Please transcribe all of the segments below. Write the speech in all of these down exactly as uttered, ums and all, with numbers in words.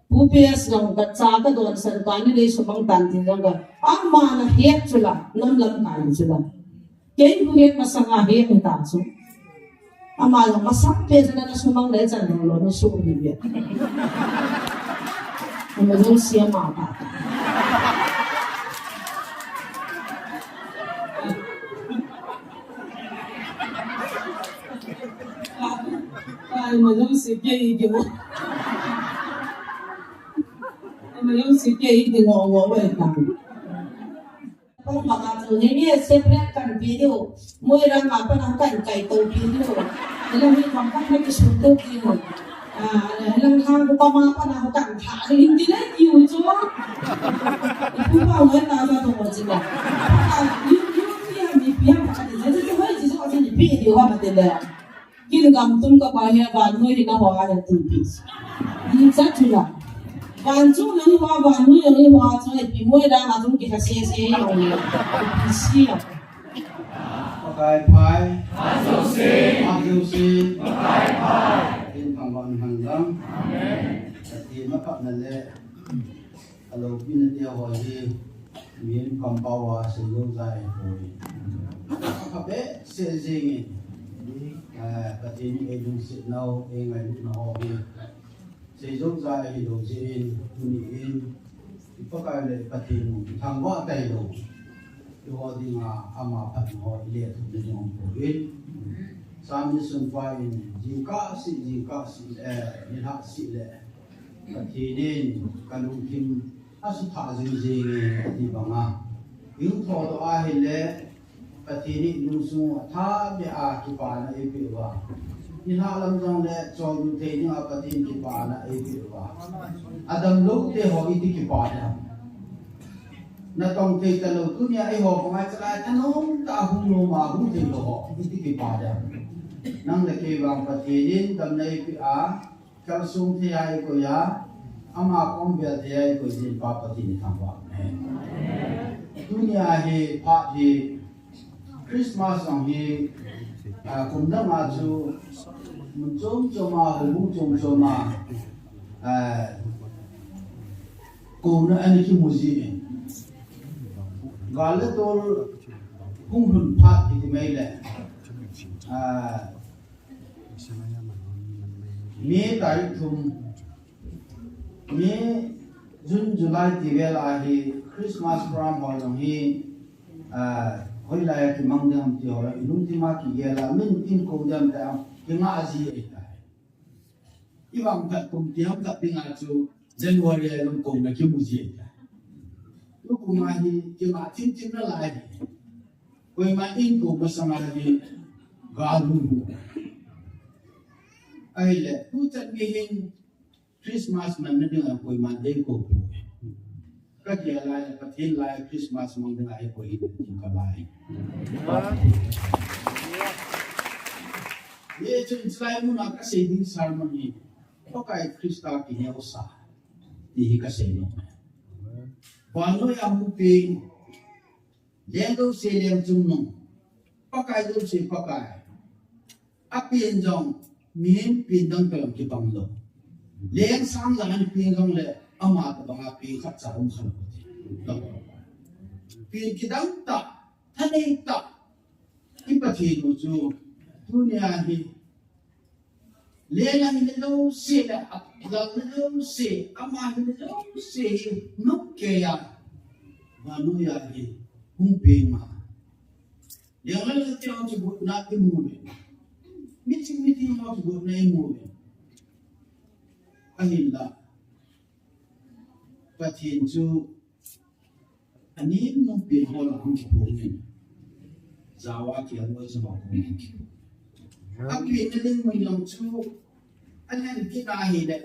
Pu P S jong ka cha ka don san ka ni lei sumang tan tin jong ka. Ama na het chu la, nam lam ka ni chu la. Kei pu het masanga het ni ta chu. Ama jong masang pe chu na sumang le chan lo lo na su ni ve. Ama jong sia ma ta. Ai, ma jong si ke i ke mo. Ai, ma jong si ke i ke mo mo we ta. Kong ma ka tu ni ni separate kan video. Moi rang ma pa nang kan kai to video. Ni la mi kam kan na ki sun to video. Ah, ni la hang ko pa ma pa na ko kan tha. Ni ni le ki u cho. Ku pa mo ta ta to mo chi ba. Ka ni ni ni mi pi ha ma ka ni je je ho ji so ka ni video ha ma te le. Kin gam tum ka pa he van noi ri na ho a he tu pi. Ni cha chu la. Van chu na ni ho van noi ni ho a chu he pi moi da na tum ki ha se se yo ni. Pi si ya. Pakai pai. Ajo se. Ajo se. Pakai pai. Tin thang van hang lam. Amen. Tin ma pa na le. Alo pi na dia ho hi. Min kam pa wa se yo zai ko. Ka be se jing. Eh, Pathen in ei lungsetnau, ei ngailut nau hi. Seijou jeh a hilou jeh in, tuni in, i Pakai le Pathen u, i thangvah tailou. Eiho dinga, ama phatna ho, i lethuh ding um poi. Psalmist sunpa in, jingkah seh, jingkah seh, eh, nilhah seh le. Pathen in, ka lungthim, asutha jing jing e, ati banga. Hung thoudoh ahile, Pathen in inung sung a thabeh a kipana eipeh uva. Nilhah lam jongle choldo thei dinga Pathen kipana eipeh uva. Adamlou te ho iti kipa dia. Natong thei talou tunia eiho banga chalai thanom tah a hung nom a hung theilou ho iti kipa dia. Nang le kei vang Pathen in damna eipeh a, kalsong thei a eikoi a, ama kom vel thei a eikoi jin pa Pathen i thangvah. Tunia hi phat hi Christmas jong hi, ah, kum dang a chu mun chom chom a, houbung chom chom a, ah, kouna ana kimu ji in. Gal le tol hung lhun phat hi ti mai le. Ah, May tarik thum, May, June, July ti vel a hi Christmas program ho jong hi, ah, hoilai a kimang ding ham ti ho, i lungthim a kigel a, min in ko ding ham ti a, kingah ji ahitai. I vang khat kum ti ham khat ding a chu January a jong kouna kimu ji ahitai. Tukum a hi kingah chim chim nalai hi. Koima in ko masang a hi gal hu hu. Ahile, tuchan gei hin Christmas manna dinga koiman dei ko poi. Ka gel a le Pathen lai Christmas mang dinga eikoi in ka lai. Hichun chulai muna kasei ding sermon hi, Pakai Christa kineosah, ti hi kasei nom. Vannoi a hung peng, leng jouse leng chungnung, Pakai jouse Pakai. Apen jong, mihem pen dang toh jong kibang lou. Leng sang lang a pen jongle, ama tobanga pen khatcha um khalou. Pen kidang tah, thanei tah, i Pathen u chu, tunia hi, leng ahile jouse le, lal le jouse, ama hile jouse hi, nop keiya, vannoi a hi, hung peng a. Leng le lal te ho chu gotna imu uve. Miching mithi ho chu gotna imu uve. Ahinla, Pathen chu anem nung pen ho lah hung kiphong in. Jaoa kiang loi chu ho hung kiphong. Apen na ding mun jong chu, alhen kit ahile,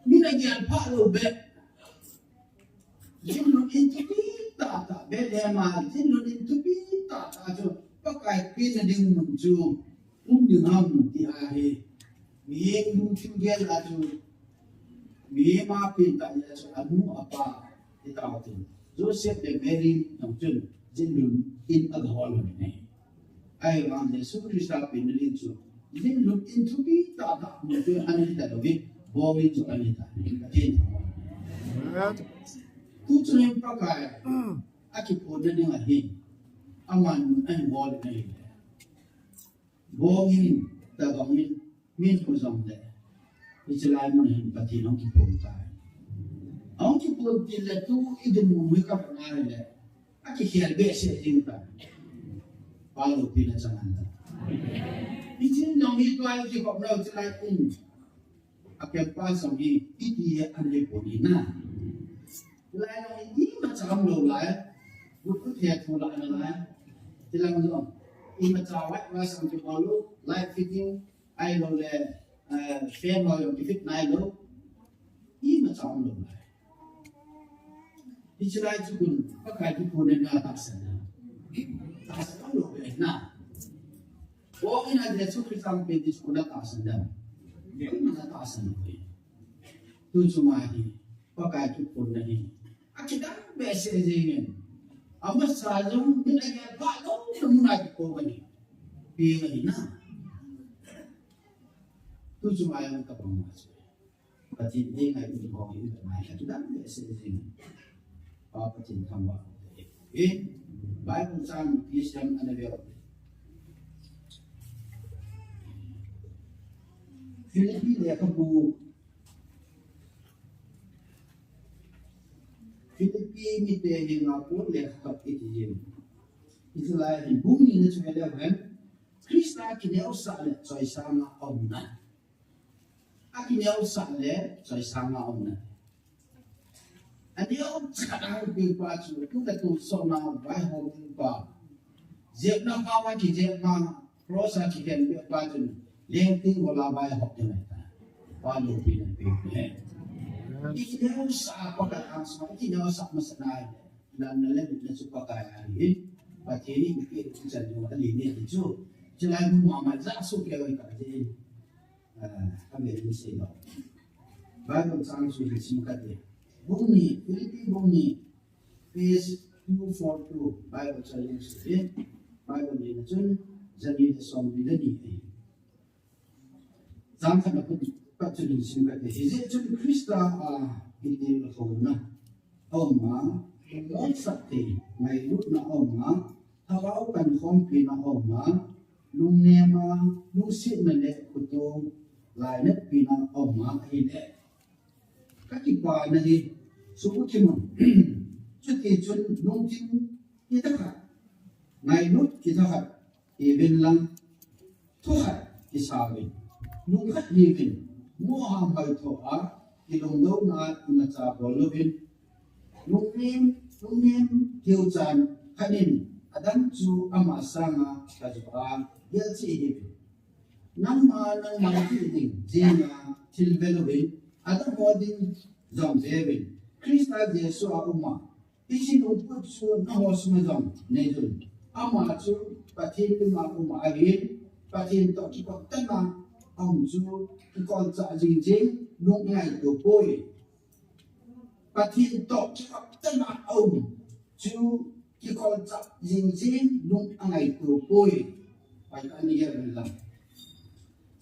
min agel phah lou beh. Jinlun in thupi tahtah, Bethlehem a jinlun in thupi tahtah chu, Pakai penna ding mun chu, um ding ham ti ahi. Mihem lungthim gel a chu, mihem a pen tah a chu, anu apa, ti tau tin. Joseph le Mary jong chun, jinlun in agahol u ahi. Ahivang Jesu Christa penna ding chu, jinlun in thupi tahtah mun chu ahi talou ve. Bongin chu ani ta, Pathen thangvah. Tuchun Pakai akiphonna ding ahi, aman ahin bol ahi. Bongin, tabangin, min khu jong le, hiche lai mun hin Pathen hung kiphon tai. Hung kiphon til le tu idinmun hi kapan le, akikhel behseh ding tai. Pa loupina chang hen lang. Hichun jong hi tua kikhopna chu lai um. Akhel pa jong hi, iti hi anei pon ahi na. Lai jong hi imacha umlou lai. Gut kut he thu la na lai. Tilang jong. Imacha white wash jong kibol lou. Light fitting ahilou le, eh, fan ho jong kifit nailou. Imacha umlou lai. Hiche lai chu kun, Pakai kiphonna tahsan na. Tahsan lou ve na. Bongin a Jesu Christa hung pen ding chu kun atahsan dem? Kun atahsan lou ve. Tuchung a hi, Pakai kiphonna hi akidang behseh jengin. Amasa jong min agel pha lou na mun a kikou ahi. Peng ahi na. Tuchung a jong tabang ma chu. Pathen ding a i um ho hi, i um ho hi, akidang behseh jeng. Pa Pathen thangvah. Eh, Bible chang pi siam ana veu. Philippi lekhabu, Philippi mite henga Paul lekhabu kiti hin. Hiche lai hin bung ni na chu he leu hen. Christa kineosah le choisanga aumna. Akineosah le choisanga aumna. Aneocha a hipeh pa chu, tu le tu sona vaihom ding pa. Jepna pa va kijepna, cross a kikhen peh pa chun, lengting hola vaihom ding ahi tai. Pa loupina peh peh. Ikineosah pa ka ang so, ikineosah masa nai. Lamna le lutna chu Pakai ahi. Pathen in eipeh u chan jong ali ni ti chu. Chulai mun mama ja su ke wai ka je. Ah, amen ni sei lou. Bible chang chu hi sim kate. Bung ni, Philippi bung ni, page two four two. Bible chang chu hi. Bible ni na chun, jani le som ni le ni. Chang khat na kut pat chun hin sim kate. Hijeh chun Christa a kitilkhouna aum a, lungmonsah thei, ngailutna aum a, thagau kankhompi na aum a, lungnem a, lungsetna le khutung lainatpi na aum a ahile, kakipana hi suhthim un. Chuti chun lungthim kitha khat, ngailut kitha khat, hiuvin lang, thu khat kisauvin, lungkhat hiuvin, moham hoitho a, kilungdouna a imacha bol louvin, lungnem, lungnem kiu chan khat in, adang chu ama sanga kajoh a, gelchih hiuvin. Nangma, nangma ti ding, jeng a, thil ve louvin, adang ho ding jong ve uvin. Christa Jesu a um a, hiche lungput chu nangho sunga jong nei un. Ama chu Pathen lim a um ahin, Pathen toh kikop tah a um chu kikolchah jing jing, lung angaito poi. Pathen toh kikop tah a um chu kikolchah jing jing, lung angaito poi. Pai ta ni ya la.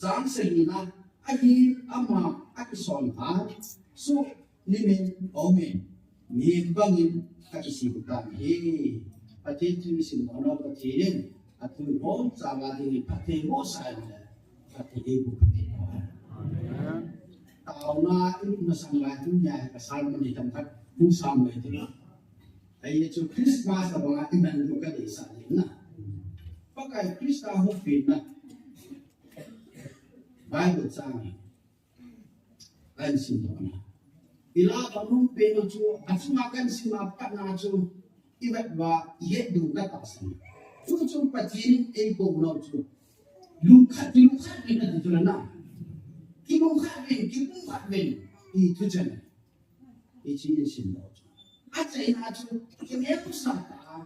Chang sagi na, ahin ama akison a, su Nimin, omin, mihem bangin kakisih u tan ahi. Pathen thu isim nau Pathen in, athu ibon chauva dingin phatthei bohsah in le, phatthei eiboh peh in. Amen. Taona i masang lai tunia hi ka sermon hi themkhat hung sam mai ding. Ahi chu Christmas a banga i man u ka deisah ding na. Pakai Christa hung pen na. Bible chang hi. Kan sim doh na. Ila pa mun pen u chu, achunga kan sim a pat na chu, i vet uva, i het diu ka tahsan. Chu chu Pathen in eikou nau chu. Lungkhat, kilungkhat uvin ati chu la na. Kilungkhat uvin, kilungkhat uvin, i thucheng. Hiche in sim doh chu. Achaina chu, kineosah tah a,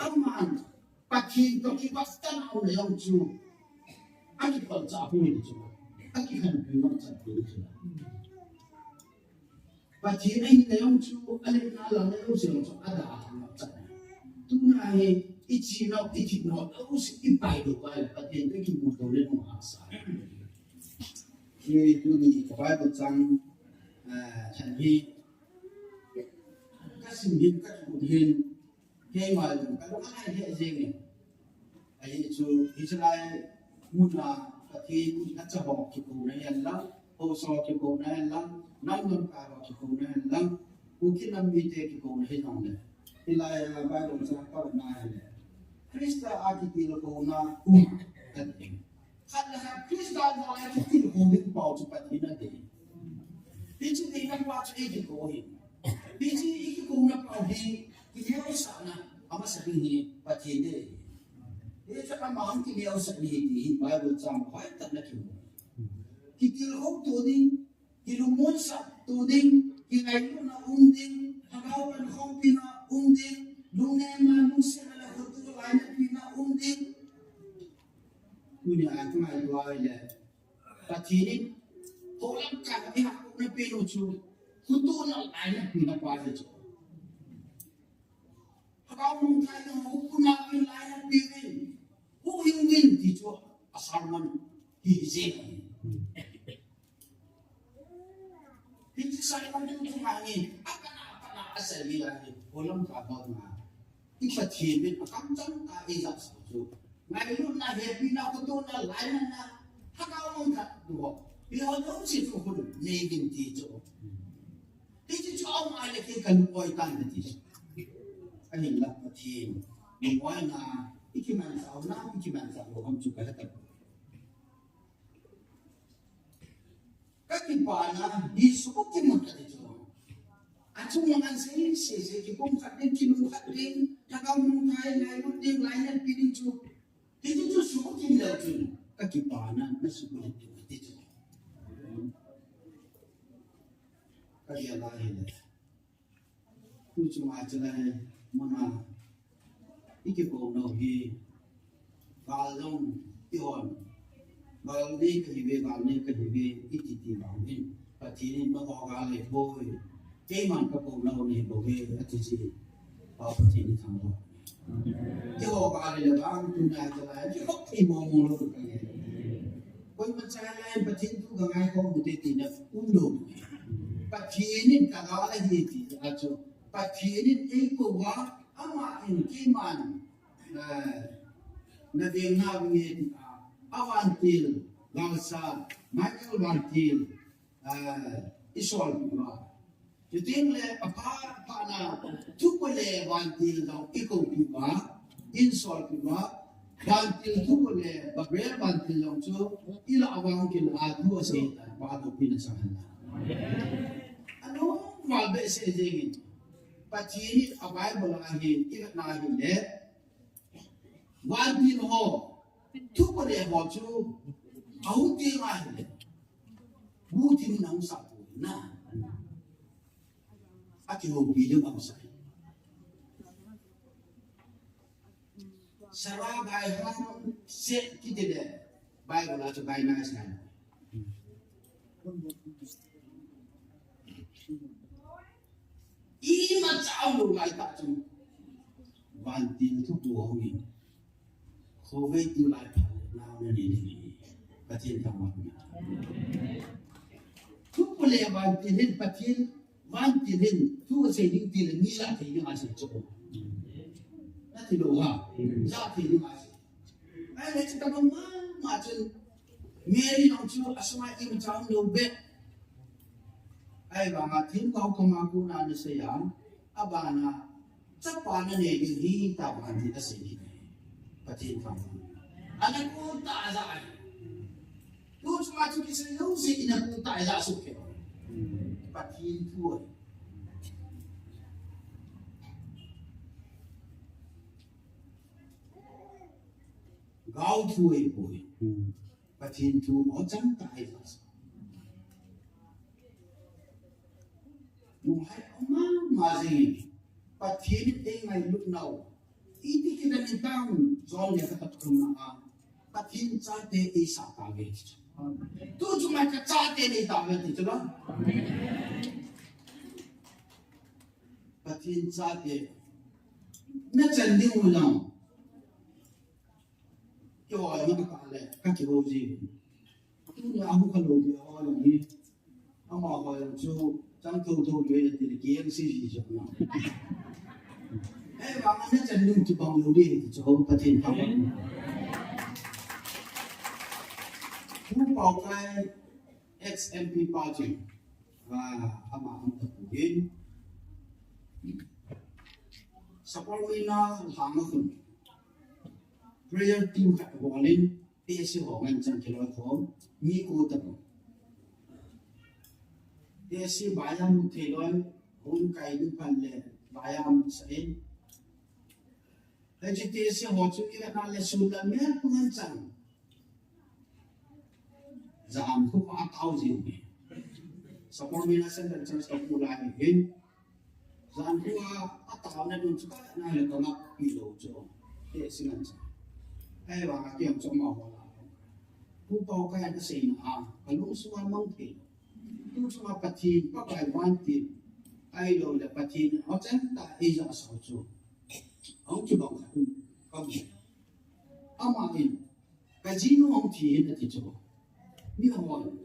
aman, Pathen toh kipah tah a um le jong chu, akikolchah poi ti chu, akikhenpi ngam chat poi ti chu. Pathen ahi le jong chu, alena la le jong chu, ada ngam chat. Tuna hi, i chinau, i thipnau, jouse i paidoh uva le, Pathen toh kimuto le jong hahsa. Hi tuni ka Bible chang, ah, chan hi ka sim hin ka thum hin keima jong ka lunghang hel jeng e. Ahi chu, hiche lai mun a Pathen in achaho kikouna hen lang, haosa kikouna hen lang, nam dangka ho kikouna hen lang, Kuki nam mite kikouna hijongle, hilai a Bible chang ka vet na hile, Christa a kitilkhouna um, ati. Khat le khat Christa jong a kitilkhou ding pau chu Pathen ahi. Hiche deina pau chu eikikou ahi. Hiche ikikouna pau hi kineosahna amasa ding hi Pathen ahi. Hiche ama hung kineosah ding ahi ti hi Bible chang hoitah in akimu. Kitilkhou to ding, kilungmonsah to ding, kingailutna um ding, lhagao pankhompi na um ding, lungnemna, lungsetna le khoto lainatpina um ding. Tunia ka ngaito a ahile, Pathen in, kholam kah a eihapohna pen u chu, khoto lainatpina pa ahi chu. Lhagao mangthah in, houpunna in lainatpi uvin, huhhing uvin ti chu, a sermon hi hijeh ahi. Hiche sermon chu chunga hi, apatna, apatna, asei mi lai hi, kholam kah a bol na. I Pathen in akamchang tah a eijahsah chu. Ngailutna, hepina, khotona, lainatna, lhagao mangthah tu ho. Eiho jouse chu khun nei uvin ti chu. Hiche chu aum a le kei kalung-oi tan nati chu. Ahinla Pathen lungoina, ikimanchah u ham, ikimanchah lou ham chu kahe tapoi. Kakipana, Jesu kakimut ati chu. Achunga ngan sei sei sei, kipumkhat ding, kilungkhat ding, lhagao mangthah, ngailut ding, lainatpi ding chu. Hiche chu suhkim leu chun, kakipana, nasuhkit ding ati chu. Kagel a hile. Tu chunga chule mun a ikikou nau hi, gal jong ihon, gal nei kahiuve, gal nei kahiuve, iti ti vang hin, Pathen in nakou gal ahipoi, keiman kakou nau nei bouve, ati chu, Pa Pathen ithangvah. Keiho gal ahile vang, tuna chule, keiho thei mong mong lou kahi. Koima cha lai Pathen thu kangai khom ute tina umlou. Pathen in kagal ahi ti a chu. Pathen in eikou a, aman keiman, eh, naveng navinge ti a. Avantil, galsat, Michael Vantil, eh, isolpeh uva. Chuteng le apha, phatna, Thupole Vantil jong ikoupeh uva, insolpeh uva, Vantil Thupole, Gabriel Vantil jong chu, ilah vang kila a thu asei tan, Pa loupina chang hen lang. Anom val behseh jeng in, Pathen in a Bible a hin, ivet na hile, Vantil ho, Thupole ho chu, ahung teng ahile, bu thim in ahung sah poi na. Akihoupi ding ahung sah. Sarah bai hang set kiti le, Bible a chu bai nai sa. Imacha aum lou lai tah chun, Vantil thupu ahung in, khovei tu lai phat le nao nanei ding ahi. Pathen thangvah in. Thupole Vantil hin, Pathen Vantil hin thu asei ding tile mi jah thei ding asei chu. Nati lou ham? Jah thei ding asei. Ahile chu tobang mama chun Mary jong chu asunga imacha aum lou beh. Ahivanga themgao koma kona nasei a, abana chapa nanei ding ahi tabang ti asei hi. Pathen thangvah. Ana kon tah a ajah ahi. Tu chunga chu kisei jouse in ana kon tah a ajah soh kei. Pathen thu ahi. Gao thu ahipoi. Pathen thu ho chang tah a ajah soh. Lunghai mama jeng in, Pathen in eingailut nau. Iti kidang itang, John lekhathot thumna a, Pathen chate eisah tauve ti chu. Tu chunga kachate nei tauve ti chu la. Pathen chate nachan ding u jong. Kihou a nung kah le, kakihou ji. Tuni a hung kha lou dia ho jong hi. Amaho jong chu chang thotho dia ti le keng si si jong na. Ahivang a na chan lung kibang lou ding ti chu Pathen thangvah. Pu Paokai ex M P pa chu. Ah, ama hung ta pu hin. Sapormeina lhang a khun. Prayer team khat bol in. Tehse ho ngen chan kiloi khom, mi ko ta bou. Tehse baya mu thei loi, hung kai du phan le, baya mu sa in. Hiche tehse ho chu i na le sun la me pu ngen chan. Jam khu pa tao jin. Sapormeina Central Church ka pu lai hin. Jan khu a, a taona ding chu ka na le ka ngap pi lou chu. Tehse ngen chan. Ahivang a kiang chu amaho la. Pu Paokai a ka seina a, ka lung sunga mang thei lou. Tu chunga Pathen, Pakai vantil. Ahilou le Pathen, ho chan ta ei ja sa chu. Hung kibang khat um, ka mu. Ama in, Ka jinu hung thi hin ati chu. Mi hon.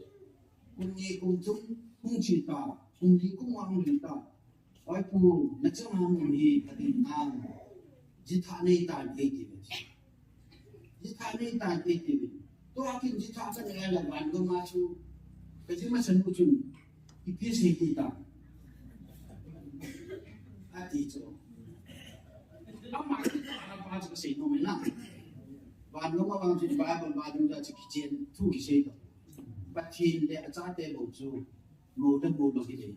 Kum ni kum thum hung thi ta. Kum li kum nga hung li ta. Oi pu, na chang ham um hi, ka tin na. Jitha nei tan ei ti ve. Jitha nei tan ei ti ve. Tua kin jitha ka nei la van gam a chu. Ka ji ma san u chun. Ipi sei ti ta. Ati chu. Ama ti ta na pa chu ka sei nom e na. Van gam a vang chu Bible va ding ja chu kichen thu kisei ta. Pathen le achate bou chu. Mo da mo ba ki dei.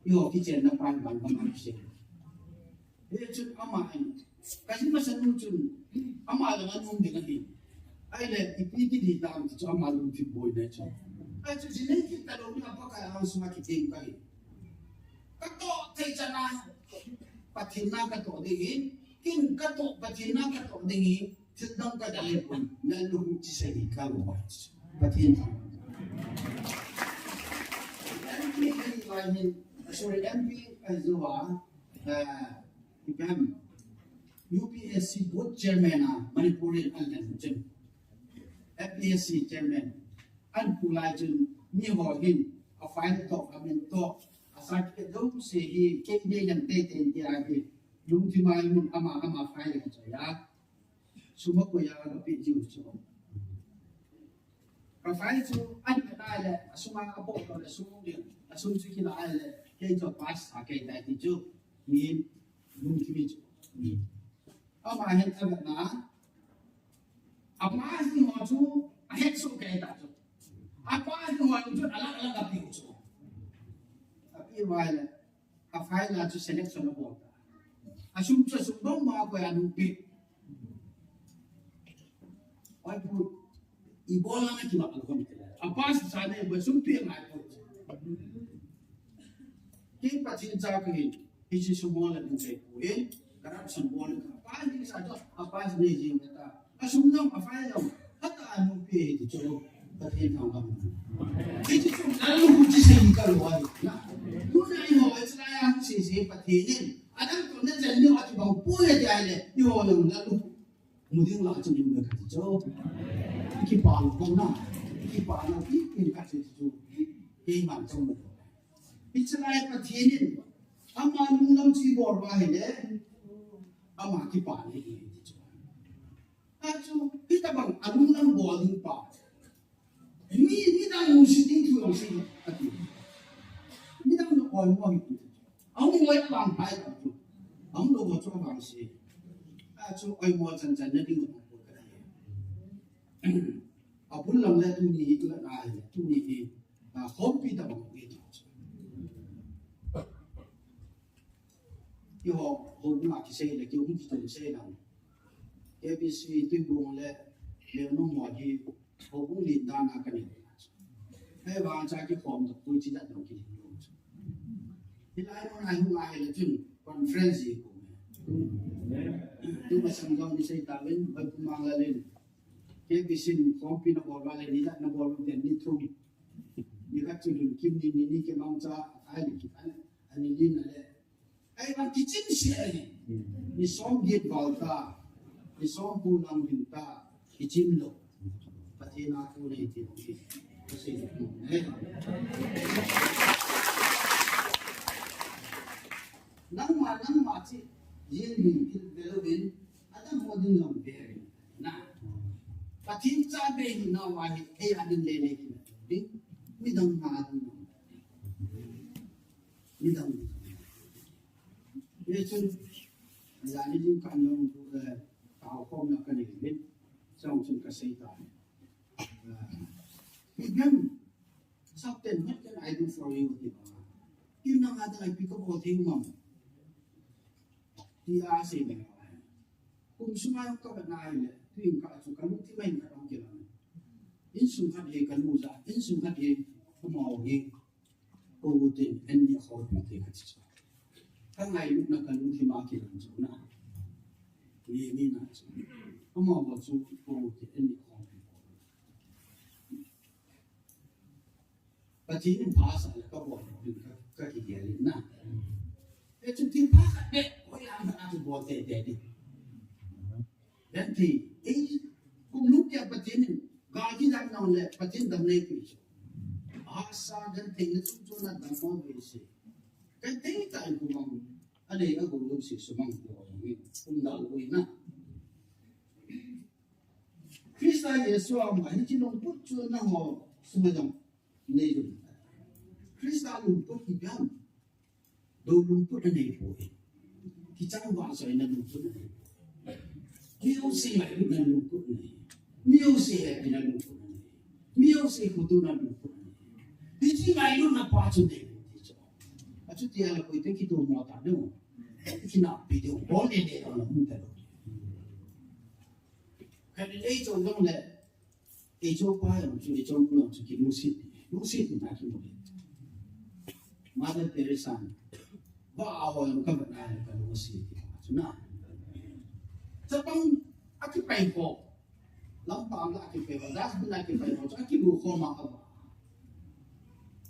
Eiho kichen na pa van gam a kisei. Hichun ama hin, ka ji ma san u chun, ama la ngan um ding ahi. Ahile, ipi ti di tam ti chu ama lungthim boina chu. Ahi chu, ji nei kit ta lou na Pakai a hang sunga kiteng ka hi. Ka toh thei chan a, Pathen na ka toh ding hi. Kin ka toh, Pathen na ka toh ding hi. Thil dang ka dang le pun, na lung chi sei di ka lo wa. Pathen thang. M P ka hi lai hin, sorry, M P ka hi jo wa, eh, ipi ham, U P S C board chairman a, Manipur in an lan chun. F P S C chairman, an pu lai chun, mi ho hin, a file toh, a min toh, a certificate dong se hi, kei nei lang te te ti a hi, lungthim a hi mun ama, ama file ka choi a. Sum a koi a ka pe jiu chu. Ka file chu an ka nai le, a sum a ka po to le sum ding, a sum chu kila ai le, kei chu pass a kei dai ti chu. Min, mun kimi chu. Ama hin a na. A pass ni ho chu, a het su kei ta chu. A pass ni ho chu, a la la ka pe chu. A pe vai le. A file a chu selection a bol ta. A sum chu sum bang ma ko ya nu pi. Oi pu, i bol na ki ma ko mi te. A pass sa ne bo sum pi ma ko. Ki pa chin cha ki, ki chi sum bol na ke pu e. Corruption bol ka. Pass ni sa to, a pass ni ji ta. A sum jong, a file jong, a ta a nu pe hi ti chu, Pathen thangvah. Hi ti chu, na lu hu chi sei ka lo ai, na. Tuna eiho, Israel a hu sei sei Pathen in. A dang to na chen ni a chu bang pu le ti ai le, eiho jong na lu. Mu ding la chu ni ka ti chu. Ki pa lo ko na. Ki pa na ki, ki ka ti chu. Ki man chu mo. Israel Pathen in. Ama lunglam chi bol va hi le. Ama ki pa ni hi ti chu. Achu, hitabang alunglam bol ding pa. Mi, midang lungset ding thu jong sei, ati. Midang lung oimo hi. Ahung loi abang phai ta chu. Ahung lou chu abang sei. Achu, oimo chan chan na ding abang bol ka ti. Abul lam le tuni hi tu na hi, tuni hi. A, khompi tabang hi tu. Eiho, houbung a kisei le, kei hung kitum sei lang. K B C, Tuibong le, Lengnu ho hi, houbung lin dan a ka nei. Hei vang cha kikhom ta pui chi lat dong kilin dong. Hilai mun a hung a hi le chun, conference hi ko. Tu masang dong ni sei ta len, bai pu mang la len. K B C in khompi na bol va le, ni lat na bol va le, ni thum. Ni khat chu lun kim ni, ni, ni kemang cha, ai ni ki, ai, ani ni na le. Ai, vang kichin se ai. Ni som get val ta, ni som pu nang lin ta, kichin lou. Pathen a thu nei Nangma, nangma chi, yin min kit velo in, adam mo din jong ve na. Pathen cha ve hi na wa hi, ei adin le le kit. Midang ma adin jong. Midang. Ye chun, ya ni din kan jong, eh, tao khom na kan ni. Chong chun ka sei ta. Ipian, something, what can I do for you? Ti ba. Ina nga dang ipi kabol thei u ham? Ti a sei ba. Kum sunga ka ba nai le, tu in ka chu ka lu ti mai ka dong ke la. Insung khat he ka lu ja, insung khat he ka mau he. Ko u tin, en ni ho pi te ka chi. Ka ngailutna ka lungthim a kilang chu na. Ni, ni na chu. Amaho chu ko u tin, en ni ho pi. Pathen in pha sa le ka bol, ka, ka kigel in na. E chu thil pha khat beh, hoi ang khat a chu bol tei tei ding. Genthei, ei, kum lung keh Pathen in, ga kidam nau le, Pathen dam nei peh chu. Asa genthei na chung chung na dam mo ve se. Genthei tah in kum ang, a nei a gou lou se sumang ko ang ni, kum dal ui na. Krista Jesu a ma hi chi lungput chu na ho suma jong nei lung. Krista lungput hi biang. Do lungput anei poi. Kichang vang soi na lungput anei poi. Mi ho si ngailutna lungput anei. Mi ho si hepina lungput anei. Mi ho si khutuna lungput anei. Hichi ngailutna pa chu nei ti chu. Achuti a la koi te kitomo ta ding. Kinapi ding. Bol ne ne la hung ta ding. Khat in ei chon dong le. Ei chon pa jong chu, ei chon pu jong chu kilungset, lungset na kimu le. Mother Teresa in, va a ho jong ka vet na le ka lungset ti chu na. Chapang a kipai ho, lampang a kipai ho, dustbin a kipai ho, chu a kilu ho ma a va.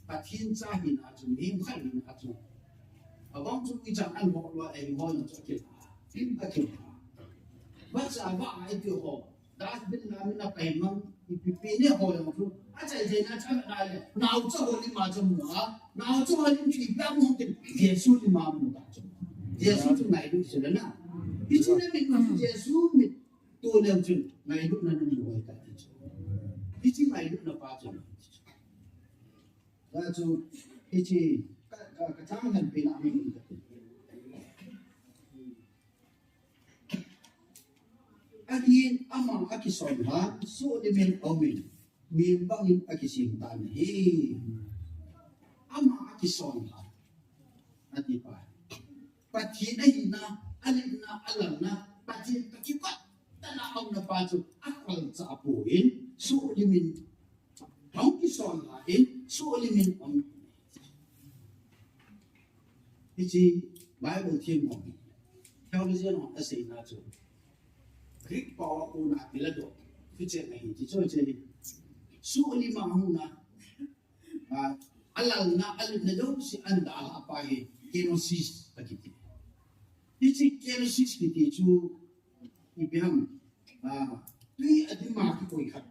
Pathen cha hina chu, mihem khat hina chu. Abang chu ichan an ho lou, ei ho jong chu a kila, a kila. Va cha va a ei ti ho. Dustbin la min a pai mang, ipi pi ne ho jong chu. A chai chai na cha na le. Nao cha ho lima cha mu a. Nao cha ho lim chu ipi a mu tin. Jesu lima mu ta chu. Jesu chu ngailut chu le na. Hichi na mit chu Jesu mit tu le chu ngailutna na mu ta chu. Hichi ngailutna pa chu. Ta chu hichi ka, ka, ka chang han pi na mi. Ahin ama akisonlhan, sohlimin aumin, mi bangin akisem tan ahi. Ama akisonlhan, ati pa. Pathen ahina, aletna, alalna, Pathen toh kipat tah a aumna pa chu akalchah poi, sohlimin. Ahung kisonlhan, sohlimin aumin. Hichi Bible thiem ho, theologian ho aseina chu Greek pao a kona philedo, hiche ahi ti chu hiche hi. Sohlim a hung na, a, alalna, aletna jouse adalhah pa hi kenosis akiti. Hichi kenosis kiti chu ipi ham, a, tui adima kikoi khat.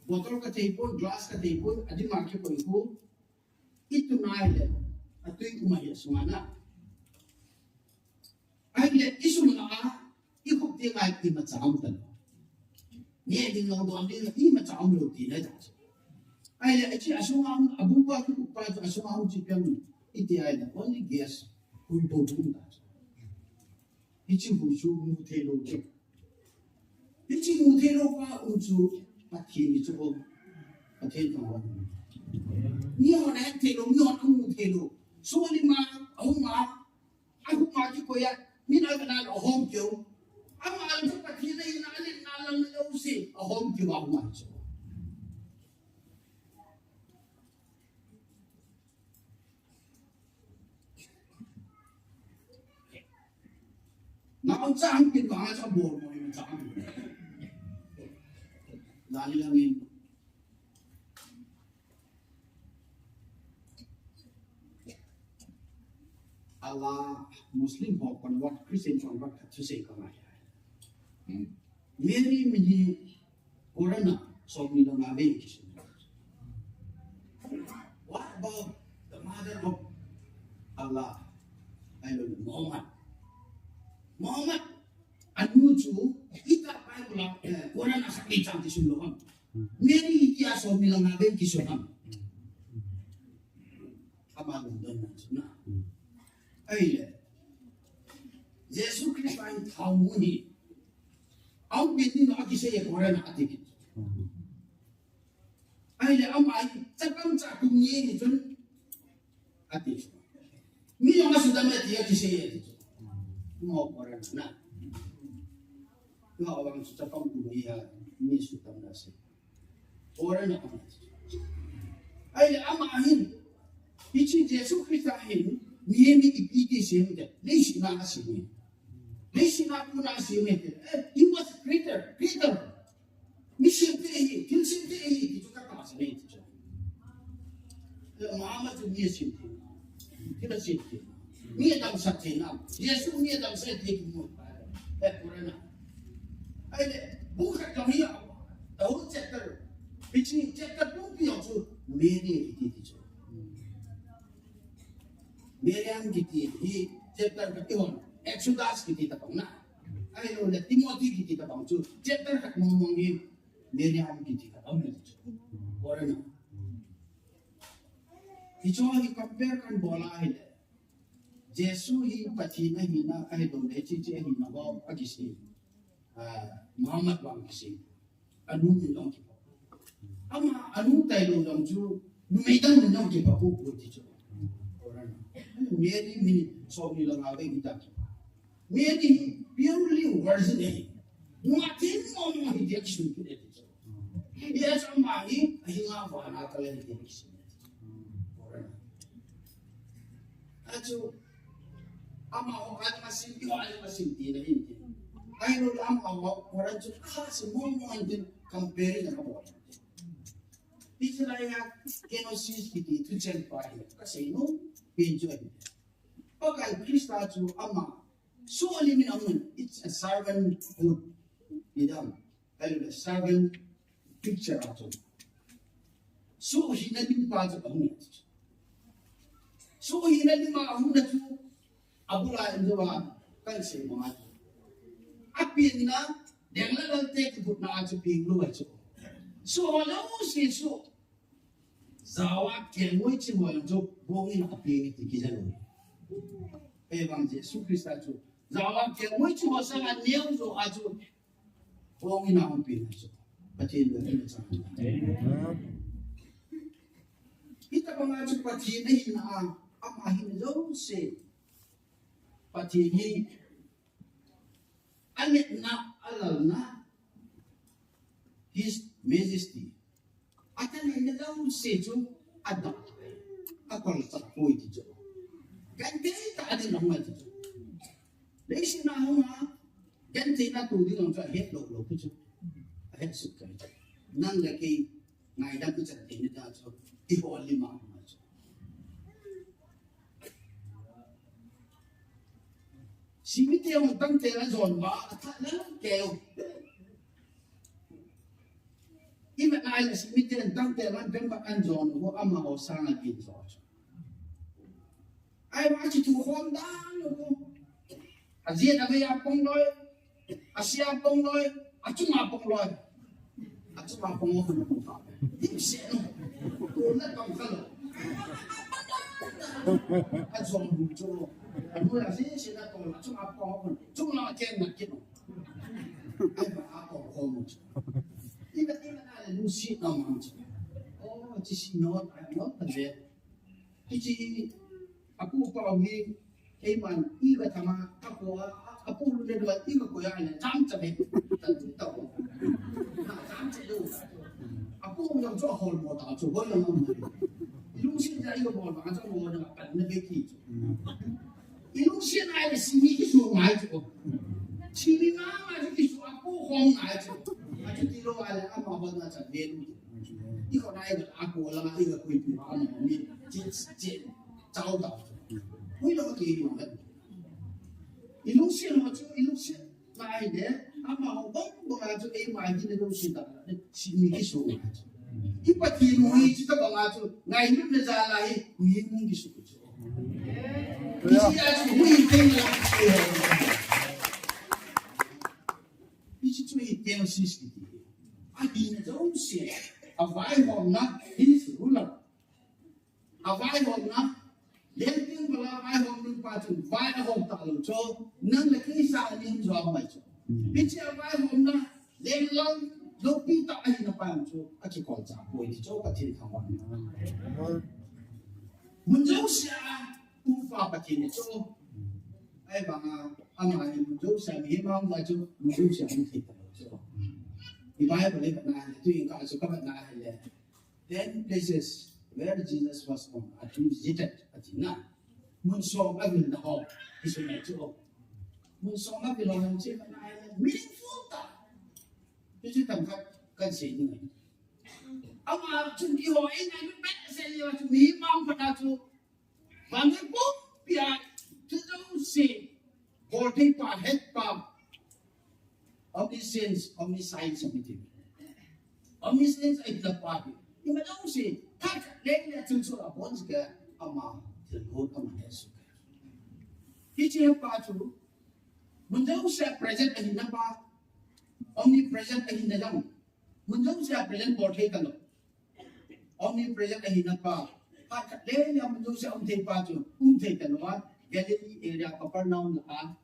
Bottle kathei poi, glass kathei poi, adima kikoi khu. Itun ahile, atui um ahi asunga na. Ahile, isunga a, ikhup teng a imacha um talou. Neh ding lou don ding imacha umlou tina ahi ta chu. Ahile, achi asunga um, abung pa kikhup pa chu asunga um chi piang iti ahile, only gas, hui bou bou um ta chu. Hichi hui chu mu thei lou chu. Hichi mu thei lou pa um chu Pathen hi chu um. Pathen toh hung. Mihon ahet thei lou, mihon amu thei lou. Sohlim a, ahung a, ahung a kikoi a, min a kana ahom keu. Ama chu Pathen ahina, aletna, alalna jouse, ahom keu a ahung a chu. Naocha hung kin vang a cha bol mo in cha hung. Dali lang in. Ala Muslim ho convert, Christian convert khat thusei ka ngai. Hmm. Mary min hi Corona, Somni le nga vei kisun. What about the mother of Allah? Ahilou le Muhammad. Muhammad anu chu, hitia Bible a, eh, Quran a khat vei chang kisun lou ham? Mary hitia somni le nga vei kisun ham? Ama lungdon na chu na. Ahile, Jesu Christa in thao mun hi, ahung pen ding a kisei e Quran a ati kit. Ahile, ama hi chapang cha kum ni ni chun ati. Mi jong asudam e tia kisei e ati chu. Mo Quran na. Nga awang chu chapang kum ni ha, mi sudam na sei. Ora na kama. Ahile ama hin. Hiche Jesu Christa hin. Mihem hi ipi ti asem em tile. Leiset a asem e. Leiset a kona asem e tile. Eh, he was creator, creator. Mi semte ahi, thil semte ahi, ti chu katahsan e ti chu. Eh, Muhammad chu mi asemte. Thil asemte. Mi adamsah theina. Jesu mi adamsah thei kimu. Eh, Quran a. Ahile, bu khat jong hi a, the whole chapter, hiche chapter pumpi jong chu Mary kiti ti chu. Miriam kiti hi chapter khat ihon, Exodus kiti tabang na. Ahilou le Timothy kiti tabang chu chapter khat mong mong hi Miriam kiti khat aum le ti chu. Quran a. Hichu hi compare kan bol a ahile. Jesu hi Pathen ahina, ahilou le hiche hiche ahina vang akisei. Ah, Muhammad vang kisei. Anu min jong kipah. Ama anu tailou jong chu, numei dang min jong kipah pou pou ti chu. Mary min somni le nga vei hitia kipah. Mary hi purely virgin ahi. Nunga themmo mo hi dia kisun kit e ti chu. Hijeh chun ama hi, ahinga vana kal ahi dia kisun. Achu, amaho, amaho asim, iho asim tina hin tin. Ahilou le amaho, Quran chu kha sim mo mo hin tin, compare na kabol. Israel a Genesis kiti thucheng pa hi, kasei nom pen chu ahi. Pakai Christa chu ama, soh lim in amun, it's a servanthood. Idam. Ahilou le servant picture a chu. Soh hina lim pa chu ahung. Soh hina lim a ahung na chu. Abul a in jou a kan sei ma chu. Apenna, deng le lal te kibutna a chu peng lou ahi chu. Soh lou sei chu. Jao a kelngoi ching ho jong chu bong in a peng ti kija lou. Ahivang Jesu Christa chu. Jao a kelngoi ching ho sanga neo jo a chu. Bong in a hung pen ahi chu. Pathen lungdon chang. Amen. Hitabang a chu Pathen ahina a, ama hin jouse. Pathen hi anepna, alalna, His Majesty. Athangahna jouse chu adang. Akolchah poi ti chu. Genthei tah a ding ahung ahi ti chu. Leiset a hung a, gentheina to ding jong chu ahet lou lou pi chu. Ahet sut kei. Nang le kei ngaidam ichan theina ding chu. Ihol lim a hung a chu. Simite hung tangte la jon ba, atha la keu. Ivet nai le simite hung tangte la bemba an jon u amaho sanga kin jo chu. Ahivang chu thu khom dan u. Ajia a vei a pong loi. Asia pong loi. Achunga pong loi. Achunga pong loi. Dim se no. Ko na tong kha lou. Achung bu chu. Anu la si si na tong achunga pong loi. Chung la ken na kin. Ahivang a pong loi mu chu. Ivet ivet nai le lungset na mang chu. Oh, chi si no, ai no ta le. Hiche, apu pa hi, keiman, iga thama, apu, apu lu le lu, iga koya le, cham cham e, tan tu tau. Na, cham cham lu. Apu yang chu hol mo ta chu, hol yang mo. Ilungset ja iga bol ma, chu mo na, pan na be ki chu. Ilungset nai le simi kisu ngai chu. Simi ngai chu kisu apu hong ngai chu. Achu ti lou ale ama hon na cha ve lu. Iga nai ga apu la iga kui pi ha mo ni. Chin chin. Chao ta. Hui lo ki ni. Ilungset mo chu ilungset nai le. Amaho bang banga chu eima hina jouse tah a, si mi kisu a chu. I Pathen u hi chuti banga chu ngailutna jal a hi mi hung kisu chu. Hiche a chu hui teng la. Hiche chu hi theosis kiti. Ahina jouse. Avaihomna, his ruler. Avaihomna, lengpin bala vaihom ding pa chun vai ahom talou chu, nang le kei sanga amin jo mai chu. Hiche avaihomna, lenglal, loupi tah ahina pa chu, akikolcha poi ti chu Pathen thangvahna. Mun jouse a, upa Pathen chu. Ahivanga, ama hi mun jouse a, mihem a um a chu, mun jouse a um thei talou chu. I Bible le kana, tu in ka chu ka na le. Ten places where Jesus was born, ati, visited, ati na. Mun som avilna ho, isu na chu. Mun som avilna ho, che na, meaningful ta. Chu chu tam khat, kan sei ni. Ama chun eiho, eina, be, sei ni, chu mi mang pa ta chu. Vannoi pumpi a, chu jouse, bolthei pa, het pa, omniscience, omniscience, omniscience, omniscience ahina pa hi. Ima jouse, thak, leng le chun chu abon ke, ama, thil hon, ama he su. Hiche pa chu, mun jouse present ahina pa, omnipresent ahina jong, mun jouse present bolthei talou. Omnipresent ahina pa. Phat khat le le mun jouse um thei pa chu, um thei talou a. Galilee area Capernaum la a.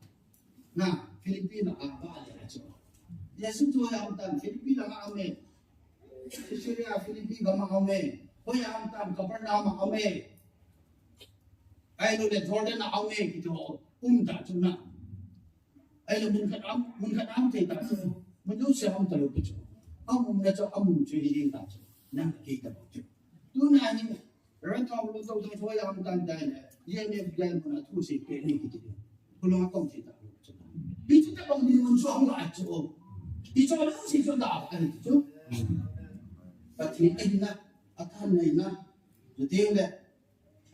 Na, Philippi la a, ba le chu. Jesu chu hoiya um tan, Philippi la a um e. Caesarea Philippi gam a um e. Hoiya um tan, Capernaum a um e. Ahilou le Jordan a um e, kiti ho, um ta chu na. Ahile mun khat a um, mun khat a um thei ta chu. Mun jouse a um talou pi chu. Aumna chu, amun chu hi ding ta chu. Nang kei ta chu. Tuna hi, ran thong lu to to thoi a um tan dai le. Ye me gel mun a thu sei pe ni kiti. Khulou a kom thei ta chu. Hichu tabang ni mun chu a um la chu. Hichu a um sei chu da a ni chu. Pathen ahina, athanna ahina. Chuteng le,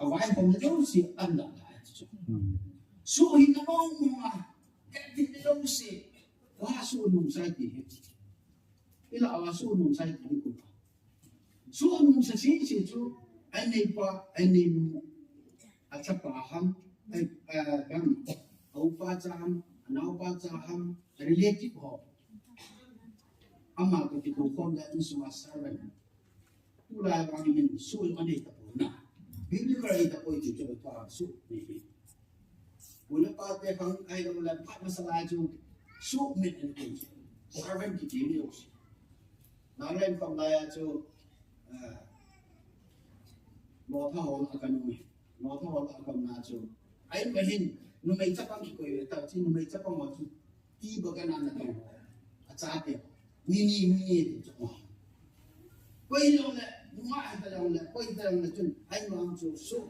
avaihomna jouse ahin la lai chu. Suhhina mong mong a, kati jouse, va suhnung sai ti hi. Ila va suhnung sai ti hi ku. Suhnung sa sese chu, aneipa, aneinu, achapa ham, a, a, bang, aupa cha ham, anaopa cha ham, relative ho. Ama kati ko khom da insunga servant. Tulai vang min suh anei tapoi na. Biblical anei tapoi ti chu pa suh ni hi. Pu le pa te khang ahilou le phat masa lai chu suh min anei tapoi chu. Servant kiti ni u. Nagaland khom lai a chu, ah, lotha hol a kan um e. Lotha hol a kan um na chu. Ahin, numei chapang kikoi ve ta chu, numei chapang ho chu. Ti ba kana natong. Achate. Mini, mini ti chu. Koi jong le, nunga hita jong le, koi hita jong le chun, ahin vang chu suh.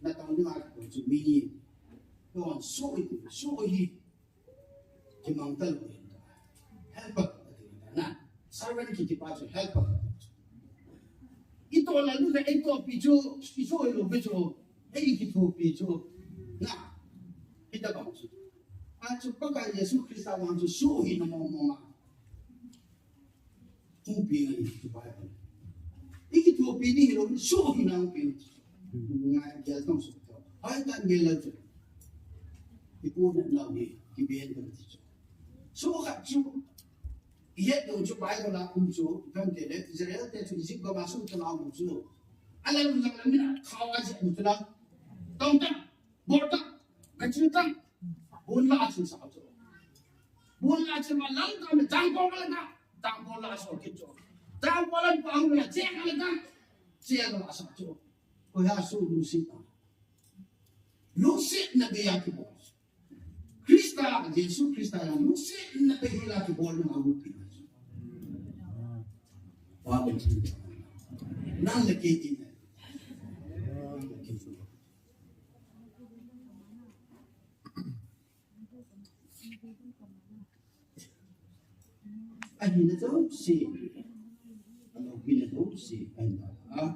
Natong dinga kikoi chu mini. Don suh hi, suh hi. Kimang talou hi. Helper. Na. Servant kiti pa chu helper. Ito la lu le ito pi chu, ito lo pi chu. Ei kithopi chu. Na. Hita bang chu. A chu Pakai Jesu Christa vang chu suhhina mong mong a. Hung pi ngai chu Bible. I kithopi ni hilou, suhhina hung pi. Ngai gel tong su to. Hai tan gel la chu. I pu na nau ni, kiben ka ti chu. Suh khat chu. I het ding chu Bible a um chu, kan ti le, Israel te chu Egypt gam a sung tah a um chu. Ala lung jang la min a khawa je um chu la. Tong tang, bol tang, ka chu tang. Bun la a chu sa chu. Bun la chu ma lang tang, tang bol la na, tang bol la so ki chu. Tang bol la pa hung la che ka la tang, che ka la sa chu. Ko ya su lu si ta. Lungsetna bei a kibol. Christa, Jesu Christa jong lungsetna bei hel a kibol na amu pi. Wa bon. Nang le kei ti. Ahina jouse, aloupina jouse, ahin la a.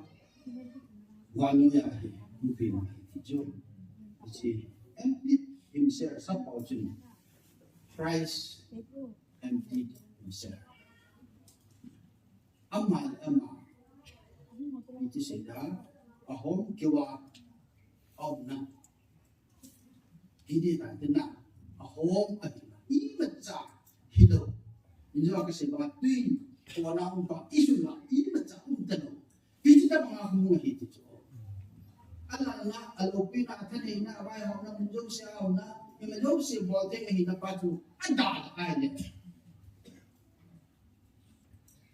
Vannoi a hi, hung pi ma hi ti chu. Hiche, empty himself, suppose, Christ empty Ama le ama, iti seida, ahom keuva aumna. Hiti ta tina, ahom atina, imacha hilou. Injo kasei banga tui, kona umpa, isunga, imacha umtalou. Hiti tabanga hung hiti chu. Alahna, aloupina, athaneina, avaihopna, mun jouse aumna, ima jouse bol thei ahina pa chu, adalha ahile.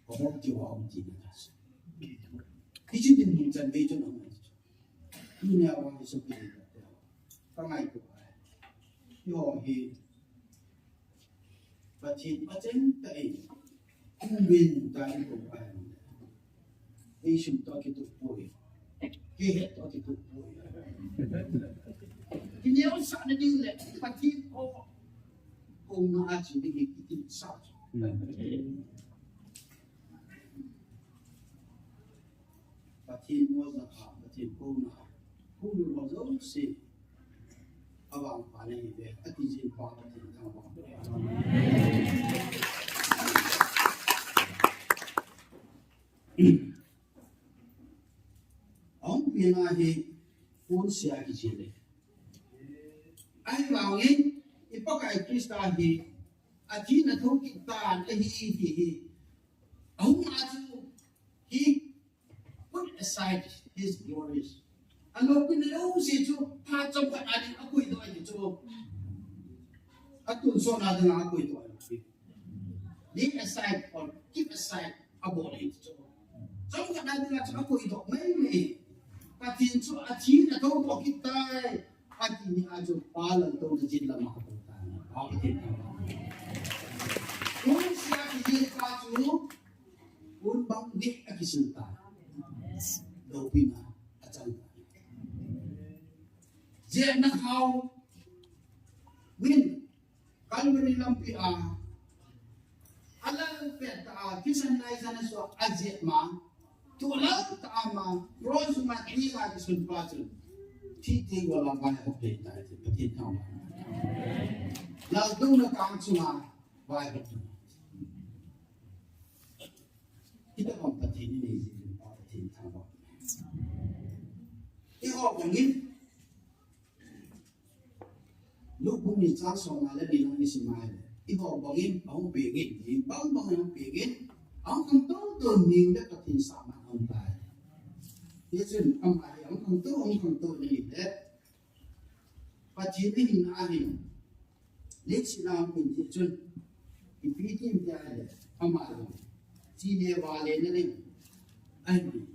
Ahom keuva aum tina ta chu. Hiche dinmun chan vei chun aum ahi chu. Tunia vang hi sopi hi ta. Ka ngaito ahi. Eiho hi Pathen pacheng tah in, kum ven tah in kou ahi. Ei sum toh kitup poi. Kei het toh kitup poi. Kineosahna ding le Pathen kou, kouna a che ding hi kitinsah. Pathen mo jaka, Pathen kouna, kouna mo jouse, avangpha nahi ve, ati jin pa Pathen thangvah. Ahung pena hi, pon sia kichele. Ahivangin, i Pakai Christa hi, athi na thou kit tan ahi ti hi. Ahung a chu he put aside his glories. Aloupina jouse chu phat chomkhat a ding a akoidoh ahi chu. Atonsot na ding a akoidoh ahi. Lay aside or keep aside abol ahi chu. Chomkhat a ding a chu akoidoh maimai. Pathen chu athi na thou doh kit tai. Ati ni a chu pa laltouna jin lama akou tan. Pa Pathen thangvah. Pon sia kijil pa chu, pon bang ding akisil tan. Loupina achang tan. Jehna khao vin Calvary lampi a, alal pet tah a, thisan naisan a sua ajeh ma, tulal tah a ma, cross ma, thina kisun pa chun, thi theng gola vaihop ding tai ti, Pathen thangvah. Laltouna kang chunga vaihop ding. Hitobang Pathen inei jeh in pa Pathen thangvah. Eiho bangin, Luke bung ni chang somnga le ni lang isim a ahile, eiho bangin ahung pengin, mi bangbang in ahung pengin, ahung khangtou tou ning le Pathen sahna aum tai. Hichun ama hi ahung khangtou, ahung khangtou in ahile, Pathen ahinna ahin, leiset a ahung in jeh chun, ipi ti em tia ahile, ama jong, chi le va le na ding ahin,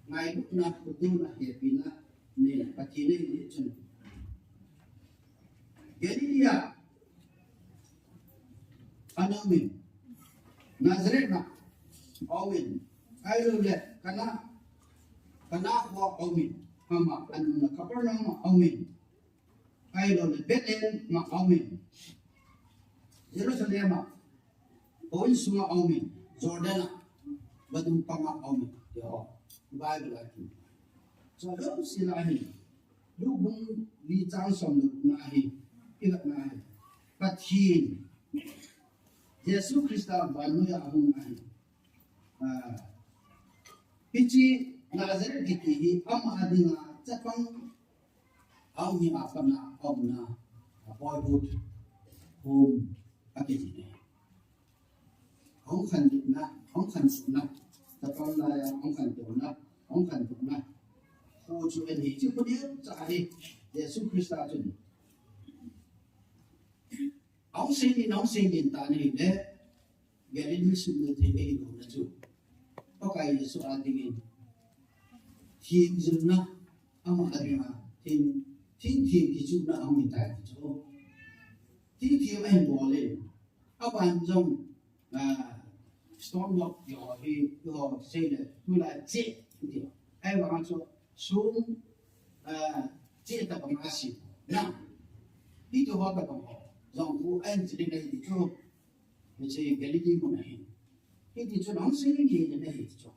ngailutna, khutuona, hepina, nei Pathen ahin jeh chun, Galilee a ana umin, Nazareth a ana umin, ahilouleh Cana, Cana kho a ana umin, ama ana umna Capernaum a ana umin, ahilouleh Bethlehem a ana umin, Jerusalem a, houin sunga ana umin, Jordan a, vadung panga ana umin, ti ho Bible a kimu. Chujou jouse lah ahin, Luke bung li chang som le gupna ahi, ivet na ahi. Pathen, Jesu Christa vannoi a ahung ahi. Ah, hiche Nazareth kiti hi ama dinga chapang ahung hi a pat a aumna, a boyhood home akiti ahi. Ahung khantouna, ahung khantouna, chapang laiya ahung khantouna, ahung khantouna. Kho chu ahi, hiche kho neocha hi, Jesu Christa chun ahung seilin, ahung seilin tan ahile, Galilee sumil thei ahilouna chu, Pakai Jesu a dingin themjilna, ama a dinga them, thingthem kichuhna ahung hitai ti chu. Thingthem ahin bol in, aban jong, ah, stone block ti ho hi, ti ho seile, tulai cheh ti ho. Ahivang chu, song, ah, cheh tobang asem na, hiti ho tobang ho jong khu ahin jil in ahi ti chu. Hiche Galilee mun ahin, hiti chun ahung seilin ahi ti chu.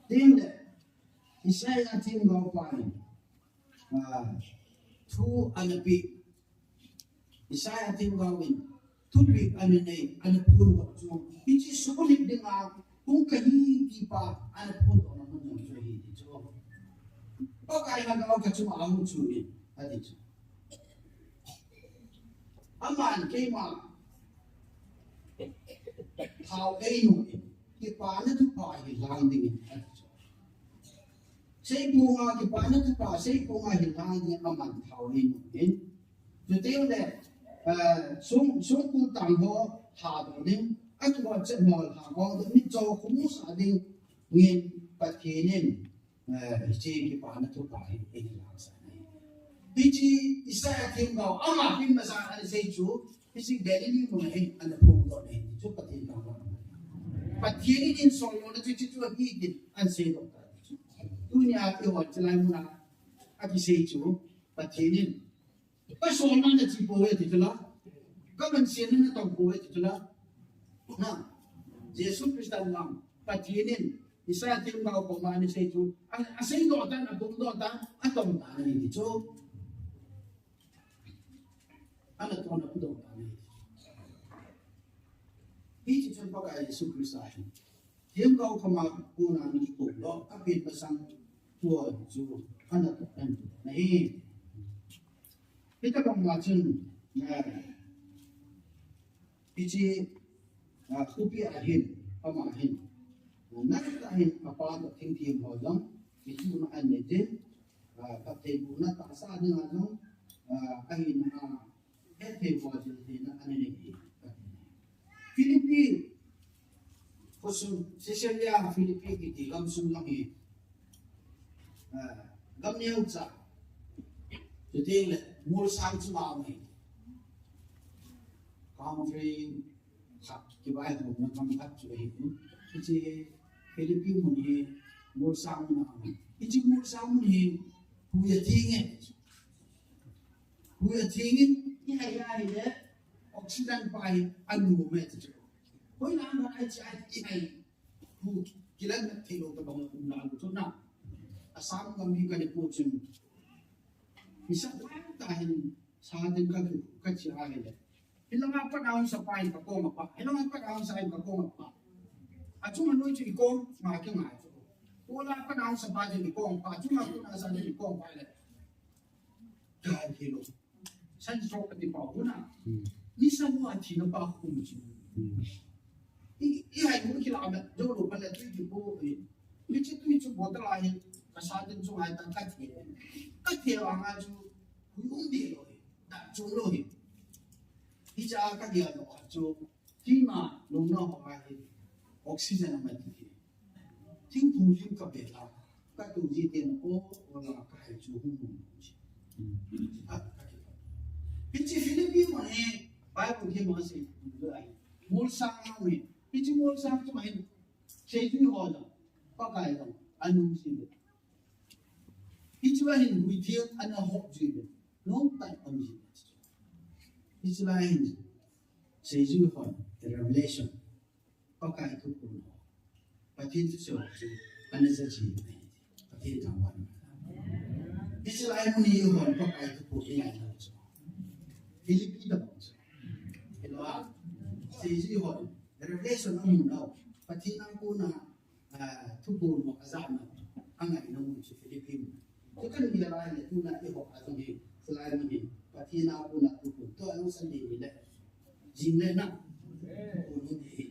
Tin le, Isaiah themgao pa in, ah, thu ana peh, Isaiah themgao in thupeh ana nei, ana phondoh chu, hiche sukha lhit dinga hung kahi tipa ana phondohna mun jong chu ahi ti chu. Pakai Lhagao kachunga ahung chuh in, ati chu. Aman keima thao einom in, kipana thupha hi lhang dingin, ati chu. Seiphonga kipana thupha, seiphonga hi lhang dingin aman thao einom in. Chuteng le, eh, song, songkul tang ho lhadoh ding, akivopchet ho lhadoh ding, mitcho khomu sah dingin Pathen in, eh, hiche kipana thupha hi eilhangsah ahi. Hiche Isaiah themgao, ama pen masa ana sei chu, hiche Galilee mun a hin ana phondoh ahi, chu Pathen thangvah. Pathen in eisolna chu, chu, chu ahi tin ana seidoh tai. Tunia eiho chulai mun a akisei chu, Pathen in Kasolna nache pouve ti chu la. Kamanselna natong pouve ti chu la. Na, Jesu Christa vang, Pathen in Isaiah themgao koma ana sei chu, a, aseidoh tan, aphondoh tan, atong tan ahi ti chu. Ana tong, aphondoh tan ahi. Hiche chun Pakai Jesu Christa hin themgao khama kona ana kikou lou, apen masang tua chu ana tong tan ahi. Hitobang ma chun, eh, hiche, ah, khopi a hin, ama hin, ah, natah in apa toh thingthing ho jong, hichu na an nei tin, ah, phattheibohna tahsa dinga jong, ah, ahin, ah, hetthei ho jil theina ana nei hi. Philippi, khosung, Caesarea Philippi kiti gamsung lang hi, ah, gam neocha. Chuteng le, molsang chu ma mai. Country khat kivaihomna gam khat chu ahi. Hiche Philippi mun hi molsang mun a um. Hiche molsang mun hi hui atheng e. Hui atheng in, ihai ahile, oxygen pa hi anom e ti chu. Hoilam a iche a ihai. Hu kilan na thei lou tobang um na lu chu na. Assam gam hi kani pu chun. Isa tah tah hin sa ding ka, kache ahile. Hilanga pat a hung sapa in kakoma pa. Hilanga pat a hung sa in kakoma pa. Achunga noi chu ikoma kingai chu. Kola pat a hung sapa chu ikoma pa. Achunga kona sa chu ikoma pa le. Kai thei lou. Sunstroke kati pa huna. Hmm. Nisa lou a thina pa khu mu chu. Hmm. I, ihai mu kila a me, jou lou pa le tui kipo, eh. Hiche tui chu bottle a hin, kasa tin chu ngai ta kathe. Kathe vanga chu, hui um deh lou hi. Da chung lou hi. Hiche a kadia lou a chu, thina lungna ho a hin, oxygen a ma ti hi. Thingphung lim ka bel a, ka tou ji ten o, o la ka hai chu hung hung. A, ka ki. Hiche Philippi mun hi, Bible hi ma sei, ai. Molsang a hi. Hiche molsang chu ma hin, seijui ho la, Pakai la, anung si le. Hiche a hin hui theng ana hop ji le. Long time um ji le. Hiche la hin, seijui ho, revelation. Pakai thuphon. Pathen thusei chu ana ja ji. Pathen thangvah. Hiche lai mun hi hon Pakai thuphon hi ngai lou chu. Philippi da bang chu. Hilou a. Seijui hon. Revelation amu lou. Pathen a kona, ah, thuphon mo ajana. Angai na mun chu Philippi mun. Chu kan gel lai le tuna eiho a jong hi, chulai mun hi, Pathen a kona thuphon, tua jong Sunday ni le, jing le na, kona hi,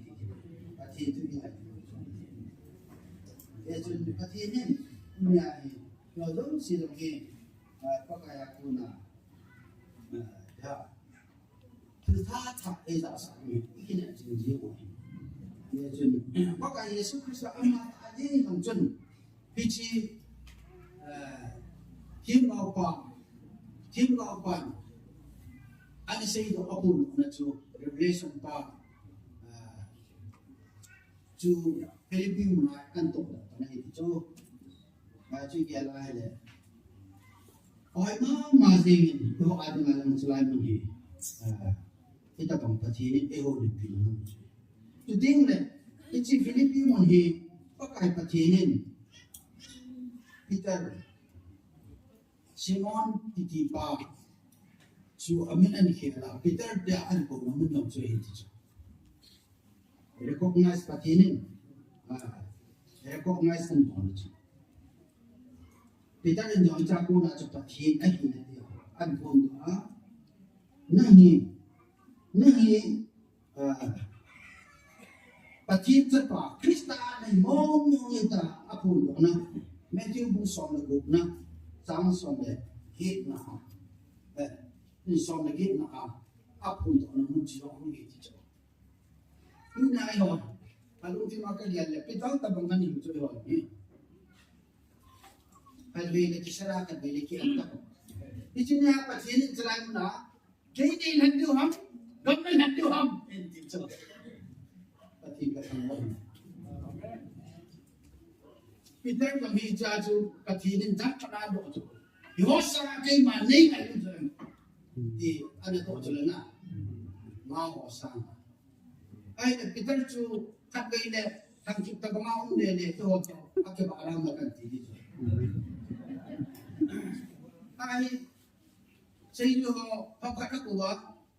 Pathen thu i ngai. E chun Pathen in, nia hi, lo jong si jong hi, ah, Pakai a kona, ah, ya, Thil thatha eija sah ni, i kinem jing jing u ahi. Hijeh chun, Pakai Jesu Christa ama tah jeng jong chun, hiche, eh, themgao pa, themgao pan, ana seidoh a pon na chu, Revelation pa, eh, chu Philippi mun a kan toh doh na hi ti chu. Ba chu gel a hile. Oi mama jeng in, eiho a dinga lang chulai mun hi. Ah, hitabang Pathen in eiho limpi na mun chu. Chuteng le, hiche Philippi mun hi, Pakai Pathen in, Peter, Simon kiti pa, chu amin ahin khel a, Peter te ahin kouna mun jong chu ahi ti chu. Recognize Pathen in, ah, recognize ahin bol chu. Peter in jong icha kona chu Pathen ahina ti ahin phondoh a, nahi, nahi, ah, Pathen chapa, Christa nahi mong mong e tia aphondohna. Matthew bung som le gupna, chang som le getna. Eh, som le getna a, aphondohna mun chu jong ahi ti chu. Tuna eiho, alungthim a kagel le, Peter tabang ahi chu eiho hi. Khatvei le kisara, khatvei le kiam tabang. Hiche nia Pathen in chulai mun a, kei nei lhan diu ham, gam nei lhan diu ham, ahin ti chu. Pathen kathangvah in. Peter jong hiche chu Pathen in jat kana doh chu. Eiho sanga keima nei lhan diu chu. Ti ana doh chu le na. Amaho sanga. Ahile Peter chu khatvei le thangkip tabang a um le le, eiho chu akibah lam a kan ti di chu. Ahi, seiding ho phabep a kouva,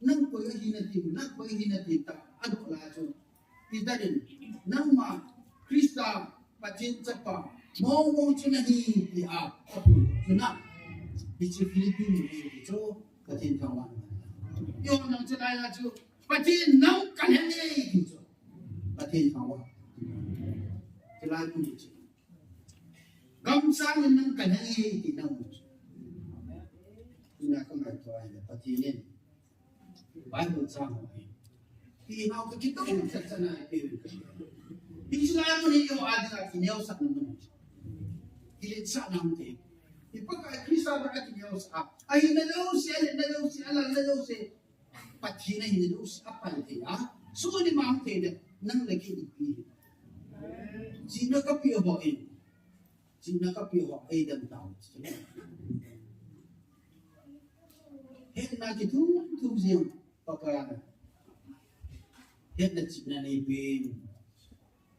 nang koi ahi nati, nang koi ahi nati tia adoh lai chu. Peter in, nangma Christa Pathen chapa mong mong chu nahi tia aphondoh chu na. Hiche Philippi mi hi chu Pathen thangvah. Eiho nang chulai a chu Pathen nang kalhen e ti chu. Pathen thangvah. Chulai mun hi chu. Gamsang in nang kalhen e ti nang mun chu. Tuna kangaito ahile Pathen in Bible chang ho hi. Ti nau ka kitong chat chat na pe. Hiche lai mun hi eiho a dinga kineosahna mun. Kiletsahna mun te. I Pakai Christa a dinga kineosah. Ahina jouse, alena jouse, alalna jouse. Pathen ahina jouse apal thei a. Suni mang thei le, nang le kei ipi. Chihna kapeh ho in. Chihna kapeh ho eidam tau. Hetna kithum thum jing Pakai. Hetna chihna neipen.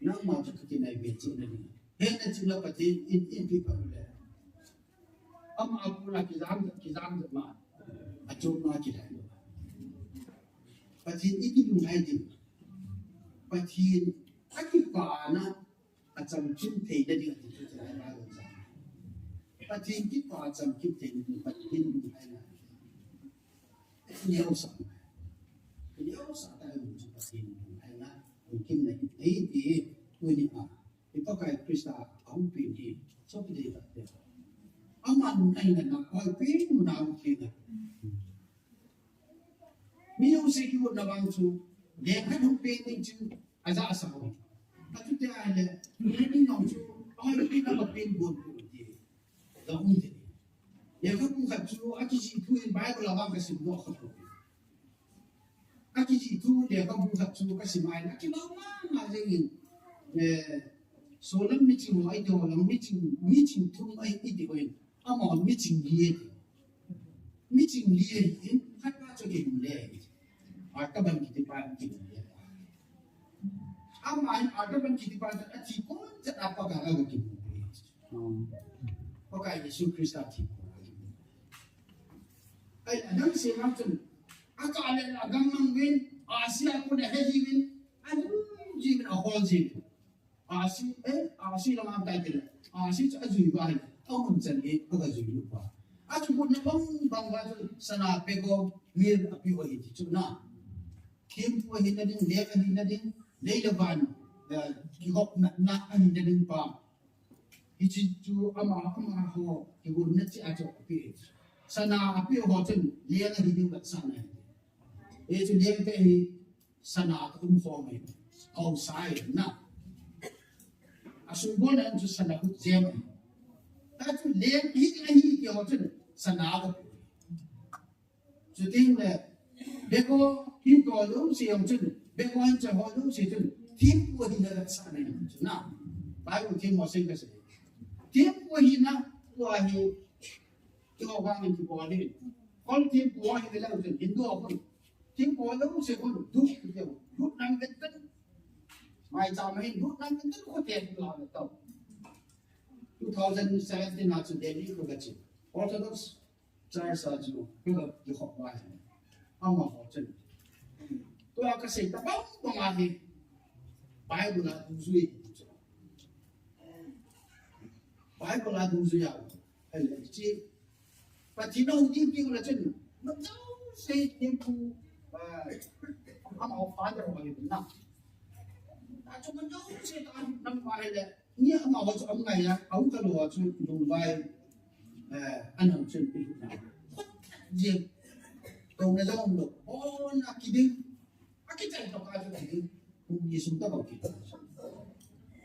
Nangma chu kakinaipe chihna nei. Hetna chihna Pathen in, in peh phat le. Ama apuna kijam, kijam ma. Achom ma kilai. Pathen iti lunglhai ding. Pathen akipana achamkim theina ding ati chu chulai Bible chang. Pathen kipa achamkim theina ding Pathen lunglhaina. Neosah. Neosah tah in chu Pathen lunglhaina. Lungkimna hi nei ti tuni a. I Pakai Christa ahung pen hi. Sopi dei tah te. Ama lunglhaina na koi pen mun a hung pen a. Mi jouse kigotna vang chu, lekha hung pen ding chu, ajah sa ho. Kachute ahile, mi ni jong chu, ahoi pen a kapen gon gon ti. Jong um te. Lekhabu khat chu, akijih thu in Bible a vang kasim doh kha poi. Akijih thu lekhabu khat chu, kasim a in, akilom mama jeng in. Eh, solam miching ho, ahi ho, lang miching, miching thum ahi, iti ho in. Amaho miching li ahi. Miching li ahin, khat pa chu kimu le ahi. Artaban kiti pa kimu le. Ama in Artaban kiti pa chu athi kon chat a Pakai a kimu le. Hmm. Pakai Jesu Christa thi kon a kimu le. Ahi, adang se ma chun. Akah le agang mang uvin, Asia kon a he ji uvin, ajui ji uvin, ahol ji uvin. Ahsi, eh, ahsi lam am tai tile. Ahsi chu ajui uva ahile. Amun chan hi, aga jui uva. Achu kut na bang bang uva chu sana peko mir ape uva ahi ti chu na. Thempu ahina ding, leng ahina ding, lei le van, eh, kihopna, na ahina ding pa. Hiche chu ama, amaho, kigotna cheh a chu ape. Sana ape ho chun, leng ahi ding vetsahna ahi. Hichu leng te hi, sana a um khom e. Aum sai na. Asumbolna chu sana khut jem e. Achu leng hi ahi ti ho chun sana a. Chuting le, beko hin to jouse jong chun, beko hin cha ho jouse chun, thempu ahina vetsahna ahi chu na. Bible themmo sei kasei. Thempu ahina, tua hi, tua vang in thempu ahi. Kol thempu ahi le jong chun, Hindu ho khun. Thempu jouse khun, du, du, du nang vet vet. Maicham hin, du nang vet vet, khote la vet tau. Two thousand seventeen a chu Delhi kho kache. Orthodox Church a chu, kihop, kihop vai. Amaho chun. Tua kasei tabang bang ahi. Bible a dungjuiya chu. Bible a dungjuiya. Ahile, chi. Pathen a hung ding ding la chun. Majouse ding pu. Ah, amaho father ho hi na. Achu majouse ta nam ahile. Ni amaho chu am ngai a, aum talou a chu lungvai, eh, anam chun ilut na. Hot jeng. Kouna jong umlou. Hon a kiding. Akichai toh a chu kiding. Kum ni sung tabang kiding.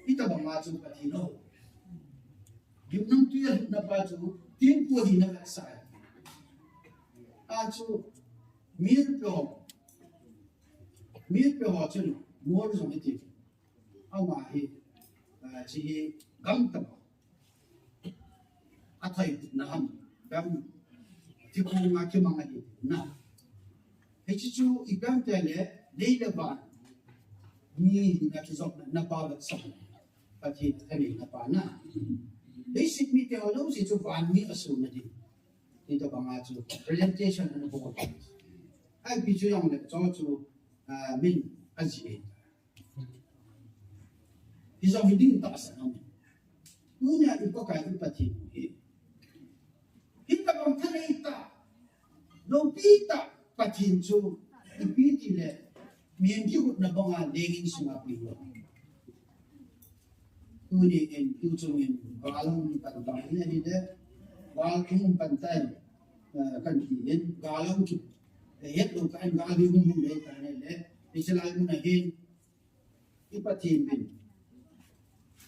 Hitabang a chu Pathen lou. Gimnamtui a lutna pa chu, thempu hina vetsah. Achu, mipi ho. Mipi ho chun, mol jong iti. Ama hi, ah, chi hi gam tah. Athai na ham, gam ti ko nga ki mang ahi na. Hichi chu i gam te le, lei le van. Mi na ki jok na, na pa vetsah. Pathen a thei na pa na. Basic mi te ho lou si chu van mi asu na di. Hitabang a chu presentation ana bol. Ipi chu jong le cho chu, ah, min aji. Hijong hi ding tahsan aum. Tunia i Pakai i Pathen hi. Hitabang thanei tah, loupi tah Pathen chu ipi ti le, mihem kihutna banga lengin sunga pui lou. Tuni in, tu chung in, gal hung pan tai in, ani le, gal hung pan tai, eh, kan ti in, gal hung ki, eh, het lou ka in, gal hung hung le ta ne le, i chalai mun a hin, i Pathen min,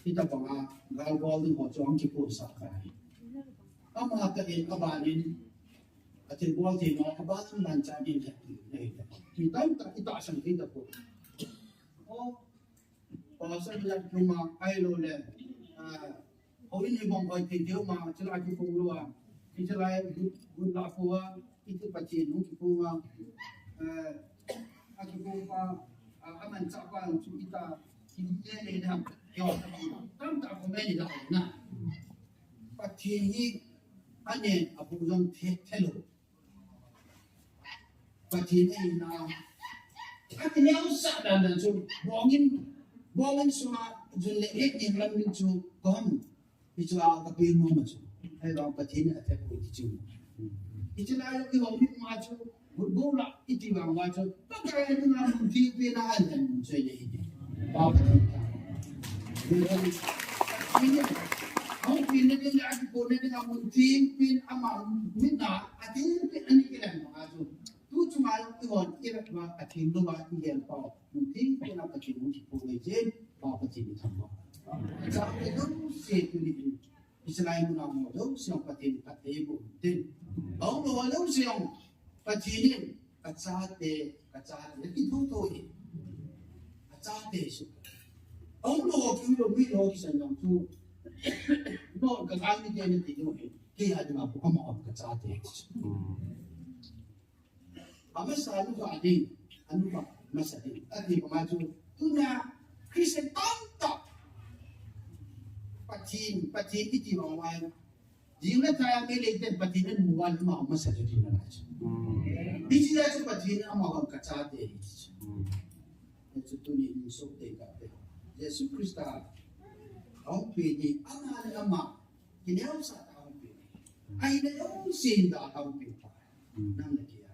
hitabang a, gal bol ding ho chu hung kipusa ka. Ama tah in, aban in, athilbol thei no, aban in ban chan in, he, he, he. Mi tamtah, i tahsan thei tapou. O, Pastor la kiuma ahilou le, ah, houin hi bang hoi thei thei uma, chulai kiphong lou a, chulai gu-, gu la pho a, iti Pathen hung kiphong a, eh, akiphong pa, ah, amanchah pa chu ita, ki le le na, yo, tamtah ko me ni la na. Pathen hi anen abu jong the, the lou. Pathen ahina. Akineosah dan dan chu, bongin, bongin sunga, jun le ek nin lam min chu, kom. Hichu a kape nom a chu. Ahivang Pathen in athep poi ti chu. Hichu lai lo kihou mi ma chu, gu bo la, iti vang va chu. Pakai a dinga mun thengpen a ahin mun choi le hi. Pa Pathen ta. Hung pen na ding le, akipo na ding a mun thengpen ama mit na, athengpen ani kilan ma chu. Tu chunga jong ihon, ivet uva, Pathen lou va, igel pau. Mun thengpen a Pathen hung kipo ngai chen, Pa Pathen ithangvah. Chate jouse tuni in, Israel mun a ho jouse jong Pathen in phatthei boh in tin. Aum lou ho jouse jong, Pathen in, kachate, kachate, kithoto in. Kachate su. Aum lou ho, kiu lou, mi lou, kisan jong chu. No, kakai mite nati lou in. Kei a dinga pu ama kachate. Amasa anupa ding, anupa masa ding. Ati banga chu, tuna Christian tamtah. Pathen, Pathen iti bang uva. Jing le thai a Meitei ten Pathen amu uva ama masa chu ding na chu. Hiche a chu Pathen ama bang kachate. Hichu tuni in sohte kate. Jesu Christa ahung pen hi ama le ama kineosah tah a ahung pen. Ahina jouse in dah a ahung pen pa. Nang le kei a.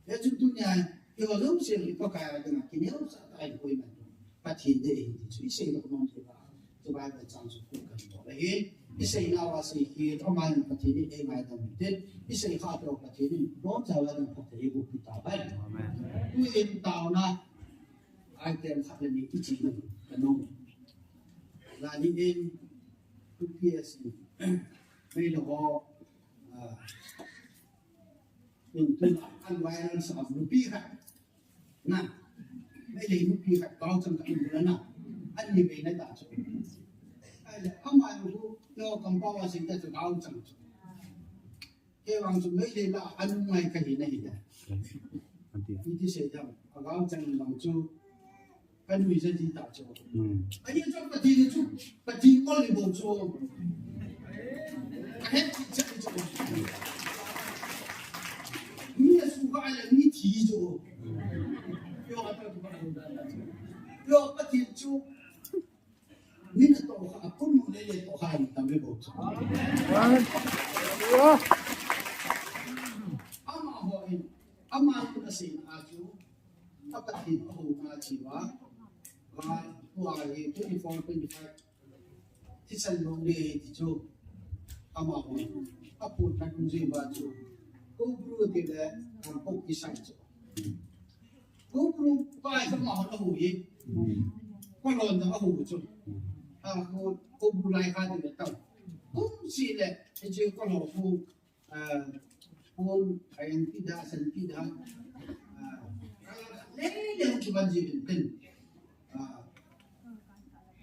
Hichu tunia, eiho jouse hi Pakai a dinga kineosah tah a ihi man. Pathen dei ahi ti chu isei lou nom thei uva. Chu Bible chang chu pu kan bol ahi. Isei nauva sei hi, ama in Pathen in eingaidam in tin. Isei kha peh Pathen in, bol chauva ding Pathen in eiboh pi tahen. Amen. Tu in taona, item khat le ni ichi na, ka nom. Lani in, tu P S in, mei lo ho, ah, in tu an viral sa nupi khat. Na, Meitei nupi khat gaochang khat um na, an ni vei na ta chu. Ahile, ama hu, no, kampao a sing ta chu gaochang chu. Kei vang chu Meitei la, an um ngai kahi na hi da. Iti sei dam, a gaochang vang chu, ka nui ja ji ta chu. Ani chu Pathen chu, Pathen ol ni bou chu. Ka het chi cha chu. Ai le mi thi chu. Yo ata tu ba. Yo Pathen chu. Min atoh kha, akum mu le le toh kha, tam le bo chu. Amaho in, ama in asei na chu, a Pathen ahou na chi uva, va, tua hi twenty-four, twenty-five, thisan long le ti chu, amaho in, apu na dun jui uva chu, ko bru ti le, ko ki sai chu. Ko bru pa chu amaho na hu hi. Ko lon da hu chu. A ko, ko bru lai kha ti le tau. Kum si le, e chu ko lo hu, a, ko, a yang ti da, san ti da. A, le le ki ban ji ben ten. A,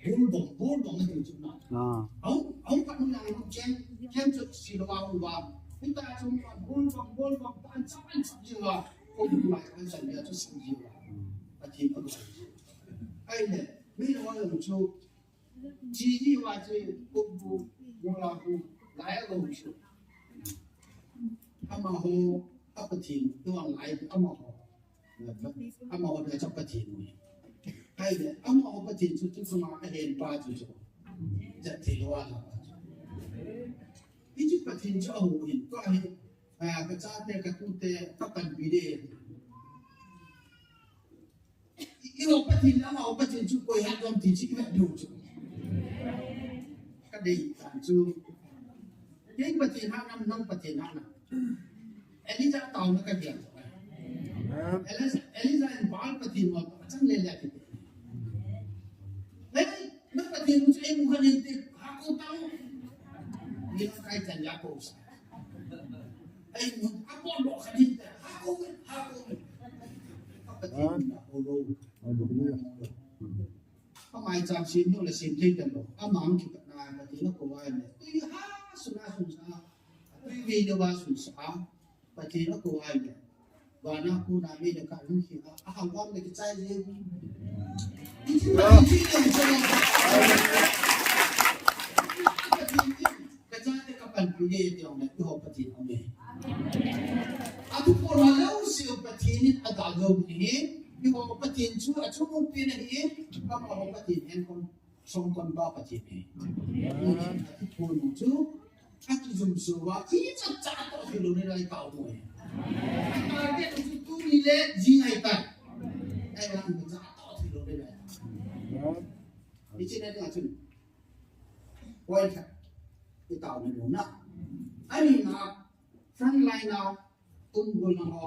Bol bom, bol bom na ti chu na. Ah. Au, au pa nu yang chen, chen chu si lo au ba. Hita chu bol bom, bol bom, pan cha, pan cha ji wa. Ko bu ma kan san ya chu sin ji wa. Pathen ko. Ai le, mi lo wa chu. Ji ji wa chu ko bu, mo la bu, lai lo chu. Amaho, a Pathen, to ang lai amaho. Amaho le cha Pathen u. Ai le, amaho Pathen chu chu ma a hen pa chu chu. Cha thei lo a la pa chu. Hi chu Pathen chu ahu hin, ko hi, a, ka chate, ka tute, ka panpi de. I, i ho Pathen, amaho Pathen chu koi hat dom ti chi ki vet du chu. Ka dei tan chu. Kei Pathen ha nam, nang Pathen ha nam. Elijah tao na ka dia. Elijah, Elijah in Baal Pathen mo, achang le le ki. Hey, na Pathen mo ai mu kha ni te, ha ko tao. Ni na kai chan ya ko sa. Ai mu, a ko lo kha ni te, ha ko, ha ko. Pathen na ko lo. Hallelujah. Amai cham sim nu le sim thei kan lo. Amang ki na Pathen ko ai le. Tui ha suna sunsa. Tui ve le wa sunsa. Pathen ko ai le. Vana ko na me le ka lu ki a. A ha wa le ki chai le. Iti Pathen ki le so. Ka chate ka panpi le ti ong le, i ho Pathen ong le. Atu ko la leu si Pathen in a da leu ni hi, i ho Pathen chu a chu mu pi na hi, ka ma ho Pathen en kon, song kon ba Pathen hi. Atu ko nu chu, a ki zum su wa, i cha cha to hi lo ni lai ka mo hi. A target chu tu ni le, ji ngai ta. Ai la ni cha to hi lo ni lai. I chi na ni a chu. Koi khat, i tao ni lo na. Ani na, front line na, tum gol na ho.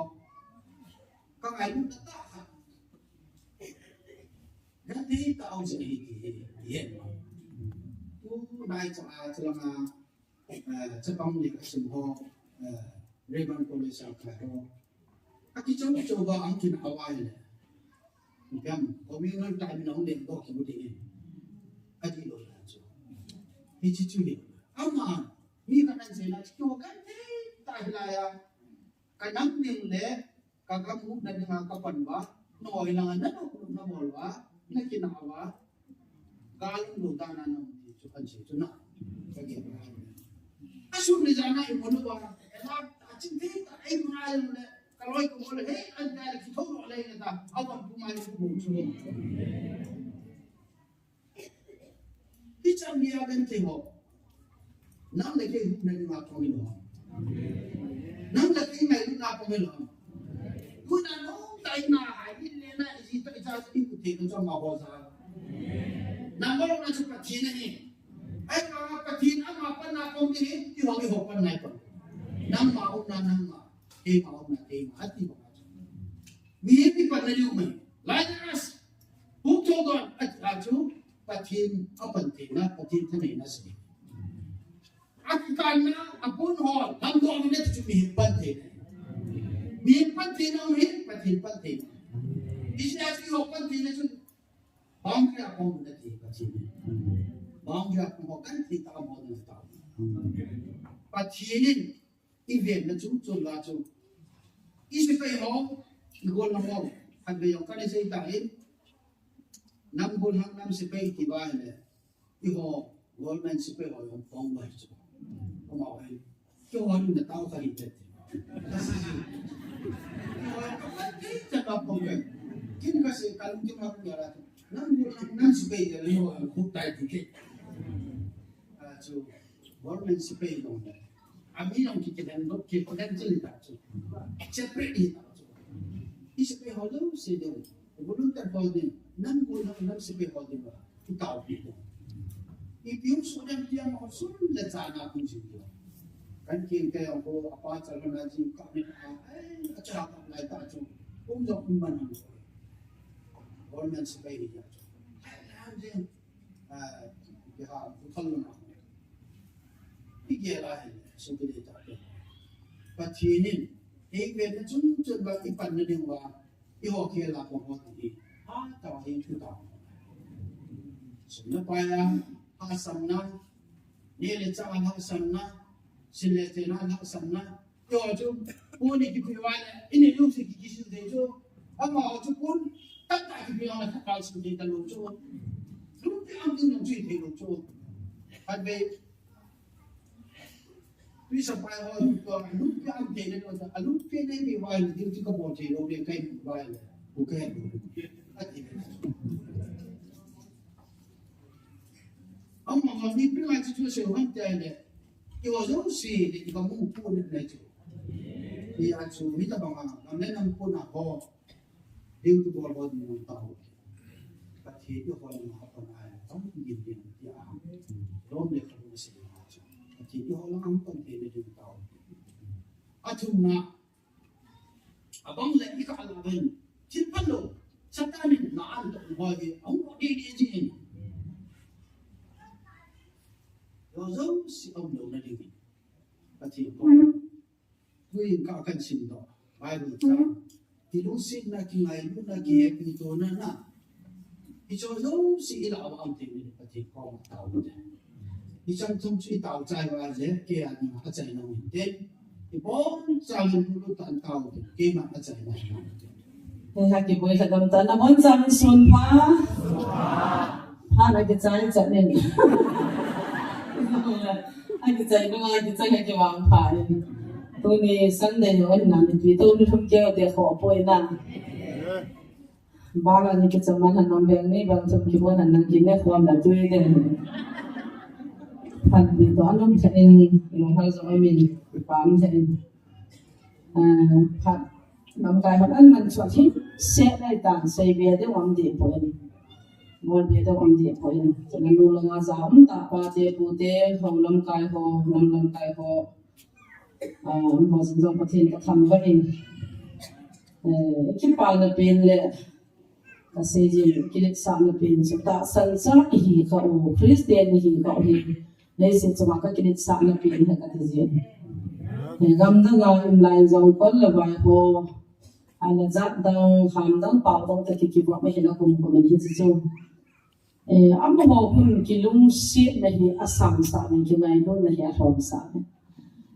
Ka ngai lut na ta khat. Gan thei tao se hi ti hi, ti hi. Tu nai cha a, cha la ma, eh, cha pang ni ka sim ho, eh, Rayburn College a ka ho. A ki chau chau ba ang kin a wai le. Gam, communal time na hung le bo ki bu ding. A di lo la chu. Hi chi chu ni. Ama, mi ka nan se na chu kan te ta hi la ya. Ka nang ding le, ka gam mu na ding a ka pan ba. No i la na no na mo ba. Na ki na ba. Galing lo ta na na ti chu kan chi chu na. Ka ge ba. A sum ni jana i mo lo ba. E la a chin te ta ai ma ai le. Ka loi ko mo le he an ta le ki tho lo le na ta. A bang pu ma le pu mo chu. Hi chan mi a ben te ho. Nang le kei hu na ni ma ko mi lo. Nang le kei mai lu na ko mi lo. Ku na no tai na ai ni le na i ta i ta ni ku te ko ma ho sa. Nang ko na chu Pathen ni. Ai ma Pathen ama pan na ko mi ni, i ho i ho pan na ko. Nang ma u na nang ma. Kei ma u na kei ma. Ati ba. Mi hi mi pan na liu mai. Lazarus. Hung thou don, a, a chu, Pathen a pan theina, Pathen thaneina sei. A kikanna, a pon ho, lam dong le chu mihem pan theina. Mihem pan theina, mihem Pathen pan theina. Israel ki ho pan theina chu, boundary a pon na thei Pathen. Boundary a pon ho kan thei ta mo na ta. Pathen in, I ven na chung chung la chung. I sepai ho, i gol na ho, khat ve jong kana sei ta in. Nam gol hang nam sepai ti ba le. I ho, government sepai ho jong pong ba chu. Ko ma ho. Ko ho na tao ka ri te. Kei cha ka pong ke. Kin ka se kan ki ma ku ya la. Nang bu nang nang si pe ya le ho ku tai tu ke. A chu government si pe lo. Ami long ki ken lo ki ken chili ta chu. Separate hi ta chu. I si pe ho lo si de. Volunteer ho de. Nang bu nang nang si pe ho de ba. Ki tao pi de. Ipi hung sudam tiang hung sun le chana hung jin lo. Kan kin te hung ko apa chal na jin ka me a, ai, a cha ka lai ta chu. Hung jo hung man hung. Government sepai ni ja chu. Ai, ai, jin. Ah, ki ha, hung thal na. I ge la he, su ki de ta ke. Pathen in, ei ve na chung chung ba i pan na ding wa. I ho khel a ko ho ti hi. Ha ta hi thu ta. Sum na pai a, ha sam na. Ne le cha ha sam na. Sin le te na ha sam na. Yo chu, pu ni ki pi wa le, i ni lu si ki ki sin te chu. Ama ho chu pun, ta ta ki pi wa le ta ka sin te ta lu chu. Lu ki am tin lu chu te lu chu. Hat ve, Pi sa pai ho, ko lu pi am te ne ko ta, lu pi ne pi wai ne, ti ka bo te lo ne kai wai ne. Ko kai lo. A ti ne. Am ma ni pi ma chu chu se hon te ne. Ki ho jo si ne ki ka mu pu ne ne chu. Ki a chu mi ta ba ma, ngam ne nam pu na ho. Ding tu bol bol ding tao. Pathen i hol ma hapon ai, tong ding ding tia. Rom le khabu se ma chu. Pathen i hol ma hapon te le ding tao. A thumna. Abang le i ka la ben. Chin pan lo. Satan in na an to ho ye. Ang ko di di ji. Yo zo si om lo na ding. Pathen ko. Tuin ka kan sim doh Bible chang. Kilungsetna, kingailutna, kihepi tona na. Hicho jouse i lah uva um teng le Pathen koma tao u te. Hichan thum chu i tao chai uva le, kei a dinga achaina um inte. I boncha le lulu tan tao u te. Keima achaina um inte. He ha kiboi lhadam tan, aboncha min sun pha. Pha na kichai chat in. Akichai nunga kichai kakivang pha in. Tuni Sunday ho ahin, mipi toh ni thum keu te kho poi na. Bang ani kichai man han nam beng ni bang thum kibon han nang kine khom na tui den. Phan pi toh anom cha in, lunghal jong amin, pam cha in. Ah, phat lamkai hon an man chuat hi, se nai tan, sei be ding um deh poi. Bol be ding um deh poi. Chana nu langa ja um ta pa te pu te, ho lamkai ho, nam lamkai ho. Ah, um ho jin jong Pathen ka thangvah in. Eh, kipana pen le, Ka sei jin, kiletsahna pen chu tahsan cha ihi kha u, Christian ihi kha u hi, leiset chunga ka kiletsahna pen hi kati jin. He gam danga um lai jong kol le vai ho, ana jat dang, ham dang, pao dang toh kikivop ahin, akum kum in hiche chu. Eh, amaho hun kilungsetna hi asang sah in, kingailutna hi alhom sah in.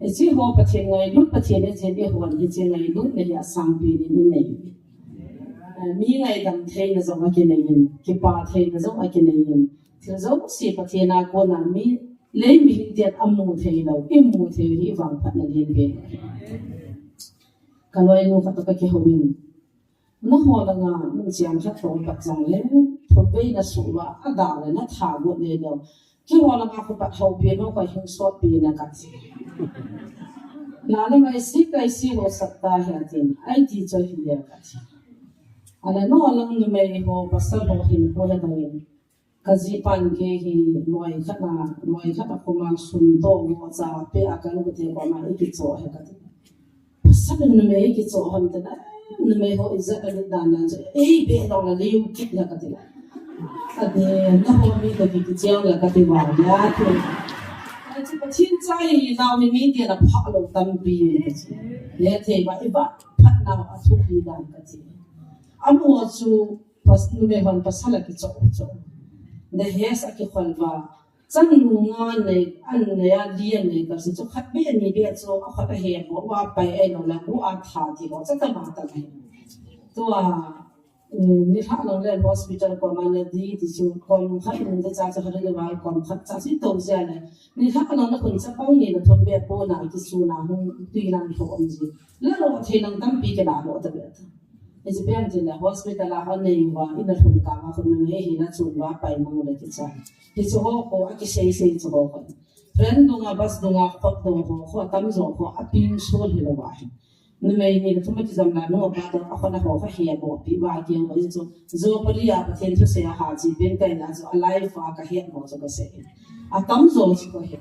Hiche ho Pathen ngailut, Pathen in jin ihon hiche ngailutna hi asang pen in inei. Eh, mi ngaidam theina jong akinei in, kipa theina jong akinei in. Thil jouse Pathen a kona mi, lei mihing ten amu thei lou, imu thei u hi vangphatna len pen. Ka loinu khat toh ka kihou in. Nangho langa, mun chiang khat toh pat jong le, thum vei na suh uva, ada le na tha got le lou. Keiho langa kho pat houpi, nangho hing sotpi na kati. Na le mai si kai si ho sat ta hi atin, ai ti chu hi le kati. Ana nangho lang numei ho, pasal ho hin ho le dang in. Ka jipan kei hi loi khat a, loi khat a khoma sum toh vohcha pe a ka nu te koma i kichoh hi kati. Pasal in numei i kichoh ham ti na, numei ho ijat a lut dan dan chu, ei be dong la liu kit la kati la. Ade, nangho mi toh ki kicheng la kati va ya tu. Ai chu Pathen cha i nau mi mi ti la pha lou tampi. Le thei ba i ba phat nau a thupi dan kati. Amaho chu Pas-, numei hon pasal a kichoh, kichoh. Dheज a kikhol uva. Chanu nga nei, an nei a, li an nei, ka si chu khat beh ni beh chu, akhut a he bou, apai ei lou le, u a tha ti ho, cha tama tama hi. Tua, Nilhah lang le hospital kom a nadi ti chu kom khat in de cha cha khat le wal kom khat cha si to sia le. Nilhah lang le khun chapang ni le thum be po na ki su na hung tui lang tho om ji. La lo thei lang tampi ke la lo ta be ta. Hiche peng tin le hospital a hon nei uva, ina lhun kah a khun numei hi na chun uva pai mang le kicha. Hiche ho kho a kisei sei chu ho kho. Train dunga, bus dunga, khotdoh ho kho, atamjo kho, aping sol hilou va hi. Numei ni le thum a kijam la, nu pa to, akhona ho kho hi a bo pi va kiang ho chu. Jopali a Pathen thusei a ha chi pen kai na chu, a life a ka het mo chu kasei. Atamjo chu kho hi.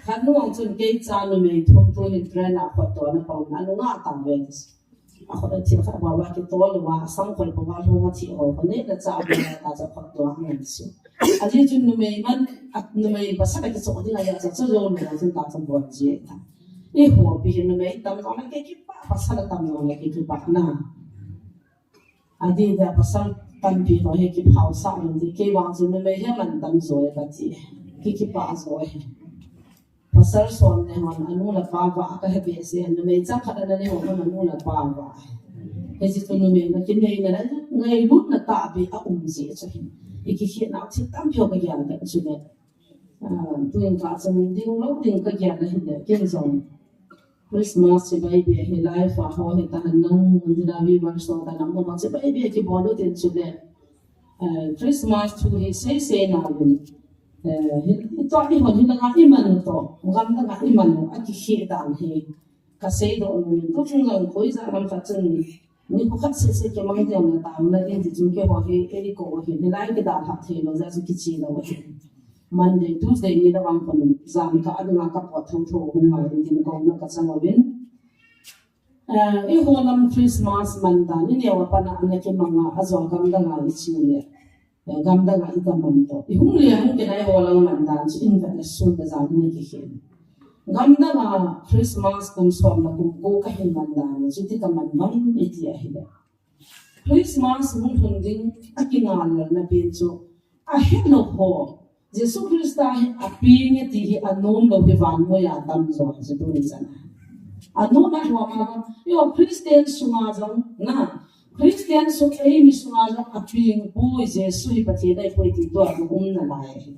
Khat nu ang chun kei cha numei thum tu hin train a khotdoh na pau na, nu nga ta ve. Akhona thil khat bou va kitol uva, asangkhol bou va lhung a thi ho, khone na cha bou ta cha khotdoh a ngai su. Ajeh chu numei man, a numei pasal a kichoh ding a ya cha chu lo numei chun ta cha bon ji ta. Eiho pi hin numei tam jong le kei kipah, pasal tam jong le kei kipah na. Adeh a pasal tampi ho hi kiphaosah lou ding, kei vang chu numei hi man tam jo e kati. Kei kipah jo e. Pasal som le hon, anu le apa vah a kahe behseh, numei chang khat ana nei hon, anu le apa vah. Hiche chu numei na kinei na le, ngailutna tahbeh a um jeh chu hin. I kikhet nau thil tampi ho kagel beh chu le. Ah, tuin ka chun ding lou ding kagel na hin le, ken jong. Christmas chibai beh hi life a ho hi ta han nang, mun dina viewers ho ta nang, mun chibai beh kibol u tin chu le. Eh, Christmas thu hi sei sei na vin. Eh, hi, hi to hi hon hi langa i man u to, gam langa i man u, a kikhe dan hi. Ka seidoh u min, tu chung jong koi ja lam khat chun, ni khu khat seh seh kimang diam na tam na din ti chung keiho hi, ei ko hi, hi lai kidalhah thei lou, ja chu kichi lou hi. Monday, Tuesday ni la vang kon, jan kah a dinga ka pot tho tho hung ngai din tin ko na ka chang uvin. Eh, eiho lam Christmas man dan, i neo a pat a ana kimang a, ajou gam dang a i chi le. Eh, gam dang a i ka man to. I hung le hung kei na eiho lam man dan chu in vet le sun le jan in i kikhen. Gam dang a Christmas kum som le kum ko ka hin man dan chu ti ka man bang i ti ahi le. Christmas hung lhun ding a kingailutna pen chu ahet lou ho. Jesu Christa hi apeng e ti hi anom lou hi vannoi a tamjo hi chu tuni chan a. Anom a lou ma, eiho Christian sunga jong na, Christian sung eimi sunga jong apeng poi Jesu hi Pathen ahi poi ti tua um nalai ahi.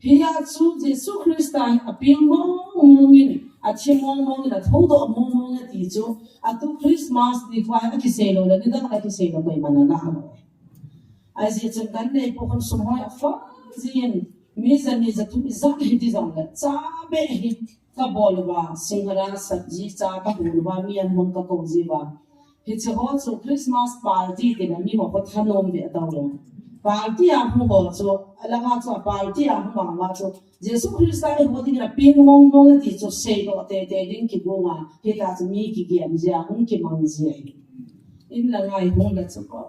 Hia chu Jesu Christa hi apeng mong mong in, athi mong mong in, athodoh mong mong in ati chu, atu Christmas ni kho a kisei lou le, nidang a kisei lou koiman ana la lou. Ajeh chun kan neipu khun sum hoi a fa jin, mi ja ni ja thum ijat hi ti jong le, cha beh hi ka bol uva, singhara sabji cha ka hon uva, mi an mun ka ko ji uva. Hiche ho chu Christmas party ti le mi ho ko thanom ve tau lo. Party a hung ho chu, alanga chu party a hung vang uva chu, Jesu Christa eiho ding in apeng mong mong e ti chu seidoh tei tei ding kibol a, hita chu mi kigem jia, hung kimang jia hi. In la ngai hung la chu ko,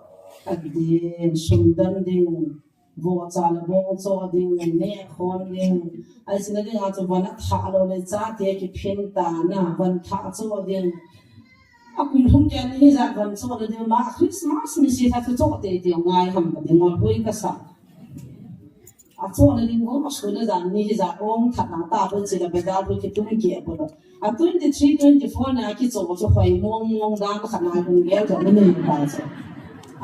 adin, sum dan ding, vohcha le bong cho ding, neh khom ding, ahi sina ding a chu van athah lou le chate kiphin ta na, van thah cho ding. A kum thum keh ni hijat van cho le ding, ma Christmas ni si kha chu cho tei tei ngai ham ka ding, ngol hui ka sa. A cho le ding go, a su le jan ni hijat ong thah na ta bun si le bazar bu kitum keh bu lo. A twenty three, twenty four na kicho chu hoi mong mong dan khat na hung gel ka ni ta chu.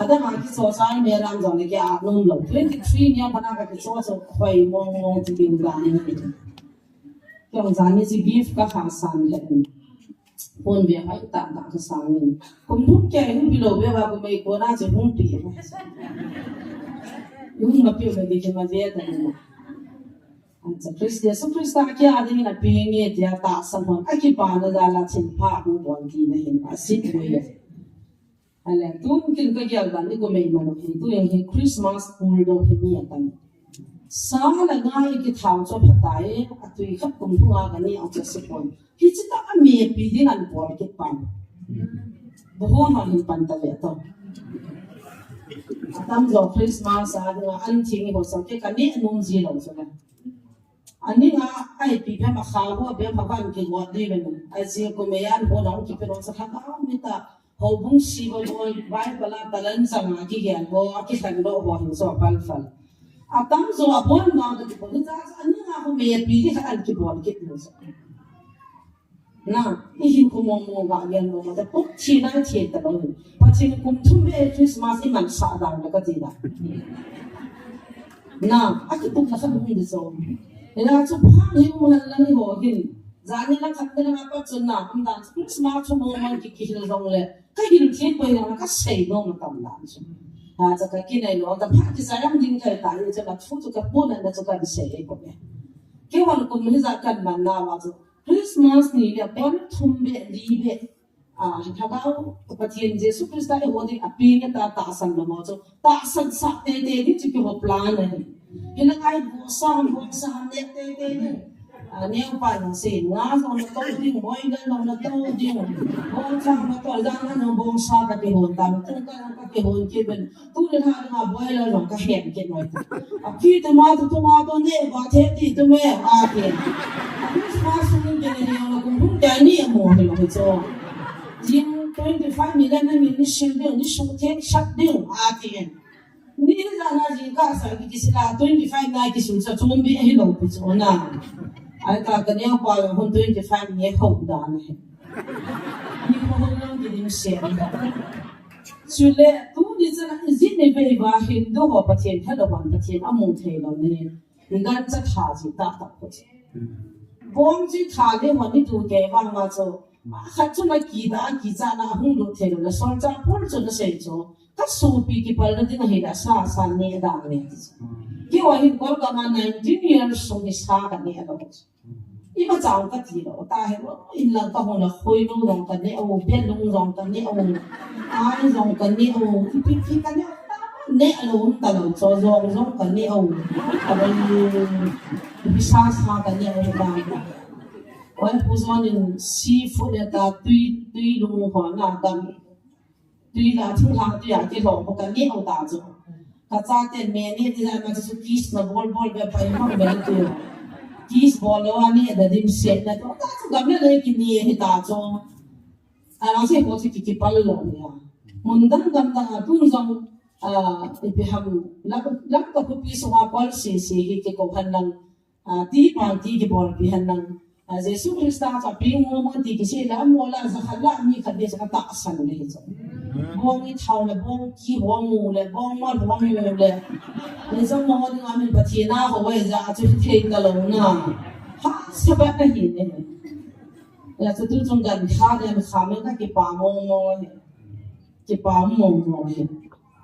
Adang a kicho chai me lam jong le kei a nom lou. Twenty three ni a pat a ka kicho chu hoi mong mong ti ding dan ni. Kei jong jan ni chu gift ka kha san le. Phone ve hoi ta ta ka sang ni. Kum thum keh hung pi lou ve va kum ei ko na chu hung pi. Hung ma pi ve ke ma ve ta ni. Acha Christ, Jesu Christa kia ding in apeng e tia tahsan hon, akipana jal a thilpha hung bol tina hin, asit boi e. Ale, tun kin ka gel dan i ko mei mano hin, tu jong hi Christmas pul do hi mi atan. Sa le nga i kithau cho phatai, atui khat kum thum a ka ni a cha si pon. Hiche tah a mi pi ding an bol kit pan. Bo ho ma hin pan ta ve to. Atamjo Christmas a dinga an thing i ho sa ke ka ni nung ji lou sa. Ani nga ai pi phem a kha ho be pha van ki ngot di ben. Ai si ko me an ho nong ki pe nong sa kha ka mi ta. Houbung si bo bo vai pala talan sa nga ki gen ho a ki khan do ho hin so pal pal. Atamjo a bon ma ka ti ko ni ta ani nga ho me pi di kha an ki bon kit nung sa. Na, i hinkho mong mong ga gen mong mong ta, pum thi na thi ta lo. Pathen kum thum beh Christmas i man sa dang le ka ti da. Na, a ki pum na kha bung di so. Ina chu pha hi mu han lang ho hin. Jani lang khat lang a pa chun na, kum dan Christmas chu mong mong ki ki hil dong le. Ka hil thi ko ina ka sei no ma tam dan chu. Ha, cha ka ki nei lo, ta pha ki sa yang ding kai ta, i cha ka thu chu ka pu na na chu ka sei ko me. Keiman kum hi ja kan man na va chu. Christmas ni le pon thum beh li beh. A, Lhagao Pathen Jesu Christa i ho ding a pi nge ta tahsan na mo chu. Tahsan sa te te ding chu keiho plan ahi. Hi na ngai bo sa bo sa ne te te ding. A, neo pa na se nga jong na to ding, boiler jong na to ding. Bo sa na to jang na bong sa ka keiho ta. Tung ka ka keiho ki ben. Tuni lha dinga boiler jong ka hen kit noi. A ki tu ma tu tu ma tu ne ba the ti tu me a ti. A Christmas sung ke ne ne na kum hung ka ni mo hi lo cho. Jing twenty five ni la na ni ni sil ding ni sung the sat ding a ti. Ni la na jing ka sa ki ki sila twenty five na ki sung sa chum bi hi lo pi cho na. Ai ka ka ne pa la hun twenty five ni ho da ni. Ni ko ho lang ki ding se. Chule, tuni chan a i jin ni vei va Hindu ho Pathen tha lo van Pathen a mu thei lo ni. Ni gan cha tha ji ta ta ko. Bong ji tha le ho ni tu ke vang ma cho. Ma khat chu na ki da ki cha na hung lo thei lo la sol cha pol chu na sei cho. Ka su pi ki pal na ding a hi la sa sa ne da ne. Ki wa hin kol ka ma nineteen years so ni sa ka ne a lo. Ima chang ka ti lo, ta he lo, in lang ka hung la khoi lung jong ka ne o, bel lung jong ka ne o, ai jong ka ne o, ipi pi ka ne o, ta ne lo, um ta lo, cho jong jong ka ne o, a lo, ipi sa sa ka ne o, ta. Oi, pu jong in seafood le ta tui, tui lung ho na ka Tui la, thing hang tui a kilhom bou ka neh u ta chu. Ka chaten me neh ding jeh a ma chu kiss na bol bol ve pai mang ve tu. Kiss bol lou a neh da dimset na tu. Ta chu gam le le kineh hi ta chu. A lang se ko chu ki kipal lou hi a. Mun dang gam dang a tun jong, a, ipi ham, lam, lam ka khopi sunga kol sese hi kiko han lang. A, ti pan ti kibolpi hen lang. A, Jesu Christa chu apeng mong mong ti kisei le, amol a, jakhat la, mi khat beh chu katahsan le hi chu. Bong i thau le, bong ki hung mu le, bong mol hung mu le. Ni jong mong ding a min Pathen a hou e ja chu thei ta lou na. Ha, Sabbath na hi ne. Ya chu tu chung gan kha le, kha me ka kipa mong mong le. Kipa mong mong hi.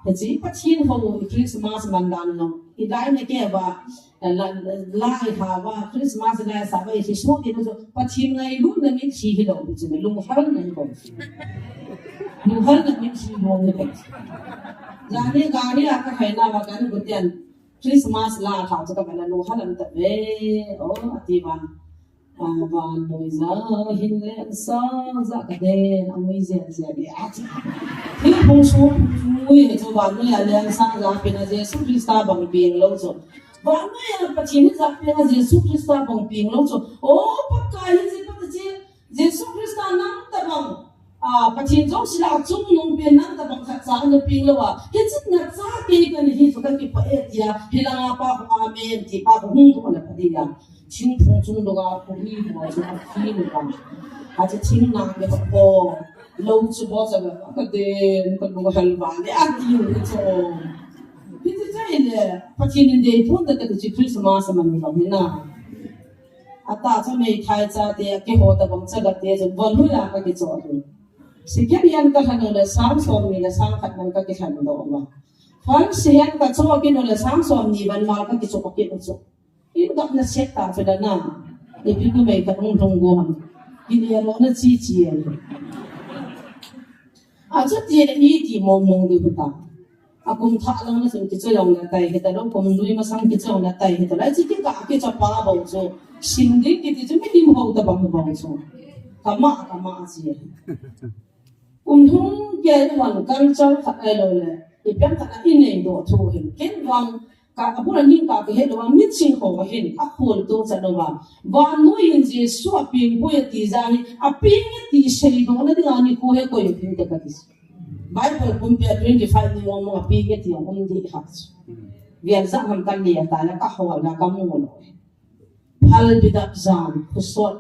Hiche Pathen hou Christmas man dan lou. I dai na ke va, la, la, la i ha va, Christmas lai sa va, i si so ti na so, Pathen ngailutna mitthi hi lou, chu me lunghal na hi lou. Lunghal na mitthi lou hi lou. Jani gari a ka hai na va kan gutian, Christmas la tha chu ka va na lunghal am ta ve, o, ati va. A, vannoi ja hin leng sang ja ka den, a ngui jen jen le a ti. Hi phung su, ngui he chu vannoi a leng sang ja pina Jesu Christa bang pieng lou chu. Vannoi a Pathen hi ja pina Jesu Christa bang pieng lou chu. O, Pakai hi ji pa ta chi, Jesu Christa nang ta bang. A, Pathen jouse la chungnung pen nang tabang khat cha ana peng lou a. Hiche na cha kei kani hi chu ka kipah e tia. Hilanga pa khu amen ti pa khu hung khu ana pha dia. Thingphung chunglunga khu hi mo chu a khi lou a. Ache thing na ke pa ko. Lou chu bo cha ka den ka lung hal va le a ti u chu. Hiche cha ile Pathen in dei phun ta ka ti chi Christmas man lou hi na. Ata cha meithai chate, keiho tabang chagate chu, von hoi a ka kichoh hi. Second hand ka lhan u le sang som ni le sang khat man ka kilhan doh uva. First hand ka choh kit u le sang som ni van mal ka kichoh kit u chu. In gam na set ta chu da na. Ipi ku mei ka hung hung go ham. Kile lo na chi chi e. Achuti le iti mong mong di hu ta. A kum thah lang na chun kichoi jong na tai hita lou, kum lui masang kichoi jong na tai hita lou. Hiche kikah kichoi pa bou chu. Sim ding kiti chu milim ho tabang bou chu. Kama, kama a chi. Kum thum kei hon culture khat ahilou le. Ipi ham khat a i nei doh thu hin. Ken vang ka abul a ning ka kihe lou a miching ho hin a khol to cha lou a. Vannoi in Jesu a peng poi ati jeh hi a peng e ti seidoh na ding a nikho he koi peng te ka ti. Bible pumpi a twenty five ni mong mong a peng e ti a um di ha. Vial za ham kan ni a ta na ka ho na ka mu lo. Phal bidap jan khusot.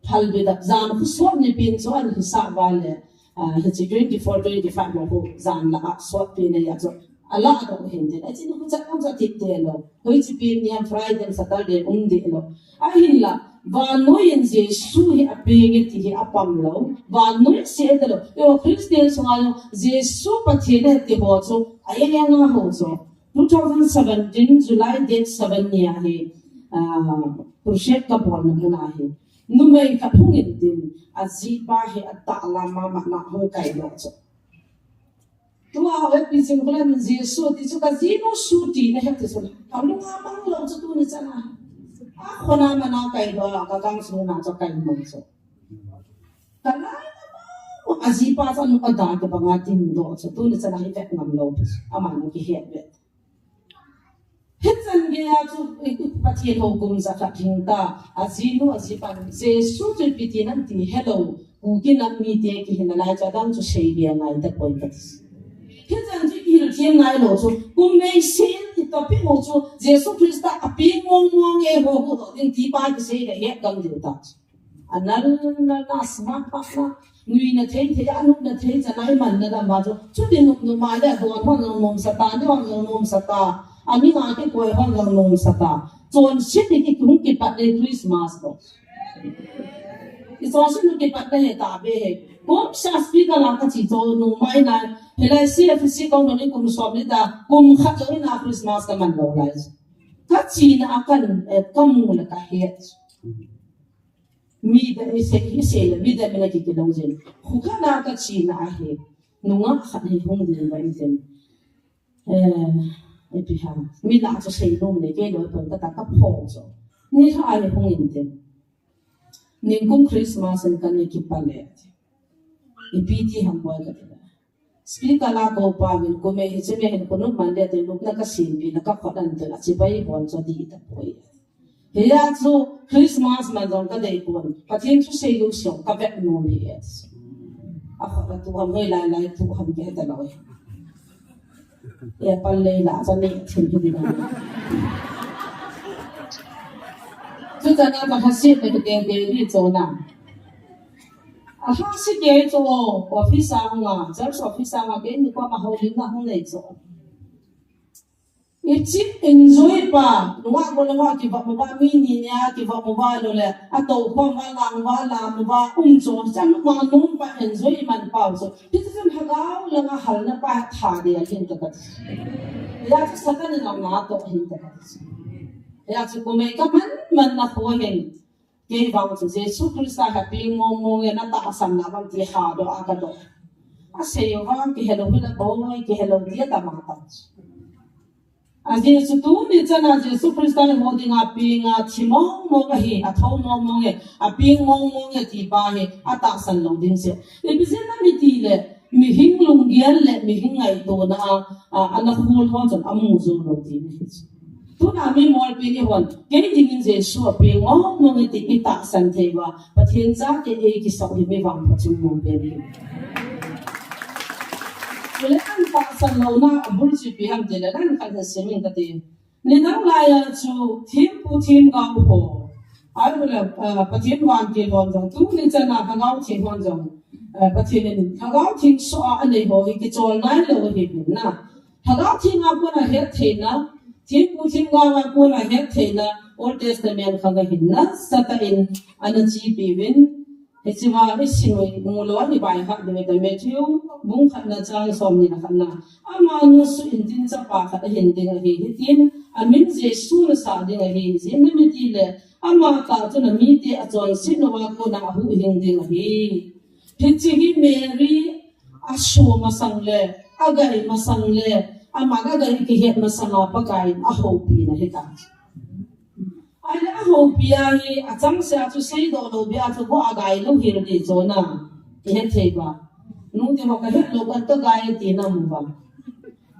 Phalbi dap jan khu sot ni pin chu an hisap vale. Ah, hichi twenty-four, twenty-five mo khu jan la a sot pin a ya chu. Ala do hin tin. Achi ni khu chat am chat ti te lo. Hoi chi pin ni am Friday, Saturday um di lo. Ahinla, vannoi in Jesu hi apeng e ti hi apam lo. Vannoi se te lo. Yo Christian sunga yo Jesu Pathen e ti ho chu. Aye nga ho chu. Two thousand seventeen, July date seven ni ahi, ah, crusade ka bol na mun ahi. Numei khat hung in tin, ajipa hi atah la mama na hung kai lo chu. Tua ho e pi jing kule min Jesu ti chu ka jinu su ti na he ti chu. Ka lunga mang lo chu tuni chan a. A khona mana kai lo, ka gang su na chu kai mang chu. Ka lai na mang, ajipa chu nu ada ke banga tin do chu tuni chan a hi vet ngam lo chu. Ama nu ki het vet. Hichan geiya chu, eh, Pathen ho kum ja khat hing ta, ajinu, ajipa, Jesu chu ipi ti nam ti hello, Kuki nam mite kihin nalai chu adang chu sei gei ngai ta poi kati. Hichan chu i hil thiam ngai lo chu, kum mei sin i topic ho chu, Jesu Christa apeng mong mong e ho hu lo ding ti pa kisei le het gam diu ta chu. Anal na na smart pa na, nui na thei thei, anu na thei, chanai man na dam ba chu. Chuti nu nu ma le, don hon lo nom sa ta, ni hon lo nom sa ta. Ami nga ki koi hon lo nom sa ta. Chonset ni ki hung kipat le Christmas lo. I chonset nu kipat le he ta be he. Kum sa speaker la ka chi cho nu mai na. Helai C F C kong ni kum som ni ta. Kum khat lo na Christmas ka man lo lai. Ka chi na a kan, eh, ka mu le ka het. Mi da i sei, i sei le, mi da mi na ki kilong jin. Khu khat na ka chi na ahi. Nunga khat hi hung ding ba in tin. Eh, ipi ham. Mi la chu sei nom le ke lo pon ka ta ka pho chu. Ni kha ahi hung in tin. Ning kum Christmas in ka ni ki pa le. Ipi ti ham boi ka ti. Speaker la ko pa vin kum e hi chu me hin kunu man le te lupna ka sim pi na ka khot an te a chibai bon cho di ta poi. He ya chu Christmas man jong ka dei pon. Pathen thu sei lu siong ka vet nom hi et. A khot a tu ham hoi lai lai tu ham ke ta loi. E pal lei la cha ne thim hi di na. Chu cha na ka ha si te ke ke ni cho na. A hang si kei chu office a hung a, church office a hung a, kei ni koma houlimna hung nei chu. I chi enjoy pa, nunga ko nunga ki va mo ba mi ni nia, ki va mo ba lo le, a to ko ma lang ba la mo ba um chu, chan ma nung pa enjoy man pa chu. Hi chu lhagao langa halna pa tha de a hin ta ka. Ya chu Satan in lang na to hin ta ka. Ya chu ko me ka man man na ko hin. Kei vang chu Jesu Christa hi apeng mong mong e na tahsan na bang ti ha do a ka do. A sei vang ki hello hi la boi, ki hello dia ta ma ta. A Jesu tu ni chan a Jesu Christa hi ho ding a peng a thi mong mong ahi, a tho mong mong e, apeng mong mong e ti pa hi, a tahsan lo ding se. Ipi jeh a mi ti le, mihing lunggel le, mihing ngaito na a, a, ana khul ho chan a mu zo lo ti ni. Tuna mi molpi ni hon, kei dingin Jesu apeng mong mong e ti i tahsan thei uva, Pathen cha kei ei kisau hi mi vangpha chung mong pen hi. Chule an tahsan lo na a bul chu ipi ham ti le, nan khan na simin ka ti. Nidang lai a chu thempu themgao ho. Ai bul a, ah, Pathen vantil hon jong, tu ni chan a Lhagao Theng hon jong, ah, Pathen in Lhagao Theng soh a anei ho hi kichol nai lo hi bin na. Lhagao Theng a kona het theina, thempu themgao a kona het theina, Old Testament khang a hin nasatah in ana chepi uvin, hiche va i sim u mu lou a i bai kha ding ahi, Matthew bung khatna chang somni le khatna. Amanu suh in tin chapa khat ahin ding ahi, hitin amin Jesu nasah ding ahi, ijeh inem itile, ama tah chun amite achonset uva kona ahuhhing ding ahi. Hiche hi Mary aso masang le, agai masang le, ama agai kihet masang a Pakai in ahoupina ahitai. Ahile ahoupi a hi, achangseh a chu seidoh lou beh a chu go agai lou hel di chona. Ihet thei uva. Nute ho kahet lou kan kagai ti na mu uva.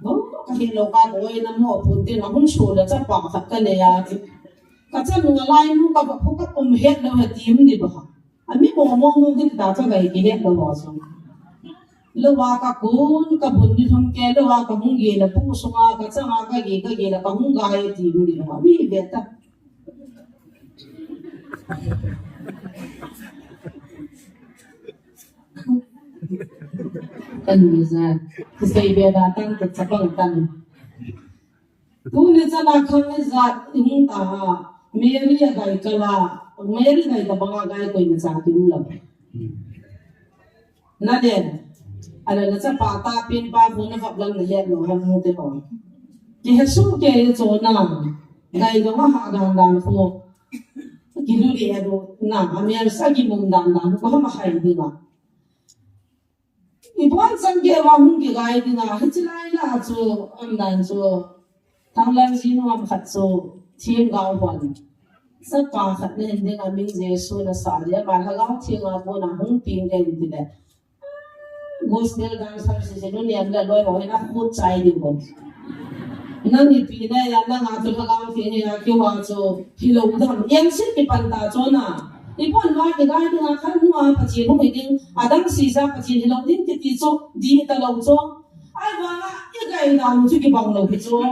Go kahet lou ka koi na mo pun ti na hun su le chapa khat kanei a ti. Kachanu alai nu kava phu ka um het lou he ti um di ba. Ami mo mo mo kiti ta chagai kihet lou ho chu. Lou a kakun, kabun ni thum ke lou a kahung gei le pu sunga kachanga kagei kagei le kahung gai ti um di ba. Mi ve ta. Kan ni za, kisei be da tan ka chapang tan. Tuni chana khang ni za, ihung ta ha, Mary a gai kala, Mary gai ta banga gai koi na za ki um lo. Na den, ala na chapa ta pin pa bu na vak lam na het lo ham mu te ho. Ki he su ke cho na, gai lo ha dan dan ko. Ki lu ri ado na, a Mary sa ki mum dan dan ko ha ma hai di na. Ibon sang ke wa hung ki gai di na, hichi lai la chu, am dan chu. Thanglang ji nuam khat chu, thim gao hon. Sapa khat na hin ding a min Jesu na sa dia, ma ha gao thim a bu na hung ping ke di le. Gospel dan sa si si nu niam da loi ho na khut chai di bo. Nang ni pi na ya na nga chu ha gao thim ya ki wa chu, hi lo dam. Yang si ki pan ta chu na. Ibon wa ki gai di na khan nu a pa chi nu hi ding, a dang si sa pa chi hi lo ding ki ti chu, di ta lo chu. Ai vanga, i gai dan chu kibang lo hi chu.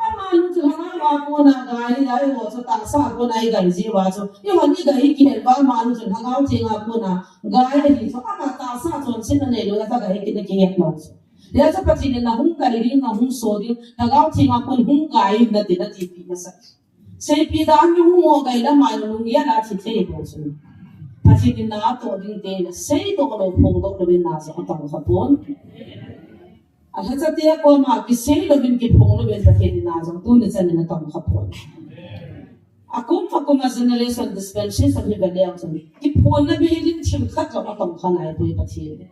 Amanu chu lhagao a kona gai hi a, eiho chu tahsa a kona i gai ji uva chu. Eihon i gai hi kihet uva, amanu chu lhagao theng a kona gai ahi chu. Ama tahsa chonsetna neilou a, ta gai hi kina kihet lou chu. Hijeh chun Pathen in nahung gai ding, nahung so ding, lhagao theng a kon hung gai in nati, nati pi masa. Seipi dan nung mo gai la mai nung ya la thi thei bou chu. Pathen in na toh ding te na seidoh lou, phongdoh lou in na jong atong kha pon. Alhacha te a koma kisei lou in kiphong lou in Pathen in na jong tuni chan in atong kha pon. Akum akum a generation dispensation hi ve leu chun kiphonna bihil in thil khat jong atong kha nai poi Pathen.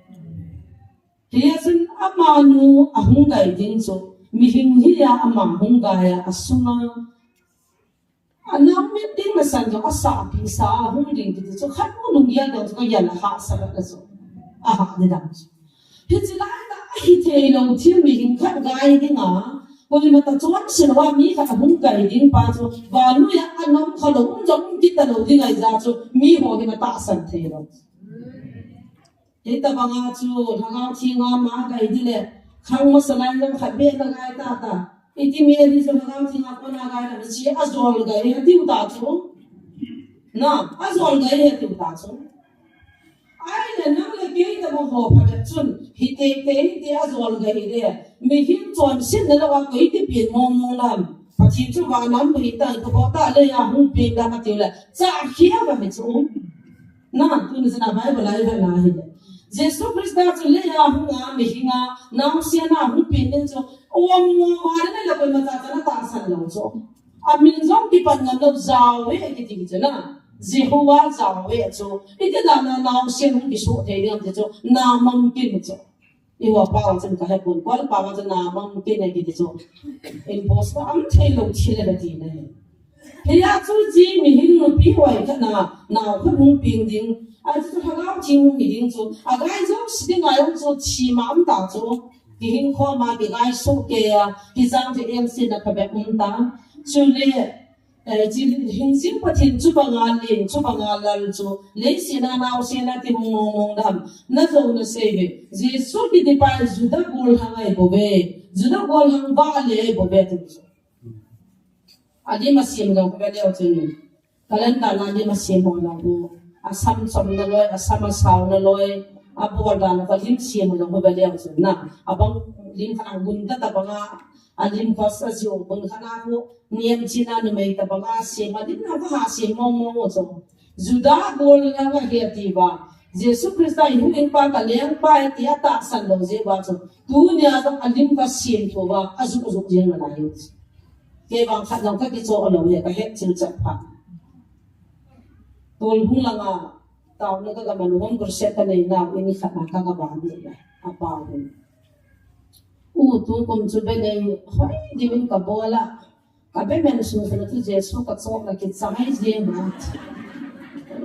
Hijeh chun amanu ahung gai ding chu, mihem hi a ama hung gai a, asunga anam mit ding masan jong asahpi sa a hung ding kiti chu, khat mu nung gel dong chu ka gel a hahsa vet a chu. Aha ni dang chu. Hichi lai ta ahi thei lou thil mihem khat gai ding a, koima ta chonse lou a mi khat ahung gai ding pa chu, vannoi a anom kha lou, um jong um kit ta lou ding ahi jeh chun, mi ho hin atahsan thei lou. Hitabang a chu, lhagao theng a ma gai di le, khang masa lai lang khat beh na gai ta ta. Iti Mary chu lhagao theng a kona gai ta, chi ajol gai, atiu ta chu. Na, ajol gai, atiu ta chu. Ai le nang le kei tabang ho phabep chun, hi te te, hi te ajol gai le, mihem chonsetna lou a koi ti pen mong mong lam. Pathen chu vana um hi ta, ka bo ta le ya hung pen da ma tiu le, cha khia ba hi chu. Na, tuni chan a Bible a i vet na hi le. Jesu Christa chu lei a hung a, mihem a, naosen a hung pen ding chu, om mo va le le koima cha cha na tahsan lou chu. Amin jong kipan ngam lou Yahweh kiti chu na. Jehovah Yahweh chu. Iti dan a naosen hung kisoh thei ding ham ti chu, namumkin chu. I ho pao chun ka he pon, Kawl pao chun namumkin e kiti chu. Impossible, um thei lou thil e ti na hi. Hijeh chun chi mihem nupi hoi khat na, nao khat hung peng ding. Achu chu lhagao theng hung hi ding chu. Agai jong si ding ngai jong chu thima um ta chu. Kihin khom a, kigai soh kei a, kijang chu em sin a phabep um ta. Chule, Eh, chi hingjing Pathen chu banga leng, chu banga lal chu, leiset a naosen a ti mong mong dam, na jo na sei ve. Jesu kiti pa Juda gollhang ahi bou ve. Juda gollhang vale ahi bou ve ti chu. Alim asem lou ve leu chun. Calendar na alim asem lou ve. Asam chom na loi, asam asao na loi. Abol dan ka lim sem lou ve leu chun na. Abang lim khat a gunda tabanga alim kha sa jiu bang khat a hu. Niam china numei tabanga sem, alim na va ha sem mong mong u chu. Juda gollhang ahi ati uva. Jesu Christa hi hung in pa ka lengpa ahi tia tahsan lou jeh uva chu. Tunia jong alim va sem thou va, ajuk ajuk jeng na lai u chu. Kei vang khat jong ka kichoh lou e, ka het chil chat pha. Tolhung langa, taona ka ga man u home crusade ka nei nau, in khat na ka ga ban u le, apa u. U tukum chu be nei, hoi, dimin ka bol a. Ka be men sung sung chu Jesu ka chok la kichai jeng a.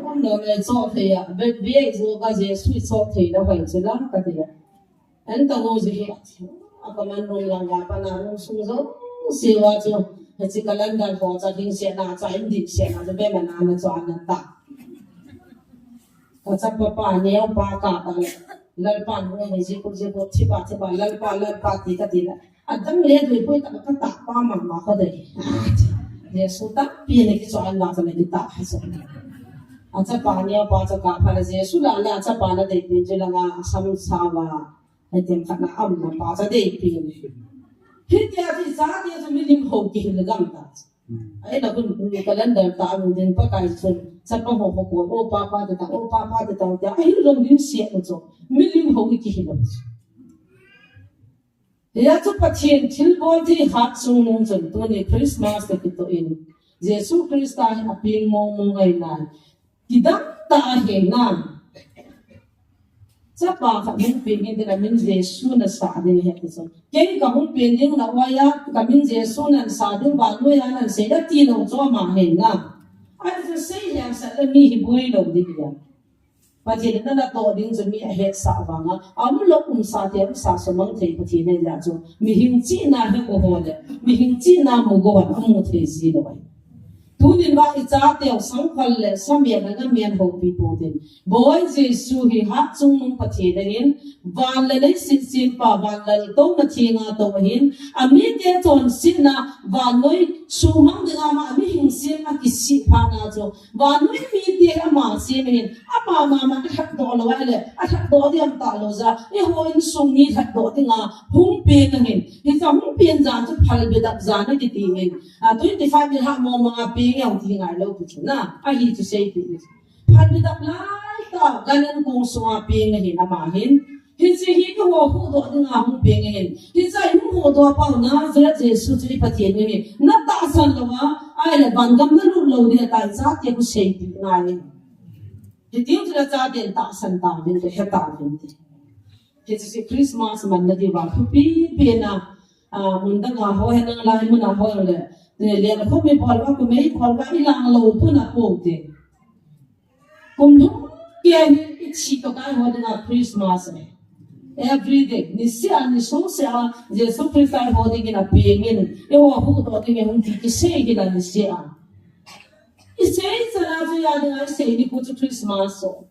Om lo le chok thei a, be, be jo ka Jesu chok thei la hoi chu la ka ti a. Enta ho ji hi. A ka man room lang ka pa na room sung jouse uva chu. Hiche calendar ho cha ding se na cha in ding se na chu be man a na chu ana ta. Ka chapa pa neo pa ka ta le. Lalpa nu ni ji ku ji ku thi pa thi pa Lalpa Lalpa ti ka ti la. Adang le dui pui ta ka ta pa ma ma ko dei. Jesu ta pi ni ki chu an la ta le ki ta ha so. Achapa neo pa chu kapha le Jesu la le achapa na deipi chu langa asam sawa. Hei tem khat na am na pa chu deipi. Hitia chu ichate chu milim ho kihil gam ta. Ai na kun kun calendar ta ang din Pakai chun chapa ho ho ko o pa pa ta o pa pa ta ta ahi long din sia chu milim ho kihil. Hia chu Pathen thilbol thei hat chungnung chun tuni Christmas te kitoh in Jesu Christa hi apeng mong mong ngai nai. Kidang ta ahi na. Chapa khat hung peng in ding a min Jesu na sa ding ahi ti chu. Kei ka hung peng ding na uva ya ka min Jesu na sa ding ba nu ya na sei da ti lo chu ama ahi na. Ai chu sei hiam sa le mi hi bui lo ding ya. Pathen in natoh ding chu mi ahetsah vanga, aumlou umsa te umsa sumang thei Pathen in ahi chu, mihem chihna he ko ho le, mihem chihna mu go a amu thei ji lou ahi. Tunin vang ichateu sangphal le samen a ngamen houpi pou tin. Boi Jesu hi hatchungnung Pathen ahin, van le leiset sempa, van laltouna thenga tou ahin, amite chonsetna, vannoi sumang dinga ama mihem sem a kisih phat na chu, vannoi mite ama sem ahin, ama mama alhatdoh lou ahile, alhatdoh ding aum talou jeh a, eiho insung mi lhatdoh dinga hung peng ahin, hiche hung peng jan chu phalbi dap jan akiti ahin, a, twenty-five in ha mong mong a peng e ti ngai lou pi chu na, ahi chu seipeh ni. Phalbi dap lai tah, gan ankong sunga peng ahin ama hin, hiche hi eiho huhdoh dinga hung peng ahin, hiche a hung huhdoh pau Nazareth Jesu chu i Pathen ahi, natahsan louva, ahile vangam nalut lou ding ahitai, chate khu seipeh ngai ahi. Hitiu chule chaten tahsan tauvin te, he tauvin te. Hiche chu Christmas manna diuva thupi pen a, a, mun danga ho henlang lai muna ho le, lengkhom ibol uva, kumei ibol uva, ilang lou puna pou te. Kum lhung kei hi ithi toh kai ho dinga Christmas ahi. Every day, niseh a, nisose a, Jesu Christa eiho dingin apeng in, eiho huhdoh dingin hung ti kisei hila niseh a. Isei chan a chu ya dinga isei nikho chu Christmas ahi.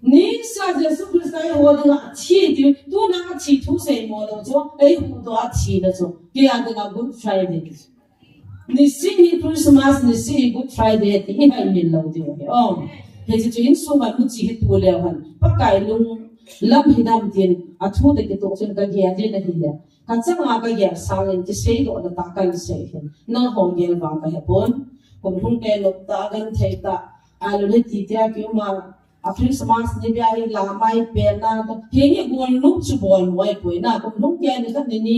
Niseh a Jesu Christa eiho dinga athi ti, tuna athi thu seimo lou chu, eihuhdoh a athina chu. Kei a dinga Good Friday. Niseh hi Christmas, niseh hi Good Friday ti ihaimil lou diu ahi. O, hiche chu insunga muchi hi tuleu hen, Pakai lunglam hidam tin, athu te kitoh chun kagel ding ahile, kachanga kagel sangin kiseidohna tah kansei hin, nangho gel vang kahepon. Kum lhung kei nop tah, genthei tah, ahilou le titia kiuma, a Christmas ni bia hi lamai penna toh, henge golnop chu bol mo ahipoi na, kum lhung kei ni khat ni ni,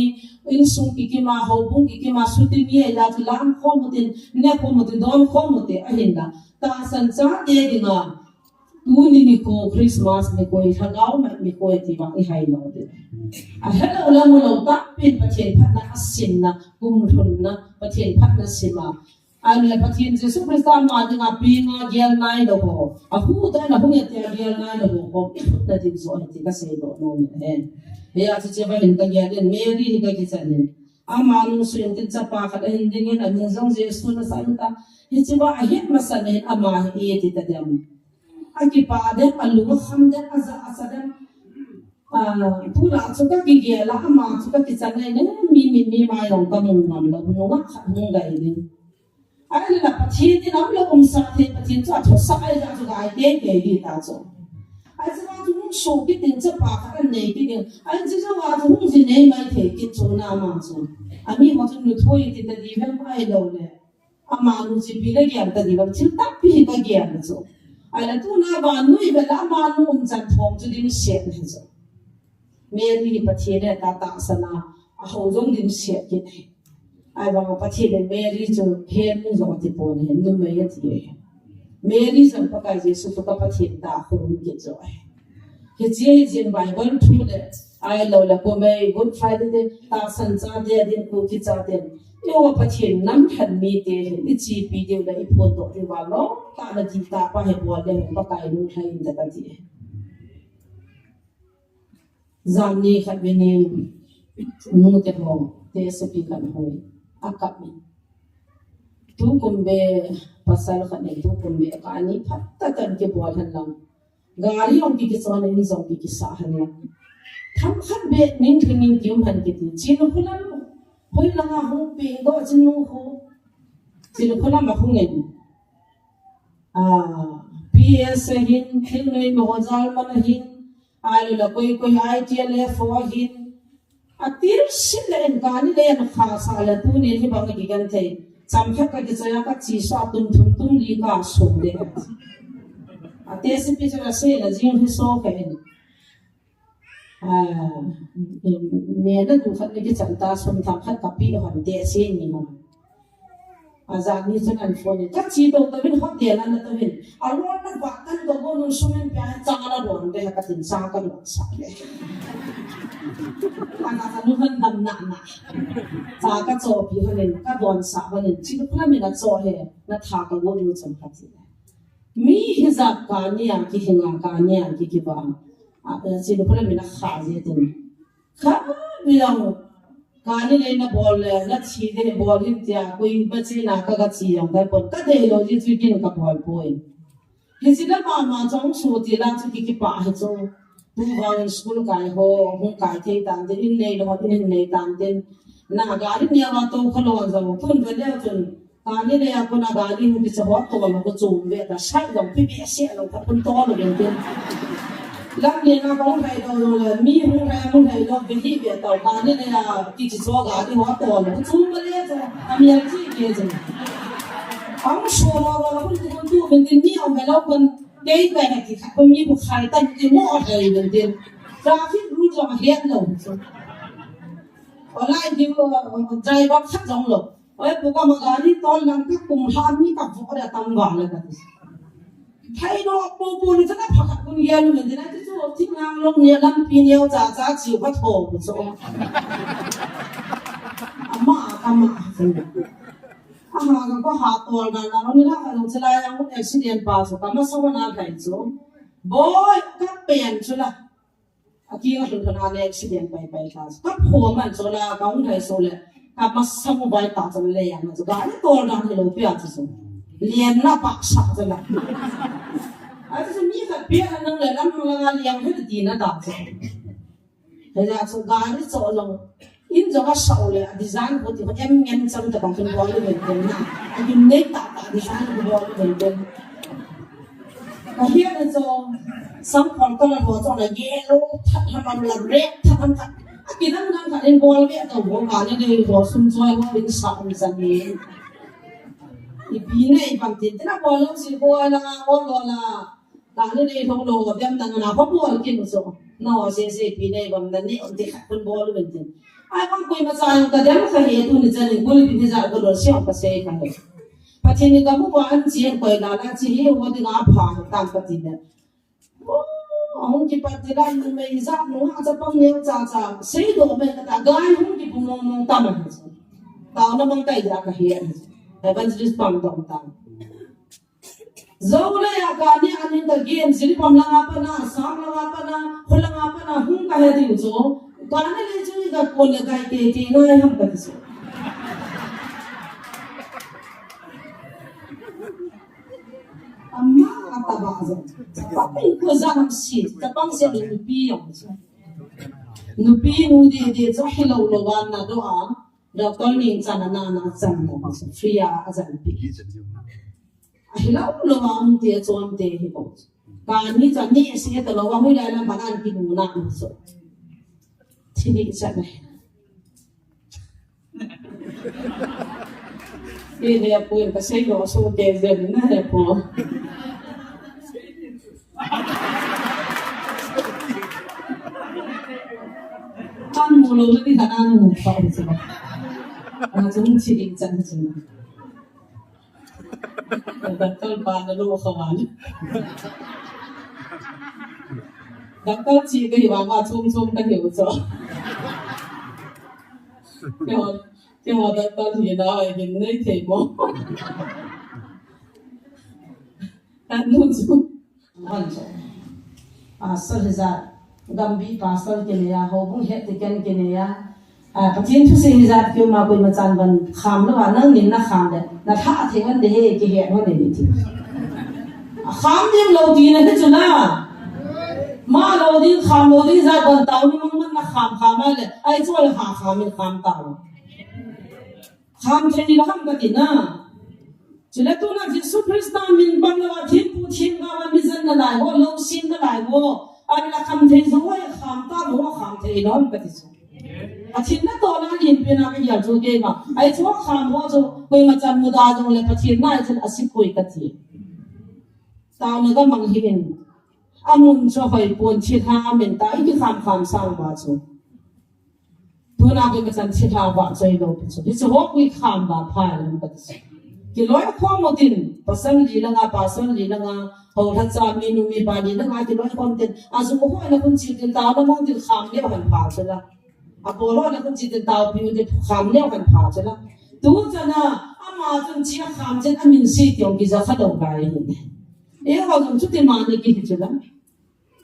insung kikima, houbung kikima, suti ni ahila chu lam khom utin, ne khom utin, don khom ute, ahinla tahsan chate dinga, tuni nikho Christmas nikho hi lhagao mat nikho ti vang ihai lou ding. Ahelou le mulou tapin Pathen phatna asimna, kum lhunna, Pathen phatna sima, ahile Pathen Jesu Christa ama dinga penga gel nailou ho, ahuhdoh in ahung e tia gel nailou ho, ho, ikhutna ding joh ahi ti kaseidoh nom e. Hia chu hicheva hin kagel in Mary hi kakichan in, ama nungsuh in tin chapa khat ahin dingin, amin jong Jesu nasah in ta, hicheva ahet masat in ama hi iti tadem. Akipah dem, alung akham dem, ajah asa dem. A, tulai chu kakigel a, ama chu kakichan nai le, mi, mi, mi mai jong kamu ngam lou, nungah khat hung gai ding. Ahile la Pathen in aumlou umsa thei, Pathen chu athusah ahijeh chu gai teitei ding ta chu. Ahi chu vang chu hung soh kit in chapa khat anei kit ding. Ahi chu vang chu hung ji nei mai thei kit chu na ama chu. Amiho chu nuthoi ti tadiuvem ahilou le, amanu chu ipi kagel tadiuvem, thil tampi hi kagel chu. Ahile tuna vannoi vel a amanu umchan thom chu dimset ahi chu. Mary hi Pathen hetah tahsan a, ahou jong dimset kit ahi. Ahivang Pathen in Mary chu henu jong atipon ahi, numei ati ahi. Mary jong Pakai Jesu toh ka Pathen tah a khum kit joh ahi. Hiche hi jin Bible thu le, ahilou le kumei Good Friday te, tahsan chate adin Kuki chaten, eiho Pathen namlhen mite hin ichepi diu le iphondoh diu vang lou, tahna dihtah pa hi bol le Pakai lunglhai inte kati ahi. Jan ni khat ve ni, nute ho, te sopi khat hoi, akap in. Tukum be pasal khat in, tukum be kani phatah tah in kibol hen lang. Gari jong ki kichon in jong ki kisah hen lang. Themkhat be ning thing in kium hen kiti. Chinkholam, hoi langa hung pengdoh Chinkho. Chinkholam ahung in. A, pi P S ahin, thil nei mo jal man ahin, ailo la koi koi I T L F ho ahin. Atil sil le en kani le en kha sa le tuni hi bang ki gan thei. Cham khat ka ki chaya ka chi sa tum thum tum li ka so de. Ate si pi cha se la jing hi so ka en. Ah, ne na tu khat ni ki chan ta sum tham khat ka pi hon de se ni mo. Ajan ni chun an phone in, ka chi to to vin hot de la na to vin. A ron na ba tan to go nun sum in pia cha na don de ka tin cha ka don sa le. Ana ka nu han dam na na. Cha ka cho pi han in ka don sa han in chi ko na mi na cho he na tha ka go nu cham ka ti. Mi hi ja ka ni a ki hinga ka ni a ki ki ba. A chi ko na mi na kha je tin. Kha mi ang Kani le na bol le, na chi de bol hin tia, koi ba chi na ka ka chi jong ka pon. Ka dei lo ji chu kin ka bol poi. Hi chi la ma ma chong su ti la chu ki ki pa hi chu. Tu bang school kai ho, hung kai thei tan tin, in nei lo, in nei tan tin. Na gari nia va to kha lo jong, kun va le chun. Kani le a kun a gari hung ki cha ho to lo ko chu ve ta, sai lo, pi bi se lo, ka kun to lo le tin. Lam le na bong hai lo lo le, mi hung hai, hung hai lo, ve hi ve tau, kani le a, ki chi so ga, ki ho to lo, chu ma le cha, a mi a chi ke cha. Ang so lo lo, kun tu, kun tu, min tin mi ang ve lo, kun, kei ve ha ki, kun mi bu khai tan, ki mo hai min tin. Traffic rule jong het lo. Olai di, driver khat jong lo. Oi, pu ka ma gari tol lang ka kum ha mi ka vo da tam va le ka ti. Thai no pu pu ni chana pha khat kun gel min dina ti chu thing nang long ni lampi neo cha cha chiu ka tho ku chu. Ama ka ma. Aha ka ko ha tol na na ni la ka long chala yang accident pa chu ka ma sa na thai chu. Boy ka pen chu la. A ki nga hlun thana le accident pai pai ta. Ka pho man so la ka hung thai so le. Ka ma sa mu bai ta chan le yang chu. Gari tol dan hi lo pia chu so. Lian na pa sa chu la. A chu mi ka pia nang le lam hang la liang he ti na ta chu. He ja chu gari cho long. In jong a sau le, a design ko ti ko em em chang ta bang kin bol le ben ben na. A kin nei ta ta design ko bol le ben ben. Ka hian a jong, sang khong ka la ho jong la yellow that ham am la red that ham khat. A ki dang dang khat in bol ve to bo ka ni dei bo sum choi bo in sa um sa ni. I pi nei bang tin, tin a bol lo si bo la nga bol lo la. Ka ni dei thong lo dem dang na bo bol kin so. No se se pi nei bang na ni um ti khat kun bol lo ben tin. Ai bang koi ma sa ka dem ka he tu ni chan ni gul pi ni ja ko lo siam ka se ka he. Pathen in ka mu pa an chien koi la la chi hi ho ding a pha tam ka ti le. Oh, hung kipat ti la nu mei ja nu ha cha pang neo cha cha. Sei do mei ka ta gai hung ki pu mong mong tam. Tao na mang tai ja ka hi. Evangelist pang dong tam. Zo le ya ka ni an in ka gen sili pam la nga pa na, sam la nga pa na, khul la nga pa na, hung ka he ding zo. Ka ni le chu ka ko le kai ke ke ngai ham ka ti so. Ama a ta ba zo. Chapang ko za ham si, chapang se ni pi yong. Nu pi nu de de zo hi lo lo wa na do a. Doctor ning chan a na na chan na so. Free a a chan pi. A hi lo lo wa um te chon te hi bo. Ka ni chan ni si ta lo wa hui la na ba nan ki nu na so. Thi ni chan na. Pi ne pu in ka sei lo so te zen na he pu. Kan mu lo ni ka nan mu pa u se. Na chung chi ding chan chi. Doctor pa na lo kha wan. Doctor chi ka hi wa ma chung chung ka hi u cho. Keiho, keiho doctor hi na ai hin nei thei mo. Kan nu chu. Hon chu. Pastor hi jat. Gambi pastor kinei a, houbung het ti ken kinei a. A, Pathen thusei hi jat kiu ma koima chan ban kham lo a, nang nin na kham le. Na tha thei ngan de he kihet hon ni ti. A kham ding lo ti na hi chu na. Ma lo ding kham lo ding jat ban tao ni mang man na kham kham a le. Ai chu le ha kham in kham tao. Kham thei ni la kham ka ti na. Chule tuna Jesu Christa min bang lou a thempu themgao a mi jen nalai ho, lou sem nalai ho, avel a kham thei jou ho, kham ta ho, kham thei lou ham kati chu. Pathen natoh na lenpen a kagel chu keima. Ahi chu kham ho chu koima chan muda jongle Pathen na ahi chun asei poi kati. Taona kamang hih in. Amun chu ahoi pon, thilha amin ta, ikikham kham sang uva chu. Tuna koima chan thilha vah chu ahilou pi chu. Hichu ho kikham vah pha lou kati chu. Kiloikhom utin, pasal li langa, pasal li langa, houlhacha, minu mipa li langa, kiloikhom utin, ajou ho ana khun che utin, taona mang utin kham leu hen pha chu la. Abol ho ana khun che utin, taopi utin, kham leu hen pha chu la. Tuchan a, ama chun che akham chen amin sei ti jong kija kha lou lai hi. Eiho jong chuti mani kihi chu la.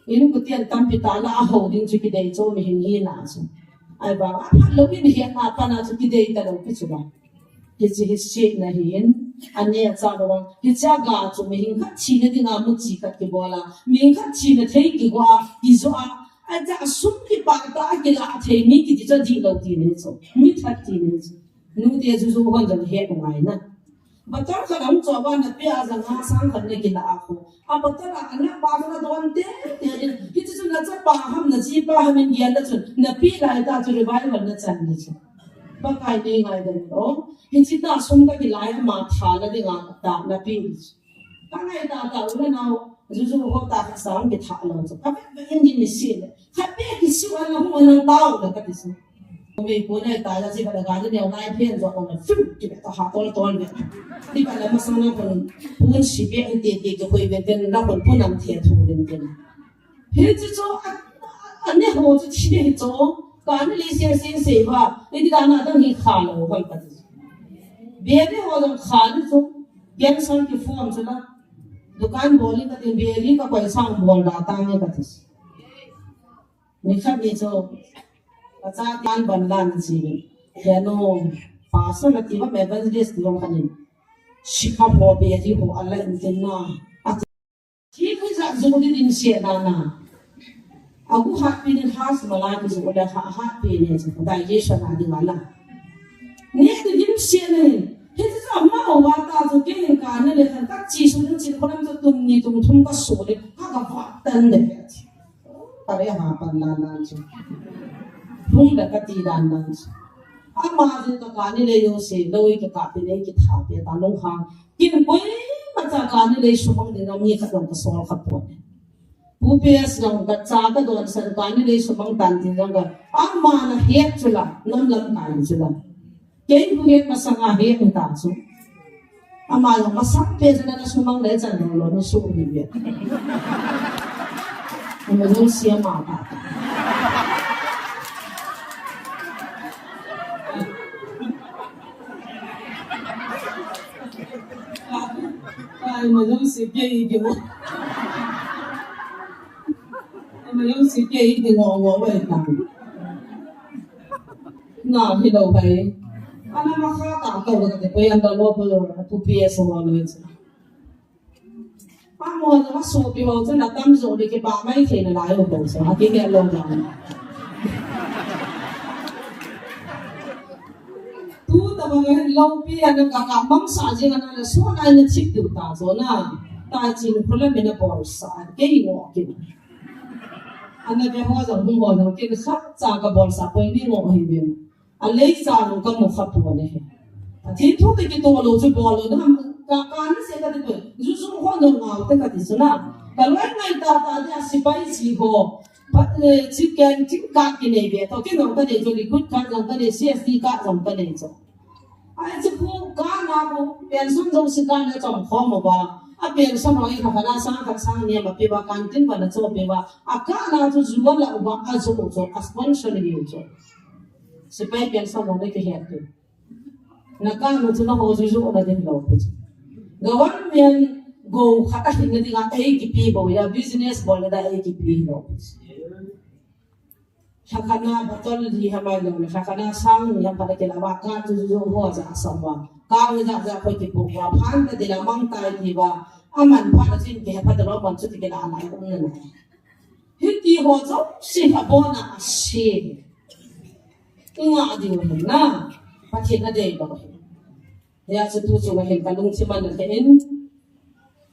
Inkoten tampi tah la aho ding chu kidei chu mihing hina chu. Ahivang aphat lou in hiche a pat a chu kidei talou pi chu la. Hiche hi setna ahin, aneocha lou vang. Hiche a ga chu mihing khat thina dinga muchi khat kibol a, mihing khat thina thei kigo a, kijo a, aja sum kipah tah a kila thei mi kiti chu dihlou tina ahi chu. Mi that tina ahi chu. Nute juju hon jong het u ngai na. Bottle khat ahung choh uva napi a ja nga sang khat na kila a khu. A bottle a ana pa na don tete in. Hiche chu nachapa ham najipa ham in gel le chun. Napi lai tah chu revival nachan ding chu. Pakai nei ngaidam o. Hiche tah sum kakila a ama thana dinga tah napi ding chu. Kangai tah tah u le nao. Juju ho tah khat sang kitha lou chu. Kavet vet in ding ni si le. Khat beh kisih a na hung a nang tao le kati chu. Mei ko nai ta ja si ba da ga ni neo nai phen jo ko na fiu ki be ta ha tol tol be. Ti ba la masang na kon pun si be an ti ti ki hoi be ten na kon pun am the thu den ten. Hiche chu a, a ne ho chu thi hi chu. Ka ni le se se se ba. Ni ti da na dang hi kha lou hoi ka ti. Be ni ho dang kha ni chu. Gen sang ki form chu la. Dukan bol ni ka ti be ni ka koi sang bol da ta ni ka ti. Nikhat ni chu, ka chate in ban la na chi. He nu, pastor na ti va me evangelist ti vang khat in. Sikha ho be ji ho ala in tin na. A ti. Thi khu ja ju di din se na na. Agu hat pi ni has mala ki ju le ha hat pi ni chu. Dai ye sa na di mala. Ni ti din se na ni. Hiche chu ama o va ta chu kei hin ka na le khan ka chi su chu chi kholam chu tum ni tum thum ka su le ka ka va tan de. Ka ve ha pan dan dan chu. Hung da ka ti dan dan chu. Ama jin ka kani le yo se, loi ka ka pi le ki tha pi ta long ha. Kin koima cha kani le sumang ding mi khat jong ka sol kha pon. Pu P S jong ka cha ka don san kani le sumang tan ding jong ka. Ama na het chu la, nam lam kai chu la. Kei pu het masanga het ta chu. Ama jong masang pe jana na sumang le chan lo lo na su ni be. Ama jong sia ma ta. Ai, ama jong sia ke i ke mo. Ama jong sia ke i ke mo mo we ta. Na, hi lo pai. Ana ma kha ta ko ka te ko yan da lo ko lo tu P S ho lo. Pa mo na so pi ho na tam jo de ke pa mai the na lai ho so. A ke ke lo da. Tu ta ba ngai lo pi ana ka ka mang sa je ana na so na ni chik tu ta so na. Ta chin problem na bol sa. Ke i mo ke. Ana be ho jong hung ho jong ke kha cha ka bol sa poi ni ngo hi be. A lei cha jong ka mu kha pon e. A thi thu te ki to lo chu bol lo na ka ka ni se ka ti poi. Ju ju ho jong ngau te ka ti su na. Ka loi ngai ta ta de a sipai si ho. Pat le chi ken chi ka ki nei be to ki no ka nei jo li kut ka jong ka nei C S D ka jong ka nei jo. Ai chu khu ka na khu pension jong si ka na chom khom mo ba. A pension hoi kha na sang kha sang ni ma pi ba kan tin ba na cho pi ba. A ka na chu ju ba la ba a jo cho a sponsor ni cho. Sipai pension jong ne ke he tu. Na ka nu chu na ho ju ju na din lo pi chu. Government go kha ka hin na dinga ei ki pi bo ya business bol na da ei ki pi lo pi chu. Lhakhat na bottle li ha mai lo, lhakhat na sang ni ha pha la ke la wa ka chu chu ho ja sa wa. Ka ni ja ja ko ki pu wa phan ta de la mang tai ti wa. A man pha la chin ke ha pha ta lo man chu ti ke la lai um na na. Hi ti ho jo si ha bo na a si. I nga di wa na. Pathen na de ba. Hia chu tu chu hin ka lungthim a na hin.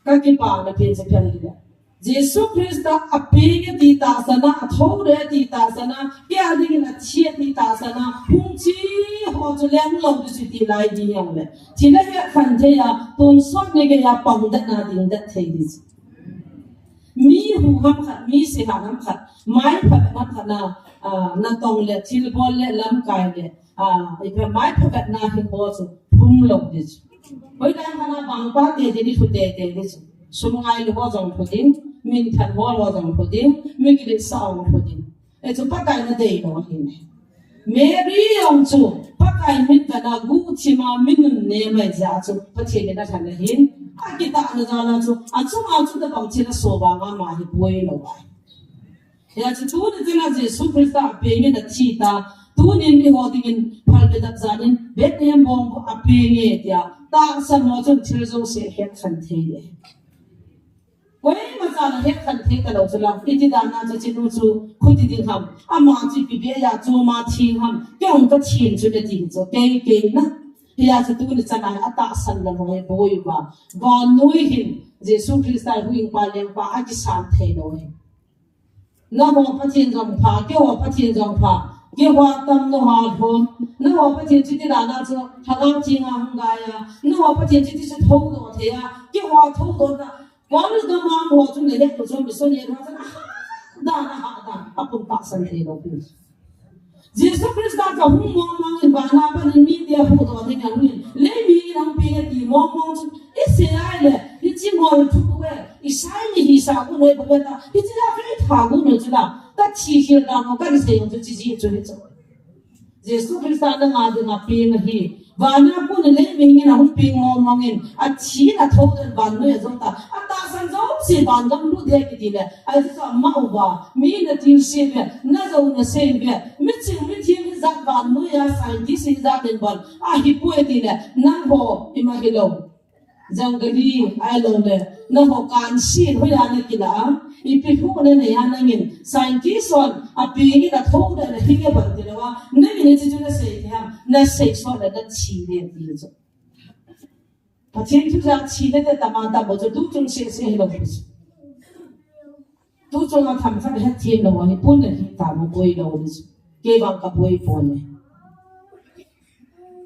Ka kipana pin chu phen le. Jesu Christa a peng e ti tahsan a, a thou e ti tahsan a, kei a dingin a thi e ti tahsan a, hung chi ho chu leng lou ding chu ti lai ding jong le. Thi le het khen thei a, tonsot ni geiya pang det na ding det thei ding chu. Mi hu ham khat, mi se ham khat, mai pha ham khat na, ah, natong le, thilbol le, lamkai le, ah, ipi mai pha na hi ho chu, phum lou ding chu. Hoilang khat na bang pa te te ni phu te te ding chu. Sum ngai le ho jong phu ding, min than ho ho jong phu ding, mi kilit sa ho phu ding. Hichu Pakai na deilou ahi. Mary jong chu Pakai mitvet a guhthim a mi nunnem ahi jeh a chu Pathen in a lhen ahin. A kitahna jal a chu, achunga chu tabang thil a so vang a ama hi boi lou ahi. Hia chu tuni chan a Jesu Christa a peng in a thi ta, tunin eiho dingin phalbi nat jan in Bethlehem bong a peng e tia, tahsan ho chun thil jouse het khen thei le. Koima chan a het khen thei talou chu la, iti dan a chu chinu chu khuti ding ham, ama chu ipi bia chu ma thi ham, kei hung ka thi chu le ti chu, kei, kei na. Hia chu tuni chan a tahsan lou ho hi boi uva. Vannoi hin, Jesu Christa hi huhhingpa lengpa a kisan thei lou hi. Nangho Pathen jong pha, keiho Pathen jong pha, keiho tam nangho lhom, nangho Pathen chu ti dan a chu, Lhagao Theng a hung gai a, nangho Pathen chu ti chu thoudoh thei a, keiho thoudoh na, Kol gam a ho chun le het lo chun missionary ho chun a ha dan, a ha dan, a pum tahsan thei lou pi. Jesu Christa chu hung mong mong in vana pat in mite huhdoh ding a hung in, lei mi in hung peng e ti mong mong chun, i sei a le, hiche ngol thu e, Isai mi hisah gu noi bang ta, hiche la vei tha gu noi chu la, ka thi khel dan ho ka sei jong chu chi ji chu ni chu. Jesu Christa nanga dinga peng ahi. Vana kon in lei mi in ahung peng mong mong in, athi in athou dan vannoi a jong ta. Atahsan jouse vangam lut ding kiti le. Ahi chu ama uva, mi na tilse ve, na jou na sei ve, miching mithem hijat vannoi a scientist hijat in van. Ahipoi ti le, nangho ima hilou. Janggali, ahilou le, nangho kansin, hoiya na kila a, ipi hu na nei a nangin, scientist hon, apeng in athou dan a hinge bang ti lou a, nangin hiche chu na sei thei ham, na sei sot le na thi le ti chu. Pathen thu ja thi le te tama tamo chu, tu chung seh seh hilou chu. Tu chung a themkhat hethem lou ahi, pun ahi tamo boi lou chu. Kei vang ka boi pon e.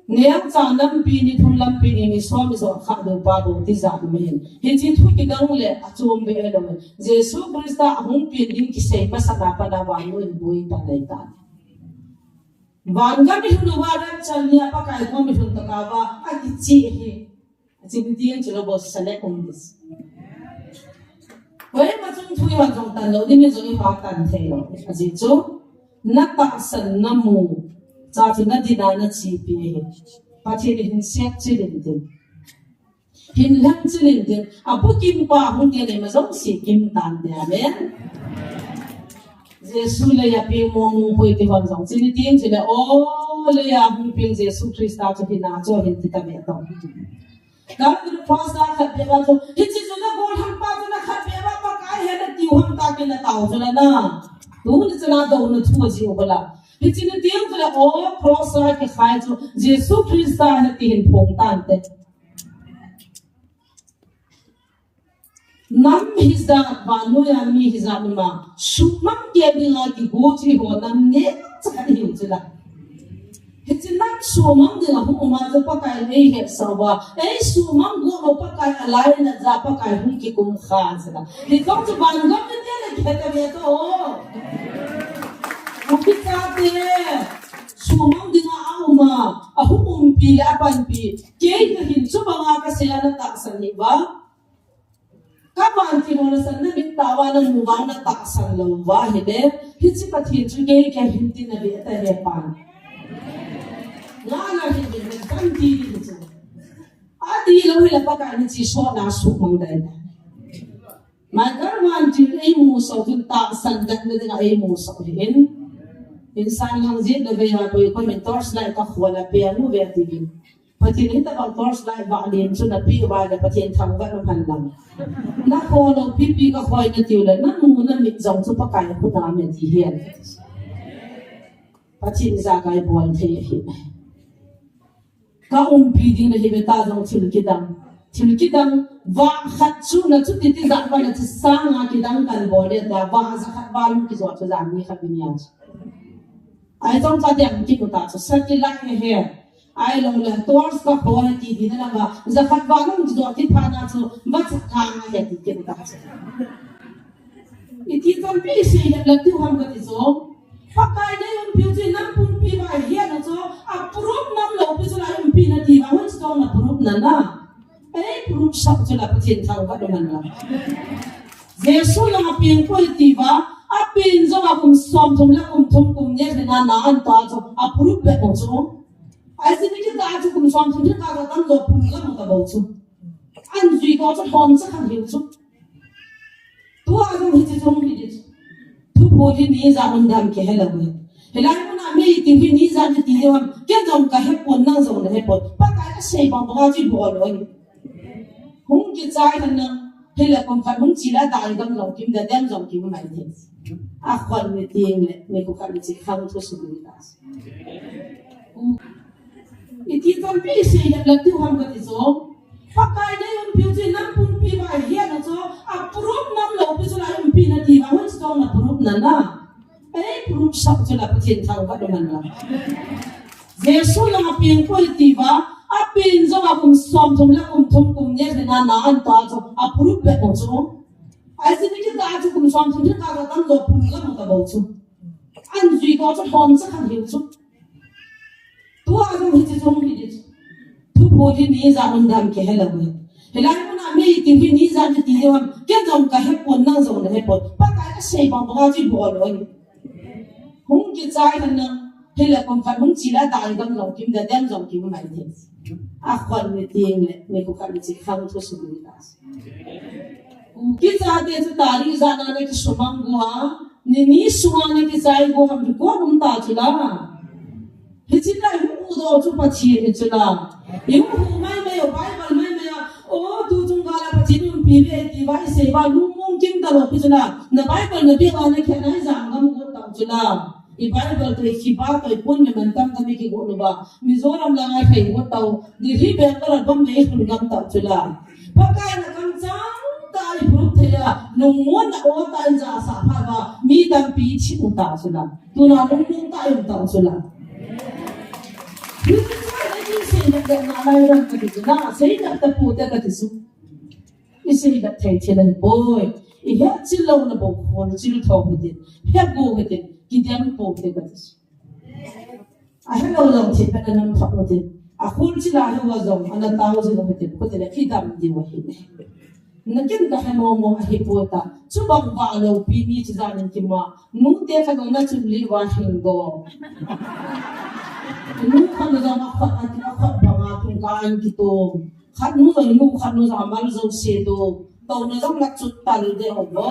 Neocha lampi ni thum lampi ni ni som ni jot kha ding pa bou tijat um in. Hiche thu kidang le achom be e lou. Jesu Christa ahung pen ding kisei masat a pat a vannoi in boi ta nei ta. Vangam i hun uva rapture ni a Pakai kom i hun tokah uva akichih hi. Achi ding chu lou bou select um dis. Koima chung thu i hon jong tan lou, ding in jong i hon tan thei lou. Ajeh chu, na tahsan na mu, cha chu na dinga na chepi ahi. Pathen in hin sep chil in tin. Hin lhang chil in tin. Abukim pa hung tin eima jouse kim tan te, amen. Jesu leiya peng mong mong poi ti hon jong. Chini tin chile, o leiya hung peng Jesu Christa chu hin a chu hin ti ta ve tong. Ka tu pastor khat beh ba chu, hiche chu na gollhang pa chu na khat beh ba Pakai he na tiu ham ta ke na tao chu la na. Tuni chu na douna thu ji u bala. Hiche ni tiang chu la o cross a kikhai chu Jesu Christa he ti hin phong tan te. Nam hijat vannoi a mi hijat ma sumang ke dinga kigo chu ho nam ne cha ka hiu chu la. Hiche nam sumang dinga hung um a chu Pakai in eihetsah uva. Ei sumang gu lou Pakai alainat ja Pakai hung kikum kha jeh a. Hiche chu vangam mite le kihet a ve to. Upi chate. Sumang dinga a um a. Ahung umpi le apanpi. Kei kahin chu banga kasei a na tahsan hi va. Ka vantil ho nasan na mit tao a na mu vang na tahsan lou va hile, hiche Pathen chu kei kahin ti na ve ta he pa. Nga na hi ve na kan ti di chu. Ati lou hile Pakai in hiche sot na sumang dai. Mai ka vantil ei mu so tun tahsan dat na dinga ei mu so hin. Insan lang jit na ve ha koi koi min torch light ka khol a pe nu ve ti hin. Pathen in tabang torch light vah len chu na pi uva le Pathen thangvah na phan lang. Na kho lou pipi ka khoi na tiu le, na mu na mit jong chu Pakai khut a me ti hen. Pathen ijakai bol thei ahi. Ka umpi ding nahi ve ta jong thil kidang. Thil kidang, vah khat chu na chu titi jat va na chu sanga kidang kan bol le ta, vah jakhat va lum kijo chu jani khat ni a chu. Ai jong cha diam ki ko ta chu, satellite he he. Ai long le torch ka ho he ti di na va, jakhat va lum kijo ti pha na chu, va cha ka nga he ti ki ko ta chu. Iti tampi sei le tu ham ka ti chu. Pakai nei umpi u chu nam pumpi va hi a na chu, a proof nam lou pi chu la umpi na ti va, hun chu na proof na na. Ei proof sa chu la Pathen thangvah na na. Jesu la pen koi ti va, a pen jong a kum som thum la kum thum kum ne na na an ta chu, a proof be ko chu. Ai si ni ki ta chu kum som thum ki ta ta tam lo proof la mo ta bo chu. An jui ko chu hom cha khan hiu chu. Tua jong hiche jong hi di. Thupha hi ni ja hun dam ke hela we. Helai mun a mi ti hi ni ja ti ti de wan. Ke jong ka he pon nang jong na he pon. Pakai ka sei bang bang a chi bol lo. Hung kichai han na. Hela kom khat hung chi la dai gam jong kim da dem jong kim mai de. A khon ni ting le ni ko khat ni chi khang thu su ni ta. Iti tampi sei le tu ham ka ti chu. Pakai nei umpi u chu nam pumpi va hi a na chu, a proof nam lou pi chu la umpi na ti va, hun chu na proof na na. Ei proof sa chu la Pathen thangvah na na. Jesu la pen koi ti va, a pen jong a kum som thum la kum thum kum ne na na an ta chu, a proof be ko chu. Ai si ni ki ta chu kum som thum ki ta ta tam lo proof la mo ta bo chu. An jui ko chu hom cha khan hiu chu. Tua jong hiche jong hi di. Thupha hi ni ja hun dam ke hela we. Helai mun a mi ti hi ni ja ti ti de wan. Ke jong ka he pon nang jong na he pon. Pakai ka sei bang bang a chi bol lo. Hung kichai han na. Hela kom khat hung chi la dai gam jong kim da dem jong kim mai de. A khon ni ting le ni ko khat ni chi khang thu su ni ta. Kicha te chu tari ja na na ki sumang go a. Ni ni sunga na kichai go ham ko um ta chu la. Hiche lai hung u do chu Pathen hi chu la. Hung u mai mai o Bible mai mai a. O tu chung ga la Pathen umpi ve ti va i sei va lungmong kim ta lo pi chu la. Na Bible na bia va na khe na i jam gam go ta chu la. I Bible to i khiba to i pun mi man tam tam i kigo lo va. Mizoram la ngai khai go ta. Delhi Bangalore bam mai hun gam ta chu la. Pakai na kam chang ta i proof thei a. Lungmon na o ta i ja sa pha va. Mi tampi chi u ta chu la. Tuna lungmong ta um ta chu la. Hi chu chu ni sei na de na lai ram ka ti chu la. Sei na ta pu te ka ti su. I sei na thei thei la boi. I he chi lo na bo khol chi lo tho bu din. He bu he din. Ki dem po te ka ti su. A he lo lo chi pe na nam pha bu din. A khol chi la he wa zong. A na tau chi lo he din. Ko te le ki dam di wa hi ne. Na kin ka he mo mo a hi po ta. Chu bang ba lo pi ni chi za nin ki ma. Nu te ka lo na chun li wa hing do. Nu ka lo zong a khot a ti a khot bang a tung ka an ki tung. Khat nu zong nu khat nu zong a mal zo se do. To na zong la chut tal de o bo.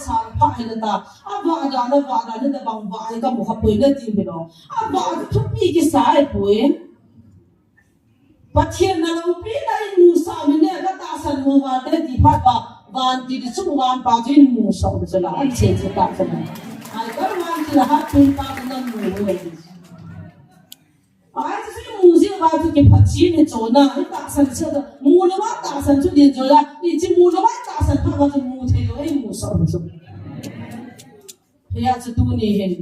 Sa pha he na ta. A ba da na ba da na da bang ba ai ka mu kha poi na ti be lo. A ba thu pi ki sa ai poi. Pathen na lo pi na in mu sa mi ne ka ta san mu wa te ti pha ba. Van ti di chung van pa ti in mu sa u sa la. An che che ta sa la. Ai ka van ti la ha tun pa na mu we. Ai chu mu ji ba chu ki pha chi ni cho na. Ai ta san che da. Mu lo wa ta san chu di cho la. Ni chi mu lo wa ta san pha ba chu mu the lo ai mu sa u chu. Hia chu tuni hin.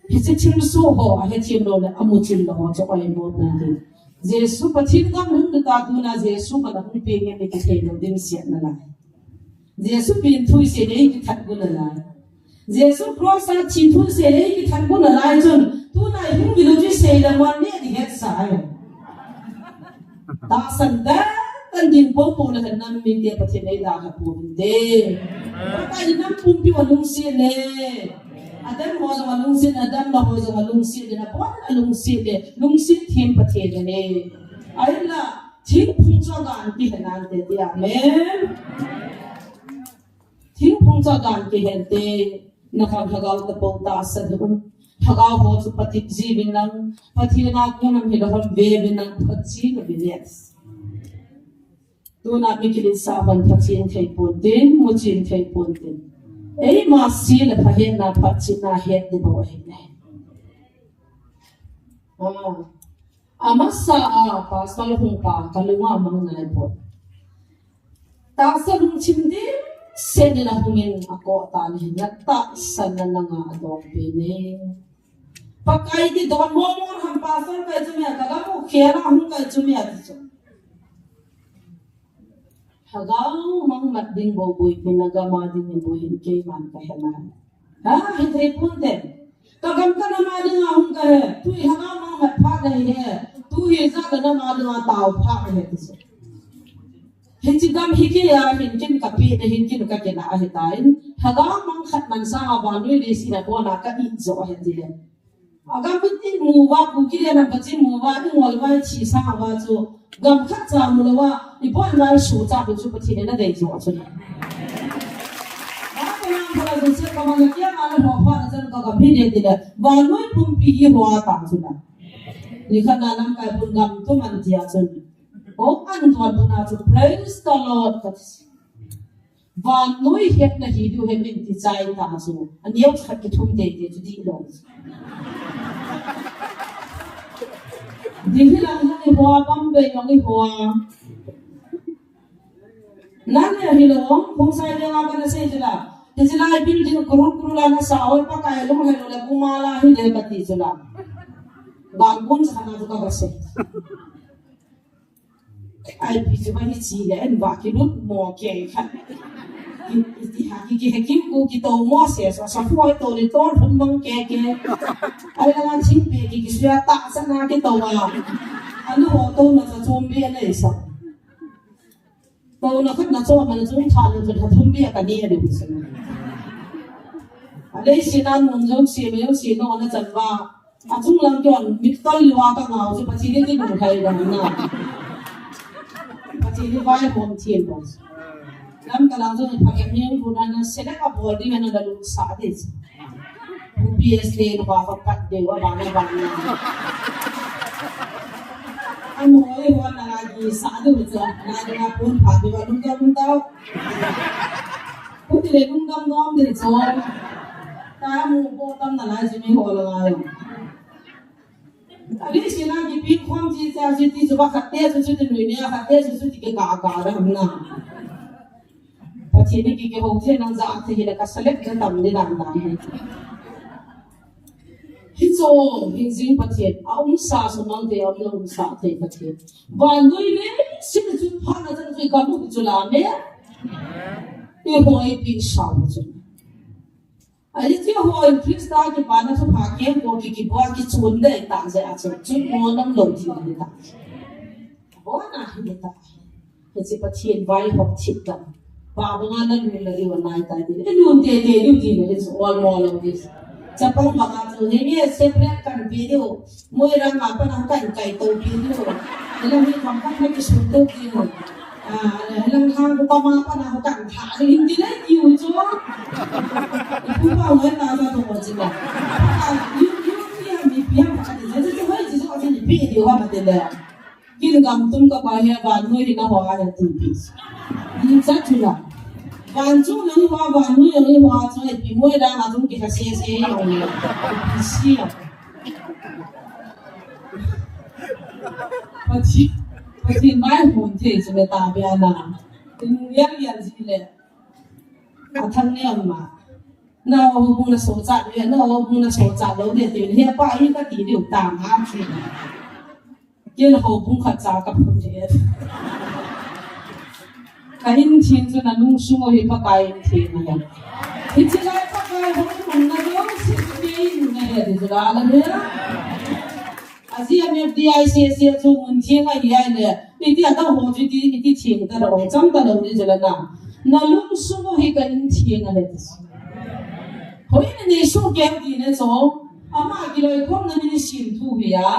Hiche thilsoh ho, a hethem lou le, a muchil lou ho, chu oi mo pu tu. Jesu Pathen gam hung ta tuna Jesu ka na hung pe nge mi kithei lou dim siat na lai. Jesu pen thui se le kithak gu na lai. Jesu cross a thi thui se le kithak gu na lai chun. Tuna hung mi lou chu sei le mon ne di het sa ai. Tahsan dan, dan din po po le kan nam min dia Pathen ei da ka po min de. Pakai nam pumpi wa lungsiat le. Adam ho jong a lungsiat, Adam la ho jong a lungsiat le, na po a lungsiat le, lungsiat thim Pathen le. Ai la, thingphung chu gan ki henan te ti amen. Thingphung chu gan ki hen te, na kham lhagao ta po ta sa dun. Lhagao ho chu patit ji vin lang, Pathen a kun am hi la hon ve vin lang, Pathen a vin yes. Tuna mi kilin sa hon Pathen thei pon tin, muchin thei pon tin. Ei ma si la pha het na pha chi na het ni bo ahi ne. Ah. Amasa a pastor hung pa kalunga mang nai poi. Tahsa lungthim dimset in ahung in akou tan ahi, na tahsan na nanga adong pen e. Pakai ti don mo mo ham pastor kai chu me a, ka ga mo khela hung kai chu me a ti chu. Lhagao mang mat ding bou boi pen na gam a ding bou hin keiman ka he nai. Ha, hithei ponte. Ka gam ka nam a dinga hung kahi. Tui lhagao mang mat phat nahi e. Tui hijat ka nam a dinga tao phat nahi ti chu. Hiche gam hi kei a hin kin ka pe nahi, hin kin ka kina ahitan. Lhagao mang khat man sanga vannoi leiset a kona ka it jo ahi ti le. Agam iti mu uva, Kuki le nam pachin mu uva, i ngol uva, i thi sang uva chu, gam khat cha mu lou uva, i pon uva, i su cha bu chu Pathen in adei jo chu na. Ba ko yang phala chu se ka ma na kia ma na ho pha na chan ka gam hi de ti le, vannoi pumpi hi ho a ta chu na. Ni khat na lamkai pun gam tu man tia chu. O an tuan tu na chu, praise the Lord ka ti. Vannoi hetna hi diu hem in ti chai ta chu. Aneo khat kithum teitei chu dih lou. Ding hi lang jong i hoa, Bombay jong i hoa. Nang le hilou, Khongsai le nga kana sei chu la. Hiche lai building kurul kurul a nasa hoi Pakai lunglhai lou le kumala hi le kati chu la. Bang kun sa na chu ka ba sei. Ai pi chu ba ni chi le en ba kilut mo ke kha. Ki, ki ha ki, ki he kim ku ki to mo se sa sa fu ai to le to thum mang ke ke. Ai la chim pe ki ki sua ta sa na ki to wa. Anu ho to na sa chom be le sa. To na khat na chom ma na chom tha le to thum be ka ni a de sa. A le si na mun jong si me jong si no na chan ba. Achung lang kion, mit tol liwa ka ngau chu Pathen in kinung khai dam na. Pathen in vaihom thim bo. Lam ka lang chu Pathen in bu na na select a bol ding na na lungsa ding. P S le ba ka pat de wa ba na ba na. Amo e wa na la gi sa du chu. Na na pun pha de wa lung ka lung ka. Kuti le lung dam dam de chu. Ta mu bo tam na lai chu mi ho la lai. Adi sina ki pi khom ji cha ji ti chu ba khat te chu chu ti nui ne khat te chu chu ti ke ka ka da ham na. Pathen ni ki ke ho the nang ja the hi la ka select da tam ni dan dan. Hi chu hi jing Pathen a um sa su mang te a um la um sa te Pathen. Vannoi le sin chu pha na chan chu ka mu chu la me. I hoi pi sa chu. Ahi ti ho in Krista kipana thupha keng ko ki kibua kichun dei ta je a chun chun mo nam lo ti ni ta. Bo na hi ni ta. Hiche Pathen vaihop thip ta. Pa banga na lun na diu nai ta ti. Ni lun te te diu ti ni chu ol mo lo ti. Chapang banga chu ni mi separate kan pi diu. Moirang a pa na kan kai to pi diu. Ni la mi kam kan na kisun to ti ni. A, le, lang hang ko pa ma pa na ko kan tha, le, hindi le, yu cho. Ipu pa, wai ta sa to ko chi ba. A, yu, yu, yu, mi pi ha pa, le, le, le, wai chi so, chi ni pi, yu ha ma te le. Kin gam tum ka pa he, vannoi hi na ho a he tu pi. Ni cha chu la. Van chu na ni ho, vannoi ni ho, cho, pi mo da ma tum ki ha se, se, yo, yo. Pi si, yo. Pathen, Pathen vaihom thei chu le ta bia na. Tin lian lian ji le. A thang ne ma. Na o bung na so cha le, na o bung na so cha lo de ti he pa hi ka ti diu ta ma chi. Ken ho bung khat cha ka phun de. Ka in thing chu na lungsung u hi Pakai in thing ahi. Hiche lai Pakai hung mun na jouse chu kei in mun ahi ti chu la la he. Ajeh a M F D I C C chu mun thing ahi ai le. Iti a ta ho chu iti, iti thing ta lo, chang ta lo ni chu la na. Na lungsung u hi ka in thing ahi ti. Hoi na nei su keu ti ne chu. Ama kiloikhomna min sim thu hi a.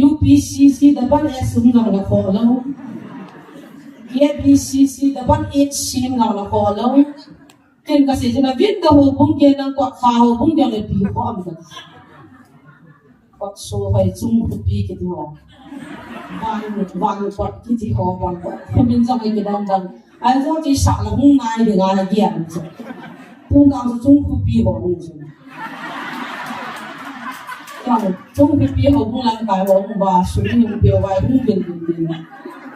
U P C C double S um jong la kho lo. K B C C double S um jong la kho lo. Ken ka sei chu na vin da ho bung ke nang ko kha ho bung ke le pi ho am da. Ko so hai chung khu pi kiti ho. Van, van ko kiti ho van ko. Khu min jong ai ki dang dang. Ai jo ti sa la hung nai de ga la gi am chu. Tung dang chu chung khu pi ho hung chu. Chung pipi ho hung lang kai ho hung ba, sum hung pia vai hung bin bin bin.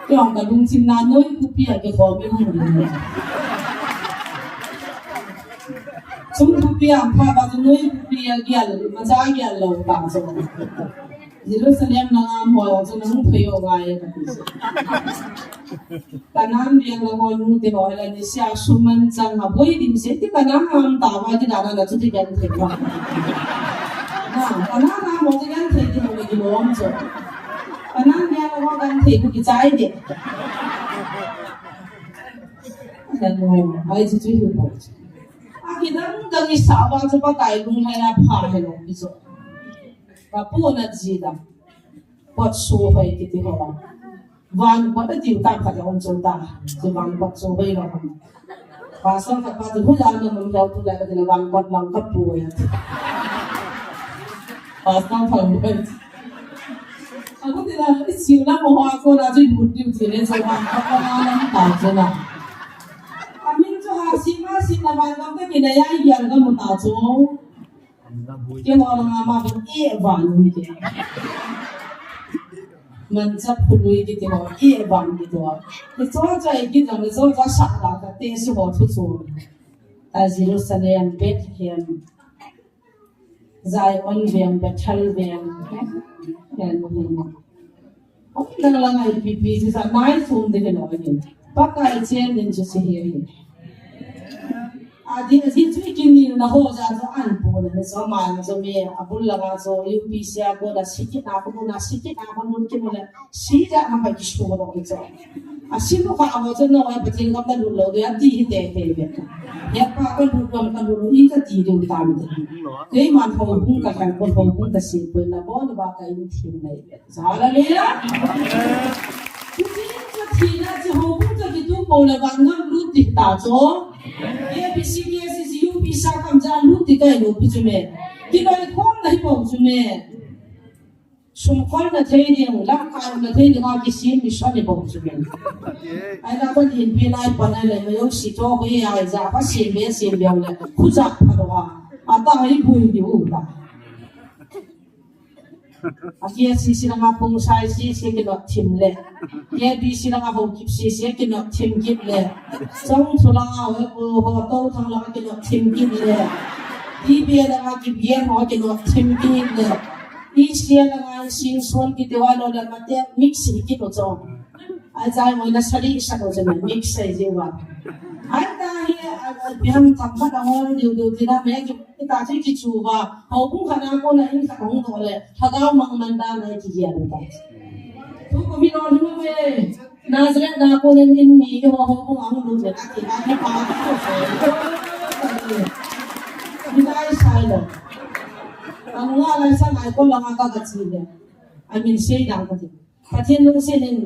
Kei hung ka lungthim na noi kupi a kei ho mi hung bin bin. Chung kupi a pha ba noi kupi a gial, ma cha gial lo ta so. Jerusalem na ngam ho chu nang phei ho ngai ka ti. Kanan biang la ho nu te ho la ni sia suman chang a boi dim se ti kanan ham ta wa ti da na chu ti kan te wa. Na kanan ham mo ti kan te ti ho ni lom cho. Kanan biang la ho kan te ku ki chai de. Kan mo ai chu chu hu bo. A ki dang dang i sa wa chu Pakai lung hai la pha he lo ki cho. Ka pu na ji da. Kot su hoi kiti ho. Van kot a tiu tam khat a hung chun ta. Chu van kot su hoi lo ham. Pastor khat pa chu hu la na mun dau tu la ka ti la van kot lang ka pu ya. Pastor thang hoi. Aku ti la i siu na mo ha ko na chu bu tiu ti le chu van kot lang ta chu na. Amin chu ha si ma si na van kot ka ki na ya i ya ka mu ta chu. Kei ho langa ma bin e van ui ke. Man chap khu nui ke kei ho e van ke to. Ke cho cho e ke jong ke cho cho sa ta ka te su ho thu chu. Ta Jerusalem, Bethlehem, Zion veng, Bethel veng. Ken mo hin. Hong dang lang a ipi pi chu sa nai sum de lo ni. Pakai chen din chu si hi hi. Adi adi chu i kinil na ho ja chu an pu na so ma na so me a bul langa so U P C a ko da sikit na ko na sikit na ko nun ki mo le si ja na ba ki so lo ki so. A si lo ka ho chu no e pa tin gam na lu lo de a ti hi te te be. Ya pa ka lu gam ka lu lo i ka ti de u ta mi. Kei man ho bung ka kan ko ho bung ka si ko na bo na ba ka in thin na i be. Hallelujah. Tuti ka thina chu ho bung ka kitu po le van ngam lut ti ta chu. A B C, K C C, U P sa kam ja lut ti kai lo pi chu me. Ki kai khom na hi po chu me. Sum khol na thei ding, lam kai na thei ding a ki sim mi sa ni po chu me. Ai la ko din pi lai pa na le me yo si to ko ya ja pa sim be sim be le. Khu ja pa do a. A ta hi bui di u ta. A K C C langa pung sai si si ki not thim le. K B C langa ho kip si si ki not thim kip le. Chong thu langa ho, ho to thang langa ki not thim kip le. T B A langa ki bien ho ki not thim kip le. E C A langa sing suan ki te wa lo le ma te mix si ki to chong. Ai chai mo na sari sa ko chana mix sai je wa. Ai ta hi a biang tham ma da hol diu diu ti na me ki ta chi ki chu wa. Ho bung khat na ko na in khat hung do le. Thagau mang man da na ki ya ta. Tu ko mi no ni me. Nazareth na ko na in ni ho ho bung ang lu le na ki na ki pa. Ni dai sai lo. Ang wa lai sa nai ko la ma ka ka chi le. Ai min sei dang ka ti. Pathen lungset in,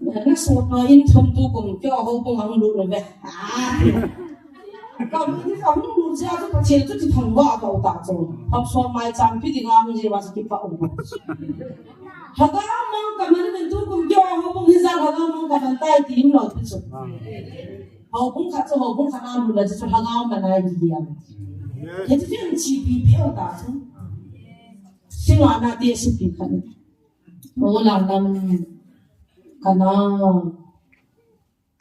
na sot na in thum tu kum kio ho bung ang lut na ve. Ah. Ka mi ni ka hung lut jia chu Pathen chu ti thang va ka u ta chu. Hop so mai cham pi ti nga hung ji va chu ki pa u. Lhagao mang ka man min tu kum kio ho bung hi ja lhagao mang ka man tai ti him lo ti chu. Ho bung khat chu ho bung khat a lut la chu lhagao man ai ti dia. Ke chu tin chi pi pi u ta chu. Singa na te si pi khat. Ola lam kana.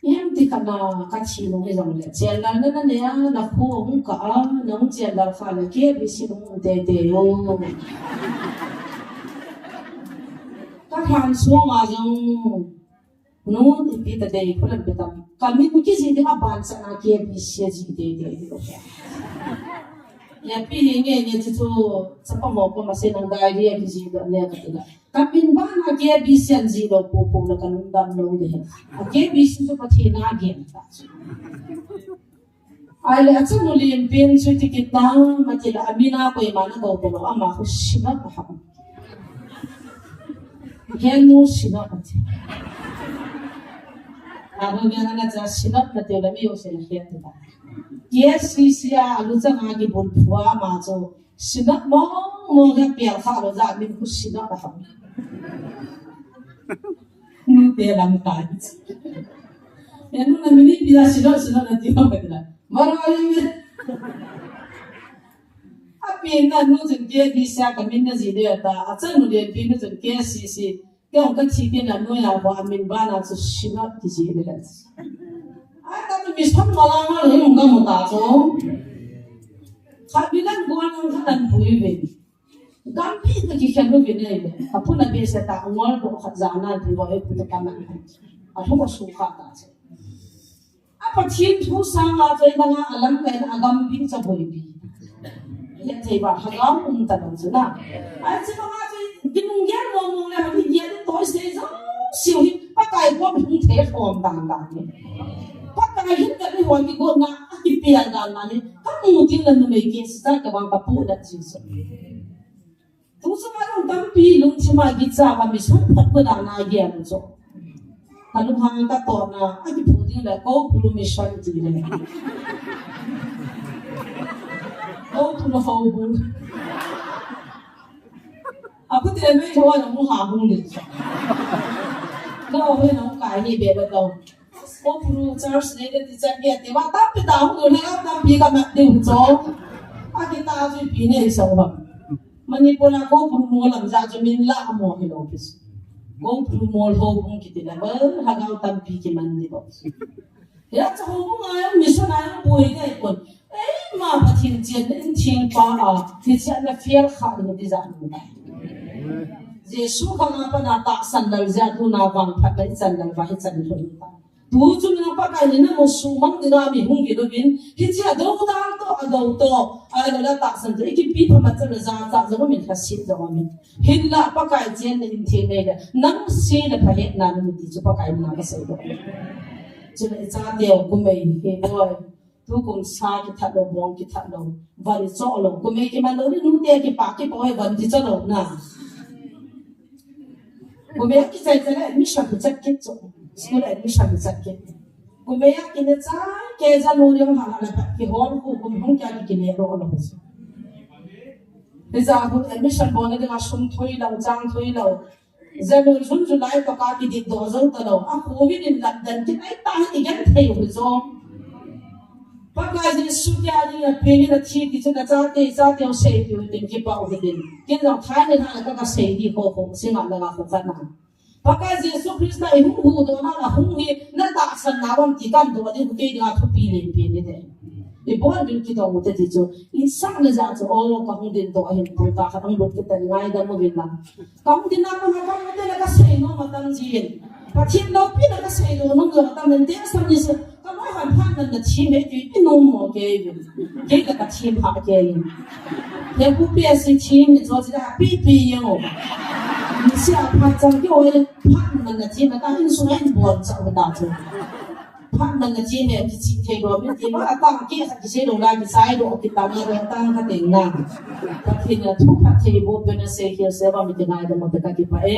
Em ti kana ka thi lo ke jong le. Chel la na na ne a na khu hung ka a na hung chel la kha le K B C hung te te yo. Ka phan suang a jong. Nu ipi ta dei khu lam pe tam. Ka mi ku ki ji de ka ban sa na K B C ji de de de. Ya pi ni nge nge chu chu sa pa mo ko ma se nang dai ri ki ji do ne ka ti la. Ka min ba na K B C an ji lo pu pu la ka lung dam lo de. A K B C chu Pathen a gen ta. Ai le a chu nu lien pen chu ti ki ta ma ti la a mi na ko i ma na ko ko lo ama ko si na ka ha. Gen nu si na ka ti. A ko gen na cha si na ka ti la mi yo se na gen ti ta. Yes, si si a lu cha ma ki bun phua ma chu. Sinat mong mong he pial kha lo ja min khu sinat a ham. Nu te lam kai. Ya nu na mini pila sinat sinat na ti ho ka la. Mara ai. Ina nu chun K D C a ka min na ji le ta, a chanu le pi nu chun K C C. Kei hung ka thi kit na nu ya ba min ba na chu Synod ki ji le. Ai ta tu mission ma la ma le hung ka mu ta chu. Kha bi lan go na kha tan pui ve. Gampi ka ki khen nu ve ne le. Ka pu na be se ta ngol do kha ja na ti ba e pu ta ka na. A thu ko su kha ta chu. A Pathen thu sanga choi danga a lamkai na a gampi cha boipi. Hia thei ba lhagao um ta lo chu na. Ai chi banga choi kinung gel mong mong le ha hi gel toi se jo siu hi Pakai kom hung the khom dan dan ni. Pakai hin ka ni hon ki go na a ki pian dan na ni. Ka mu tin la numei ki sa ka bang ka pu da chi so. Tu chu ma lung tampi lungthim a kicha va mission phat ko dang na gel chu. Ka lunghang ka tona a kiphu ding le Koupuru mission ti le. Koupuru houbung. A ku ti le mei tho na mu ha hung le. Ka o he na ka ni be ba tau. Koupuru church le ti chan ge ti va tampi ta hung le tampi ka mat ding chu. A kita chu pi ne so ba. Manipur a Koupuru mol lam ja chu min la mo hi lo pis. Koupuru mol houbung kiti la ba lhagao tampi kiman ni bo. Ya cha houbung a mission a pui dai kon. Ei ma Pathen chen in thing pa a ti cha na fiel kha ni ti ja nu. Jesu khang a pa na tahsan lal ja tu na vang phat dai chan lal va hi chan lo ta. Tu chu na Pakai ni na mo su mang ding a mi hung ki lo vin. Hi chi a do dang to a do to. A lo la tahsan to. Iki pi pha ma cha la ja cha ja min kha si ja min. Hin la Pakai chen na in thei nei le. Nang si le pha het na ni ti chu Pakai na ka sei do. Chu le cha teo ku mei he boy. Tu kum sa ki that lo bong ki that lo. Van cho lo. Ku mei ki man lo ni nu te ki pa ki pa he van ti cho lo na. Ku mei ki chai chai le admission ki chat ki cho. School admission ki chat ki. Ku mei a ki ne cha ke ja lo ni ha la pa ki hol ku kum hung kya ki ki ne lo lo. Ni ja ku admission bo ne de ma sum thui lo chang thui lo. January, June, July, Pakai ki dit do zo ta lo. A Covid in London ki ai ta i gen thei u zo. Pakai Jesu ki a ni a pe ni na thi ki chu na cha te cha te o sei ki u tin ki pa u din. Ki lo thai ni na ka ka sei di ko ko si ma la ko ka na. Pakai Jesu Krista i hu hu do na la hu ni na ta san na wan ti kan do di hu ke di a thu pi le pi ni de. I bol din ki do mu te ti chu. I sa na ja chu o ka hu din do a hin pu ta ka ang lut ki ta ni ngai da mu din na. Ka hung din a ka ma ka hung din a ka sei nom a tam jin. Pathen loupina ka sei nom nom jong a tam in te sam ni se. Ka loi han phat man na thim he ti i nom mo ke vin. Ke ka ka thim ha ke in. He ku pe si thim ni jo ji da pi pi yang o. Ni si a phat chang ke oi phat man na thim ta in sung in bol cha u ta chu. Phat man na thim he ki chi thei lo mi ti ma a tang ki sa ki sei lo lai ki sai lo ki ta ma lo tang ka teng na. Pathen na thu phat thei bo pe na sei ki se ba mi te ngai da mo te ka ki pa e.